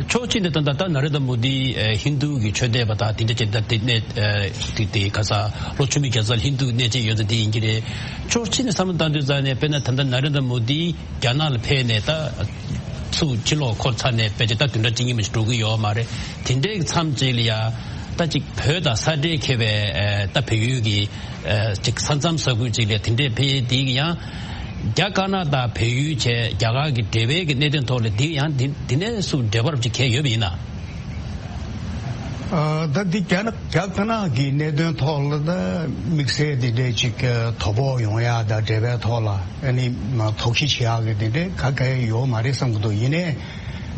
ཕྱོགས་གཅིག་ནས་ད་ལྟ་ད་ན་རེན་དྲ་མོ་དི་ཨ་ཧིན་རྡུ་གི་ཆོས་དད་པ་དང་དེ་འདྲ་བྱས་ད་དེ་ནས་ཨ་དེ་དེ་ག་ས་ལྷོ་ཆུ་སྨད་རྒྱལ་ས་ལ་ཧིན་རྡུ་གནས་བཅས་ཡོད་ཚད་དེ་ཡིན་གྱི་རེད། ཕྱོགས་གཅིག་ནས་བསམ་བློ་བཏང་དུས་ཙང་ནས་དཔེར་ན་ད་ལྟ་ན་རེན་དྲ་མོ་དི་རྒྱ་ནག་ལ་ཕེབས་ནས་ད་ཚུར་ཕྱིར་ལོག་འཁོར་ཚར་ནས་ཕལ་ཆེར་ད་བདུན་ཕྲག་གཅིག་གཉིས་མ་ཞིག་འགྲོ་གི་ཡོད་མ་རེད། དེ་འདྲའི་མཚམས་གཅིག་ལ་ཡ་ད་ཅིག་བོད་དང་ས་འབྲེལ་མཁས་པའི་ཨ་ད་བལ་ཡུལ་གྱི་ཨ་ཅིག་ས་མཚམས་ས་ཁུལ་ཅིག་ལ་དེ་འདྲའི་ཕེབས་དེ་གི་ཡང་རྒྱ་དཀར་ནག་དང་བལ་ཡུལ་བཅས་རྒྱ་གར་གྱི་འབྲེལ་བའི་གི་གནད་དོན་ཐོག་ལ་དེ་ཡང་དེ་དེ་ནས་སུ་འབྲེལ་བ་ཅིག་གང་ཡོད་པ་ཡིན་ན། ཨ་ད་འདི་རྒྱ་ནག་རྒྱ་དཀར་ནག་གི་གནད་དོན་ཐོག་ལ་ད་དམིགས་བསལ་དེ་འདྲའི་ཅིག་ཨ་དོ་ཕོག་ཡོང་ཡ་དང་འབྲེལ་བའི་ཐོག་ལ་ཨ་ནི་དོགས་གཞི་ཆེ་ཡ་གི་དེ་འདྲའི་ག་གེ་ཡོད་མ་རེད་བསམ་གི་འདུག་ཡིན་ནའི་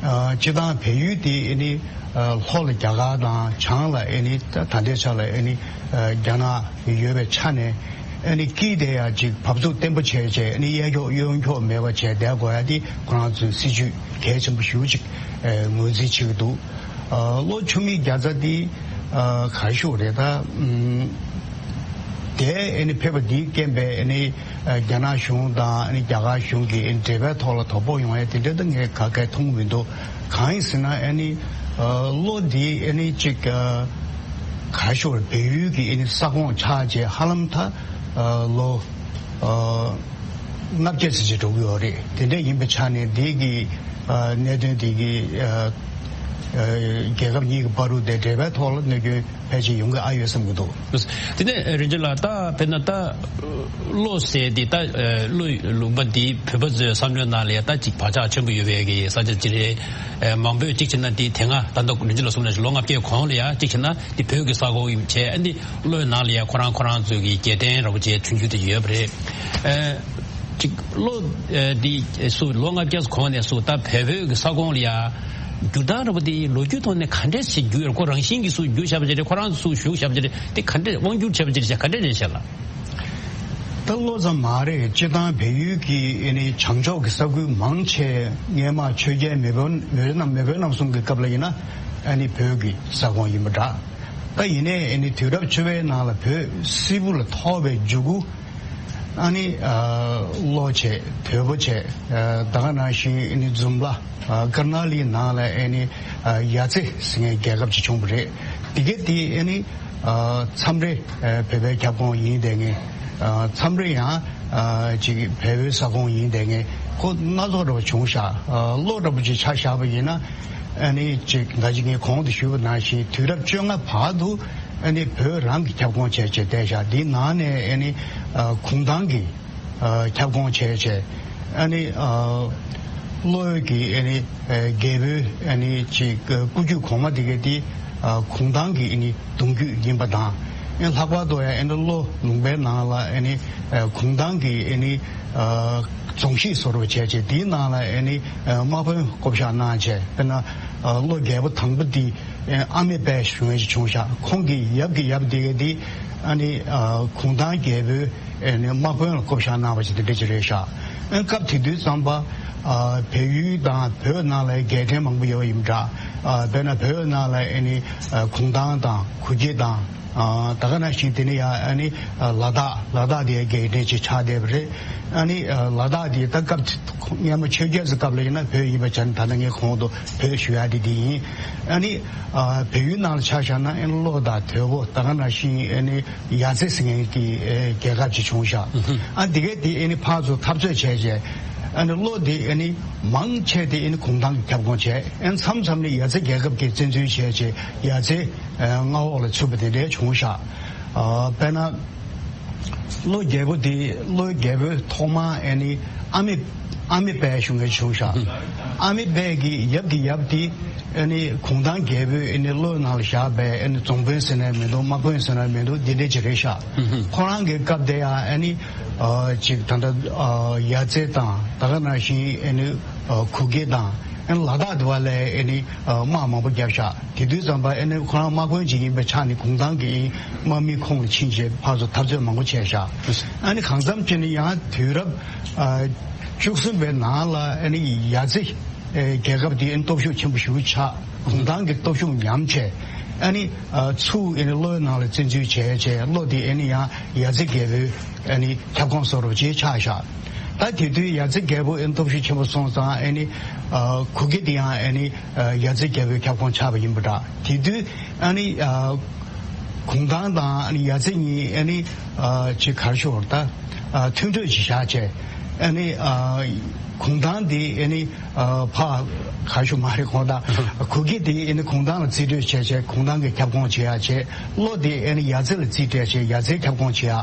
ཨ་སྤྱིར་བཏང་བལ་ཡུལ་དེ་ཨ་ནི་ཨ་ལྷོ་ལ་རྒྱ་གར་དང་བྱང་ལ་ཨ་ནི་ད་ད་ལྟའི་ཆ་ལ་ཨ་ནི་ཨ་རྒྱ་ནག་ཡོད་པའི་ཆ་ནས། ཨ་ནི་དཀྱིལ་དེ་ཡང་ཅིག་བབས་ཚུགས་བརྟན་པོ་བྱས་བྱས། ཨ་ནི་གཡས་འཁྱོག་གཡོན་འཁྱོག་མེད་པ་བྱས་བསྡད་དགོས་ཡ་དེ་ཁོ་རང་ཚོའི་སྲིད་ཇུས་གལ་ཆེན་པོ་ཞེ་པོ་ཅིག་ཨ་ངོས་འཛིན་བྱེད་ཀྱི་འདུག་ཨ་ལྷོ་ཆུ་སྨད་རྒྱལ་ས་དེ་ཨ་ག་རེ་ཞུ་དགོས་རེད། ད་ཨམ་དེ་ཨ་ནི་ཕེབས་པ་འདིའི་རྐྱེན་པས་ཨ་ནི་ཨ་རྒྱ་ནག་གཞུང་དང་ཨ་ནི་རྒྱ་གར་གཞུང་གི་ཨ་ནི་འབྲེལ་བའི་ཐོག་ལ་དོ་ཕོག་ཡོང་ཡ་དེ་འདྲ་ད་ངས་ག་གེ་མཐོང་གི་མི་འདུག་གང་ཡིན་ཟེར་ན་ཨ་ནི་ཨ་ལྷོ་འདི་ཨ་ནི་ཅིག་ཨ་ག་རེ་ཞུ་དགོས་རེད། བལ་ཡུལ་གྱི་ཨ་ནི་ས་ཁོངས་ཆགས་བྱས་ཧ་ལམ་ད་ཨ་ལོ་ཨ་ལྔ་བརྒྱ་ཙམ་ཅིག་འགྲོ་གི་ཡོད་རེད། དེ་འདྲ་ཡིན་པའི་ཆ་ནས་འདི་གི་ཨ་གནད་དོན་འདི་གི་ཨ་ཨ་རྒྱལ་ཁབ་གཉིས་ཀྱི་བར་དུ་དེ་འབྲེལ་བའི་ཐོག་ལ་གནོད་སྐྱོན་ཕལ་ཆེར་ཡོང་གི་ཨ་ཡོད་བསམ་གྱི་འདུག་དེ་ནས་རིན་ཆེན་ལགས་ད་དཔེར་ན་ད་ལྷོ་ཟེར་དེ་ད་ལྷོའི་ལུང་པ་འདི་བོད་པ་ཚོའི་བསམ་བློའི་ནང་ལ་ཡ་ད་ཅིག་བག་ཆགས་ཆེན་པོ་ཡོད་པའི་གི་ས་ཆ་ཅིག་རེད། མང་པོས་གཅིག་བྱས་ན་དེ་དེ་སྔ་ད་ལྟ་རིན་ཆེན་ལགས་གསུངས་ནང་བཞིན་ལོ་ལྔ་བརྒྱའི་གོང་ལ་ཡ་གཅིག་བྱས་ན་དེ་བོད་ཀྱི་ས་ཁོངས་ཡིན་བྱས། ཨ་ནི་ལྷོའི་ནང་ལ་ཡ་ཁོ་རང་ཁོ་རང་ཚོའི་གི་རྒྱལ་ཕྲན་ར་བོ་བྱས་ཆུང་ཆུང་དེ་ཡོད་པ་རེད། ཅིག་ལྷོ་འདི་སུ་ལོ་ལྔ་བརྒྱ་གོང་ནས་སུ་ད་བལ་བོད་ཀྱི་ས་ཁོངས་ལ་ཡ་འགྱུར་སྟངས་འདྲ་པོ་དེ་ལོ་རྒྱུས་ཐོག་ནས་ག་འདྲས་ཞིག་འགྱུར་ཡོད། ཁོ་རང་བཞིན་གྱིས་སུ་འགྱུར་བཞག་པ་ཅིག་རེད། ཁོ་རང་སུ་ཞུགས་བཞག་པ་ཅིག་རེད། དེ་ག་འདྲས་དབང་བསྒྱུར་བྱས་པ་ཅིག་རེད་ཤག་ག་འདྲས་རེད་ཤག་ལགས། ད་ལྷོ་ཙམ་མ་རེད། སྤྱིར་བཏང་བལ་ཡུལ་གྱི་ཨ་ནི་བྱང་ཕྱོགས་ཀྱི་ས་ཁུལ་མང་ཆེ་སྔས་མ་ཆོས་རྒྱལ་མེས་དབོན་མེས་དབོན་རྣམ་མེས་དབོན་རྣམ་གསུམ་གྱི་སྐབས་ལ་ཡིན་ན་ཨ་ནི་བོད་ཀྱི་ས་ཁོངས་ཡིན་པ་འདྲ། ད་ཡིན་ནའི་ཨ་ནི་དུས་རབས་བཅུ་པའི་ནང་ལ་བོད་སིལ་བུ་ལ་ཐོར་བའི་མཇུག་གུ་ཨ་ནི་ཨ་ལྷོ་བྱས། དོལ་པོ་བྱས། ཨ་ད་ག་ནང་བཞིན་ཨ་ནི་འཛོམས་ལ་ཨ་ཀར་ནཱ་ལིའི་ནང་ལ་ཨ་ནི་ཨ་ཡ་ཙི་ཟེར་མཁན་རྒྱལ་ཁབ་ཅིག་བྱུང་བ་རེད། དེ་ག་དེ་ཨ་ནི་ མཚམས་རེ་བོད་པའི་ཁྱབ་ཁོངས་ཡིན་བསྡད་མཁན། མཚམས་རེ་ཡང་ཅིག་བལ་པོའི་ས་ཁོངས་ཡིན་བསྡད་མཁན་ཁོ་སྣ་ཚོགས་འདྲ་བོ་བྱུང་ཤག་བློ་འདྲ་བོ་ཅིག་ཆ་བཞག་པ་ཡིན་ན། ཨ་ནི་ཅིག་ད་ཅིག་ངས་གོང་དུ་ཞུས་པ་ནང་བཞིན་དུས་རབས་བཅོ་ལྔ་བར་དུ་ཨ་ནི་བོད་རང་གི་ཁྱབ་ཁོངས་བྱས་བྱས་བསྡད་ཤག་འདིའི་ནང་ནས་ཨ་ནི་གུང་ཐང་གི་ཁྱབ་ཁོངས་བྱས་བྱས། ཨ་ནི་ཨ་བློ་ཡོད་ཀྱི་ཨ་ནི་ཨ་རྒྱལ་པོའི་ཨ་ནི་ཅིག་ཨ་སྐུ་རྒྱུད་གོང་མ་དེ་གའི་དེ་ཨ་གུང་ཐང་གི་ཨ་ནི་གདུང་རྒྱུད་ཡིན་པ་དང་། ཨ་ལྷག་པར་དུ་ཡང་ཨ་ནི་བློ་ལུང་པའི་ནང་ལ་ཨ་ནི་ཨ་གུང་ཐང་གི་ཨ་ནི་ཨ་རྫོང་གཞིས་བཟོ་འདྲ་བྱས་བྱས་དེའི་ནང་ལ་ཨ་ནི་ཨ་དམག་དཔོན་བསྐོ་བཞག་གནང་བྱས། དཔེར་ན་ཨ་བློ་རྒྱལ་པོ་དང་པོ་དེ་ཨ་མེས་དཔལ་ཞུ་མཁན་ཞིག་བྱུང་ཤག་ཁོང་གི་ཡབ་ཀྱི་ཡབ་དེ་གའི་དེ་ཨ་ནི་ཨ་གུང་ཐང་རྒྱལ་པོའི་ཨ་ནི་དམག་དཔོན་ལ་བསྐོ་བཞག་གནང་བ་ཞིག་དེ་འདྲ་ཅིག་རེད་ཤག་ཨ་སྐབས་དེ་དུས་ཙམ་པ་ཨ་བལ་ཡུལ་དང་བོད་ནང་ལ་རྒྱལ་ཕྲན་མང་པོ་ཡོད་པ་ཡིན་པ་འདྲ། ཨ་དཔེར་ན་བོད་ནང་ལ་ཨ་ནི་ཨ་གུང་ཐང་དང་གུ་གེ་དང་། ཨ་ད་ག་ནང་བཞིན་དེ་ནས་ཡང་ཨ་ནི་ཨ་ལ་དྭགས། ལ་དྭགས་དེ་རྒྱལ་ཕྲན་ཅིག་ཆགས་བསྡད་པ་རེད། ཨ་ནི་ཨ་ལ་དྭགས་དེ་ད་སྐབས་སྔོན་མ་ཆོས་རྒྱལ་ཚོའི་སྐབས་ལ་ཡིན་ན་བོད་ཡིན་པ་ཆ་ནས་ད་ལྟ་ངས་གོང་དུ་བོད་ཞུ་ཡ་དེ་དེ་ཡིན། ཨ་ནི་ཨ་བལ་ཡུལ་ནང་ལ་ཆ་བཞག་ན་ཨ་ནི་གློ་དང་དོལ་པོ། ད་ག་ནང་བཞིན་ཨ་ནི་ཡ་རྩེ་ཟེར་མཁན་གྱི་ཨ་རྒྱལ་ཁབ་ཅིག་བྱུང་ཤག་ཨ་དེ་གས་དེ་ཨ་ནི་ཕར་ཚུར་འཐབ་རྩོད་བྱས་བྱས། ཨ་ནི་གློ་དེ་ཨ་ནི་མང་ཆེ་དེ་ཨ་ནི་གུང་ཐང་གི་ཁྱབ་ཁོངས་བྱས། ཨ་ནི་མཚམས་མཚམས་ནས་ཡ་རྩེ་རྒྱལ་ཁབ་ཀྱིས་བཙན་འཛུལ་བྱས་བྱས་ཡ་རྩེ་མངའ་འོག་ལ་ཚུད་པ་དེ་འདྲ་བྱུང་ཤག་ཨ་དཔེར་ན། གློ་རྒྱལ་པོ་དེ། གློ་རྒྱལ་པོའི་ཐོག་མ་ཨ་ནི་ཨ་མེས། ཨ་མེས་དཔལ་ཞུ་མཁན་བྱུང་ཤག་ཨ་མེས་དཔལ་གྱི་ཡབ་ཀྱི་ཡབ་དེ་ཨ་ནི་གུང་ཐང་རྒྱལ་པོས་ཨ་ནི་གློའི་ནང་ལ་བཞག་པའི་ཨ་ནི་རྫོང་དཔོན་ཟེར་ན་མི་འདུག་དམག་དཔོན་ཟེར་ན་མི་འདུག་འདི་འདྲ་ཅིག་རེད་ཤག་ཁོ་རང་གི་སྐབས་དེ་ཡང་ཨ་ནི་ཨ་ཅིག་ད་ལྟ་ཨ་ཡ་རྩེ་དང་། ད་ག་ནང་བཞིན་ཨ་ནི་ཨ་གུ་གེ་དང་། ཨ་ནི་ལ་དྭགས་དེ་བ་ལ་ཨ་ནི་ཨ་དམག་མང་པོ་བརྒྱབ་ཤག་དེ་དུས་ཙམ་པ་ཨ་ནི་ཁོ་རང་དམག་དཔོན་ཅིག་ཡིན་པའི་ཆ་ནས་གུང་ཐང་གི་དམག་མི་ཁོང་ལ་ཕྱིན་བྱས་ཕར་ཚུར་འཐབ་རྩོད་མང་པོ་བྱས་ཤག་ཨ་ནི་གང་འཚམ་བྱས་ནས་ཡང་དུས་རབས་ཨ་བཅུ་གསུམ་པའི་ནང་ལ་ཨ་ནི་ཡ་རྩེ་ཨ་རྒྱལ་ཁབ་དེ་ཨ་ནི་སྟོབས་ཤུགས་ཆེན་པོ་ཞེ་པོ་ཆགས། གུང་ཐང་གི་སྟོབས་ཤུགས་ཉམས་བྱས། ཨ་ནི་ཨ་ཚུར་ཨ་ནི་གློའི་ནང་ལ་བཙན་འཛུལ་བྱས་བྱས། གློ་དེ་ཨ་ནི་ཡང་ཡ་རྩེ་རྒྱལ་པོའི་ཨ་ནི་ཁྱབ་ཁོངས་བཟོ་འདྲ་ཅིག་ཆགས་ཤག་ད་དེ་དུས་ཡ་རྩེ་རྒྱལ་པོ་ཨ་ནི་སྟོབས་ཤུགས་ཆེན་པོ་སོང་ཙང་ཨ་ནི་ཨ་གུ་གེ་དེ་ཡང་ཨ་ནི་ཨ་ཡ་རྩེ་རྒྱལ་པོའི་ཁྱབ་ཁོངས་ཆགས་པ་ཡིན་པ་འདྲ། དེ་དུས་ཨ་ནི་ཨ་གུང་ཐང་དང་ཨ་ནི་ཡ་རྩེ་གཉིས་ཨ་ནི་ཨ་ཅིག་ག་རེ་ཞུ་དགོས་རེད། ད་ཨ་མཐུན་གྲོས་ཅིག་བཞག་བྱས། ཨ་ནི་ཨ་གུང་ཐང་དེ་ཨ་ནི་ཨ་ཕར་ག་རེ་ཞུ་མ་རེད། གུང་ཐང་གུ་གེ་དེ་ཨ་ནི་གུང་ཐང་ལ་རྩིས་སྤྲོད་བྱས་བྱས་གུང་ཐང་གི་ཁྱབ་ཁོངས་བྱེད་ཡག་བྱས། གློ་དེ་ཨ་ནི་ཡ་རྩེ་ལ་རྩིས་སྤྲད་བྱས་ཡ་རྩེའི་ཁྱབ་ཁོངས་བྱེད་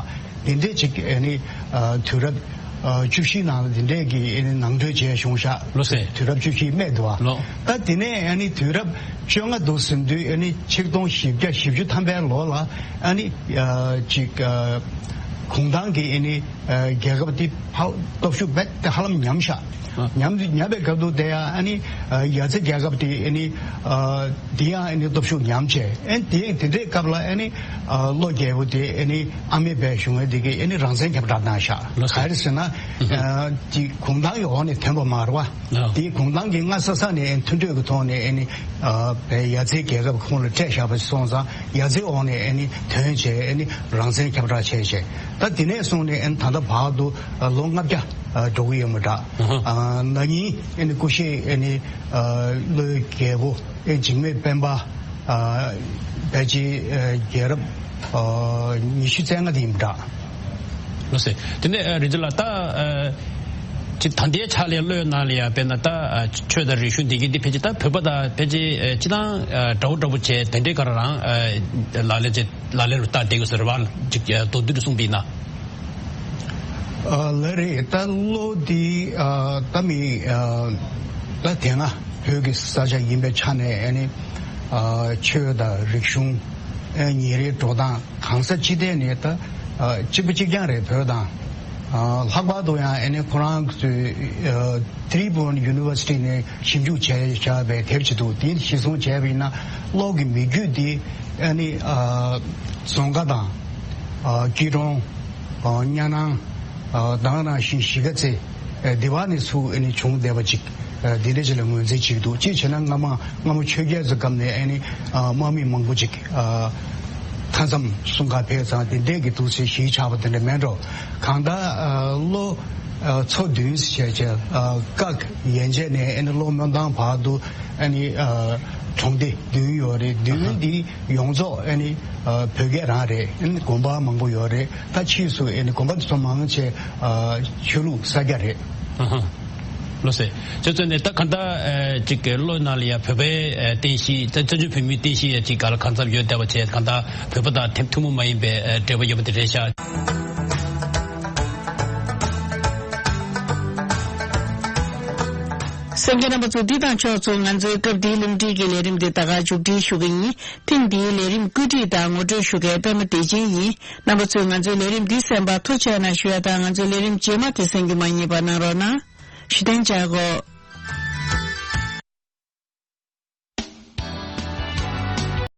ཡག་དེ་འདྲས་ཅིག་ཨ་ནི་ཨ་དུས་རབས་ཨ་བཅུ་བཞིའི་ནང་ལ་དེ་འདྲས་ཀྱི་ཨ་ནི་ནང་གྲོས་བྱས་བྱུང་ཤག་ལོ་ཟེར། དུས་རབས་བཅུ་བཞིའི་སྨད་དུ་བ། ལོ། ད་དེ་ནས་ཨ་ནི་དུས་རབས་བཅོ་ལྔ་འདུག་ཟིན་དུས་ཨ་ནི་ཆིག་སྟོང་བཞི་བརྒྱ་བཞི་བཅུ་ཐམ་པའི་ལོ་ལ་ཨ་ནི་ཨ་ཅིག་ཨ་གུང་ཐང་གི་ཨ་ནི་ཨ་རྒྱལ་ཁབ་དེ་ཧ་སྟོབས་ཤུགས་རྦད་དེ་ཧ་ལམ་ཉམས་ཤག་ཨ། ཉམས་ཉམས་པའི་སྐབས་དུ་དེ་ཡང་ཨ་ནི་ཨ་ཡ་རྩེ་རྒྱལ་ཁབ་དེ་ཨ་ནི་ཨ་དེ་ཡང་ཨ་ནི་སྟོབས་ཤུགས་ཉམས་བྱས། ཨ་ནི་དེ་དེ་འདྲའི་སྐབས་ལ་ཨ་ནི་ཨ་གློ་རྒྱལ་པོ་དེ་ཨ་ནི་ཨ་མེས་དཔལ་ཞུ་མཁན་དེ་གིས་ཨ་ནི་རང་བཙན་ཁྱབ་བསྒྲགས་གནང་ཤག་ལོ་ཟེར། ག་རེ་ཟེར་ན་ཨ་དེ་གུང་ཐང་གི་འོག་ནས་ཐོན་པ་མ་རེད་བ། ལོ། དེ་གུང་ཐང་གི་སྔ་ས་ས་ནས་ཨ་ནི་མཐུན་གྲོས་ཀྱི་ཐོག་ནས་ཨ་ནི་ཨ་བའི་ཡ་རྩེ་རྒྱལ་ཁབ་ཁོང་ལ་སྤྲད་བཞག་པ་སོང་ཙང་ཡ་རྩེ་འོག་ནས་ཨ་ནི་ཐོན་བྱས་ཨ་ནི་རང་བཙན་ཁྱབ་བསྒྲགས་བྱས་བྱས། ད་དེ་ནས་བཟུང་ནས་ཨ་ནི་ད་ལྟ་བར་དུ་ཨ་ལོ་ལྔ་བརྒྱ་ཨ་འགྲོ་གི་ཡོད་མ་འདྲ། ཨ་ན་ནིང་ཨ་ནི་སྐུ་གཤེགས་ཨ་ནི་ཨ་གློའི་རྒྱལ་པོ་ཨ་འཇིགས་མེད་སྤེན་པ་ཨ་ཕལ་ཆེར་ཨ་རྒྱལ་རབས་ཨ་ཉི་ཤུ་རྩ་ལྔ་དེ་ཡིན་པ་འདྲ། ལགས་སེ། དེ་ནས་ཨ་རིག་འཛིན་ལགས། ད་ཨ་ཅིག་ད་ལྟའི་ཆ་ལས་གློའི་ནང་ལ་ཡང་དཔེར་ན་ད་ཨ་ཆོས་དང་རིག་གཞུང་འདི་གི་འདི་ཕལ་ཆེར་ད་བོད་པ་དང་ཕལ་ཆེར་ཨ་སྤྱི་བཏང་ཨ་འདྲ་བོ་འདྲ་བོ་བྱས་དེ་འདྲའི་ག་ར་རང་ཨ་ལག་ལེན་བྱས་ལག་ལེན་རུ་བསྟར་བསྡད་ཡོད་ས་རེད་བ། ཅིག་ཨ་མདོར་བསྡུས་རུ་གསུངས་པ་ཡིན་ན། ཨ་ལགས་རེད། ད་གློ་འདི་ཨ་ད་མི་ཨ་ད་དེ་སྔ་བོད་ཀྱི་ས་ཆ་ཡིན་པའི་ཆ་ནས་ཨ་ནི་ཨ་ཆོས་དང་རིག་གཞུང་ཨ་ཉིན་རེའི་འགྲོ་སྟངས་གང་ས་ཅི་ཐད་ནས་ད་ཨ་གཅིག་པ་གཅིག་རྐྱང་རེད། བོད་དང་ཨ་ལྷག་པར་དུ་ཡང་ཨ་ནི་ཁོ་རང་ཚོའི་ཨ་ཏི་རི་བྷུ་ཝན་ཡུ་ནི་ཝར་སི་ཊི་ནས་ཞིབ་འཇུག་བྱས་བཞག་པའི་དེབ་ཅིག་འདུག་དེ་གཞིར་བཟུང་བྱས་པ་ཡིན་ན་གློ་གི་མི་རྒྱུད་འདི་ཨ་ནི་ཨ་རྫོང་དཀར་དང་ཨ་སྐྱིད་གྲོང་ཨ་གཉའ་ནང་ཨ་དེ་ནང་བཞིན་གཞིས་ཀ་རྩེ་ཨ་འདི་བ་ནས་ཚུར་ཨ་ནི་བྱུང་བསྡད་པ་ཅིག་ཨ་འདི་འདྲ་ཅིག་ལ་ངོས་འཛིན་བྱེད་ཀྱི་འདུག་གཅིག་བྱས་ན་སྔ་མ་སྔ་མོ་ཆོས་རྒྱལ་ཚོའི་སྐབས་ནས་ཨ་ནི་ཨ་དམག་མི་མང་པོ་ཅིག་ཨ་མཐའ་མཚམས་སྲུང་གར་ཕེབས་ཙང་དེ་འདྲས་ཀྱི་འདུག་ཟེར་གཞིས་ཆགས་པ་དེ་འདྲ་མེད་འགྲོ། གང་ལྟར་ཨ་གློ་ཨ་མཚོ་བདུན་ཟེར་བྱས་བྱས་ཨ་སྐག་ཡན་ཆད་ནས་ཨ་ནི་གློ་སྨོན་ཐང་བར་དུ་ཨ་ནི་ཨ་ གྲོང་སྡེ་བདུན་ཡོད་རེད། བདུན་འདི་ཡོངས་རྫོགས་ཨ་ནི་ཨ་བོད་སྐད་རང་རེད། ཨ་ནི་དགོན་པ་མང་པོ་ཡོད་རེད། ད་ཕྱིས་སུ་ཨ་ནི་དགོན་པ་འདི་ཚོ་མང་ཆེ་ཨ་ཆོས་ལུགས་ས་སྐྱ་རེད། ལགས་སེ། ཁྱོད་ཚོ་ནས་ད་གང་ལྟར་ཨ་ཅིག་གི་བློ་ནང་ལ་ཡ་བོད་པའི་ཨ་རྟེན་གཞི་ད་བཙན་བྱོལ་བོད་མིའི་རྟེན་གཞི་ཡ་ཅིག་ག་ལ་གང་འཚམ་ཡོད་བསྡད་པ་བྱས། གང་ལྟར་བོད་པ་དང་ཐེམ་ཐུན་མོང་མ་ཡིན་པའི་ཨ་འབྲེལ་བ་ཡོད་པ་དེ་རེད་ཤག་གསན་མཁན་རྣམ་པ་ཚོ། འདི་དང་ཕྱོགས་མཚུངས་ང་ཚོའི་སྐབས་འདིའི་རླུང་འཕྲིན་གྱི་ལས་རིམ་འདི་ད་ག་མཇུག་སྒྲིལ་ཞུ་གི་ཡིན། ཐེངས་འདིའི་ལས་རིམ་བཀོད་སྒྲིག་དང་ངོ་སྤྲོད་ཞུ་མཁན་པད་མ་བདེ་ཆེན་ཡིན། རྣམ་པ་ཚོས་ང་ཚོའི་ལས་རིམ་འདི་གསན་པར་ཐུགས་རྗེ་གནང་ཞུ་ཡ་དང་། ང་ཚོའི་ལས་རིམ་རྗེས་མ་དེ་གསན་རྒྱུ་མ་བསྙེལ་བ་གནང་རོགས་གནང་། ཞུ་གཏན་འཇགས་གོ།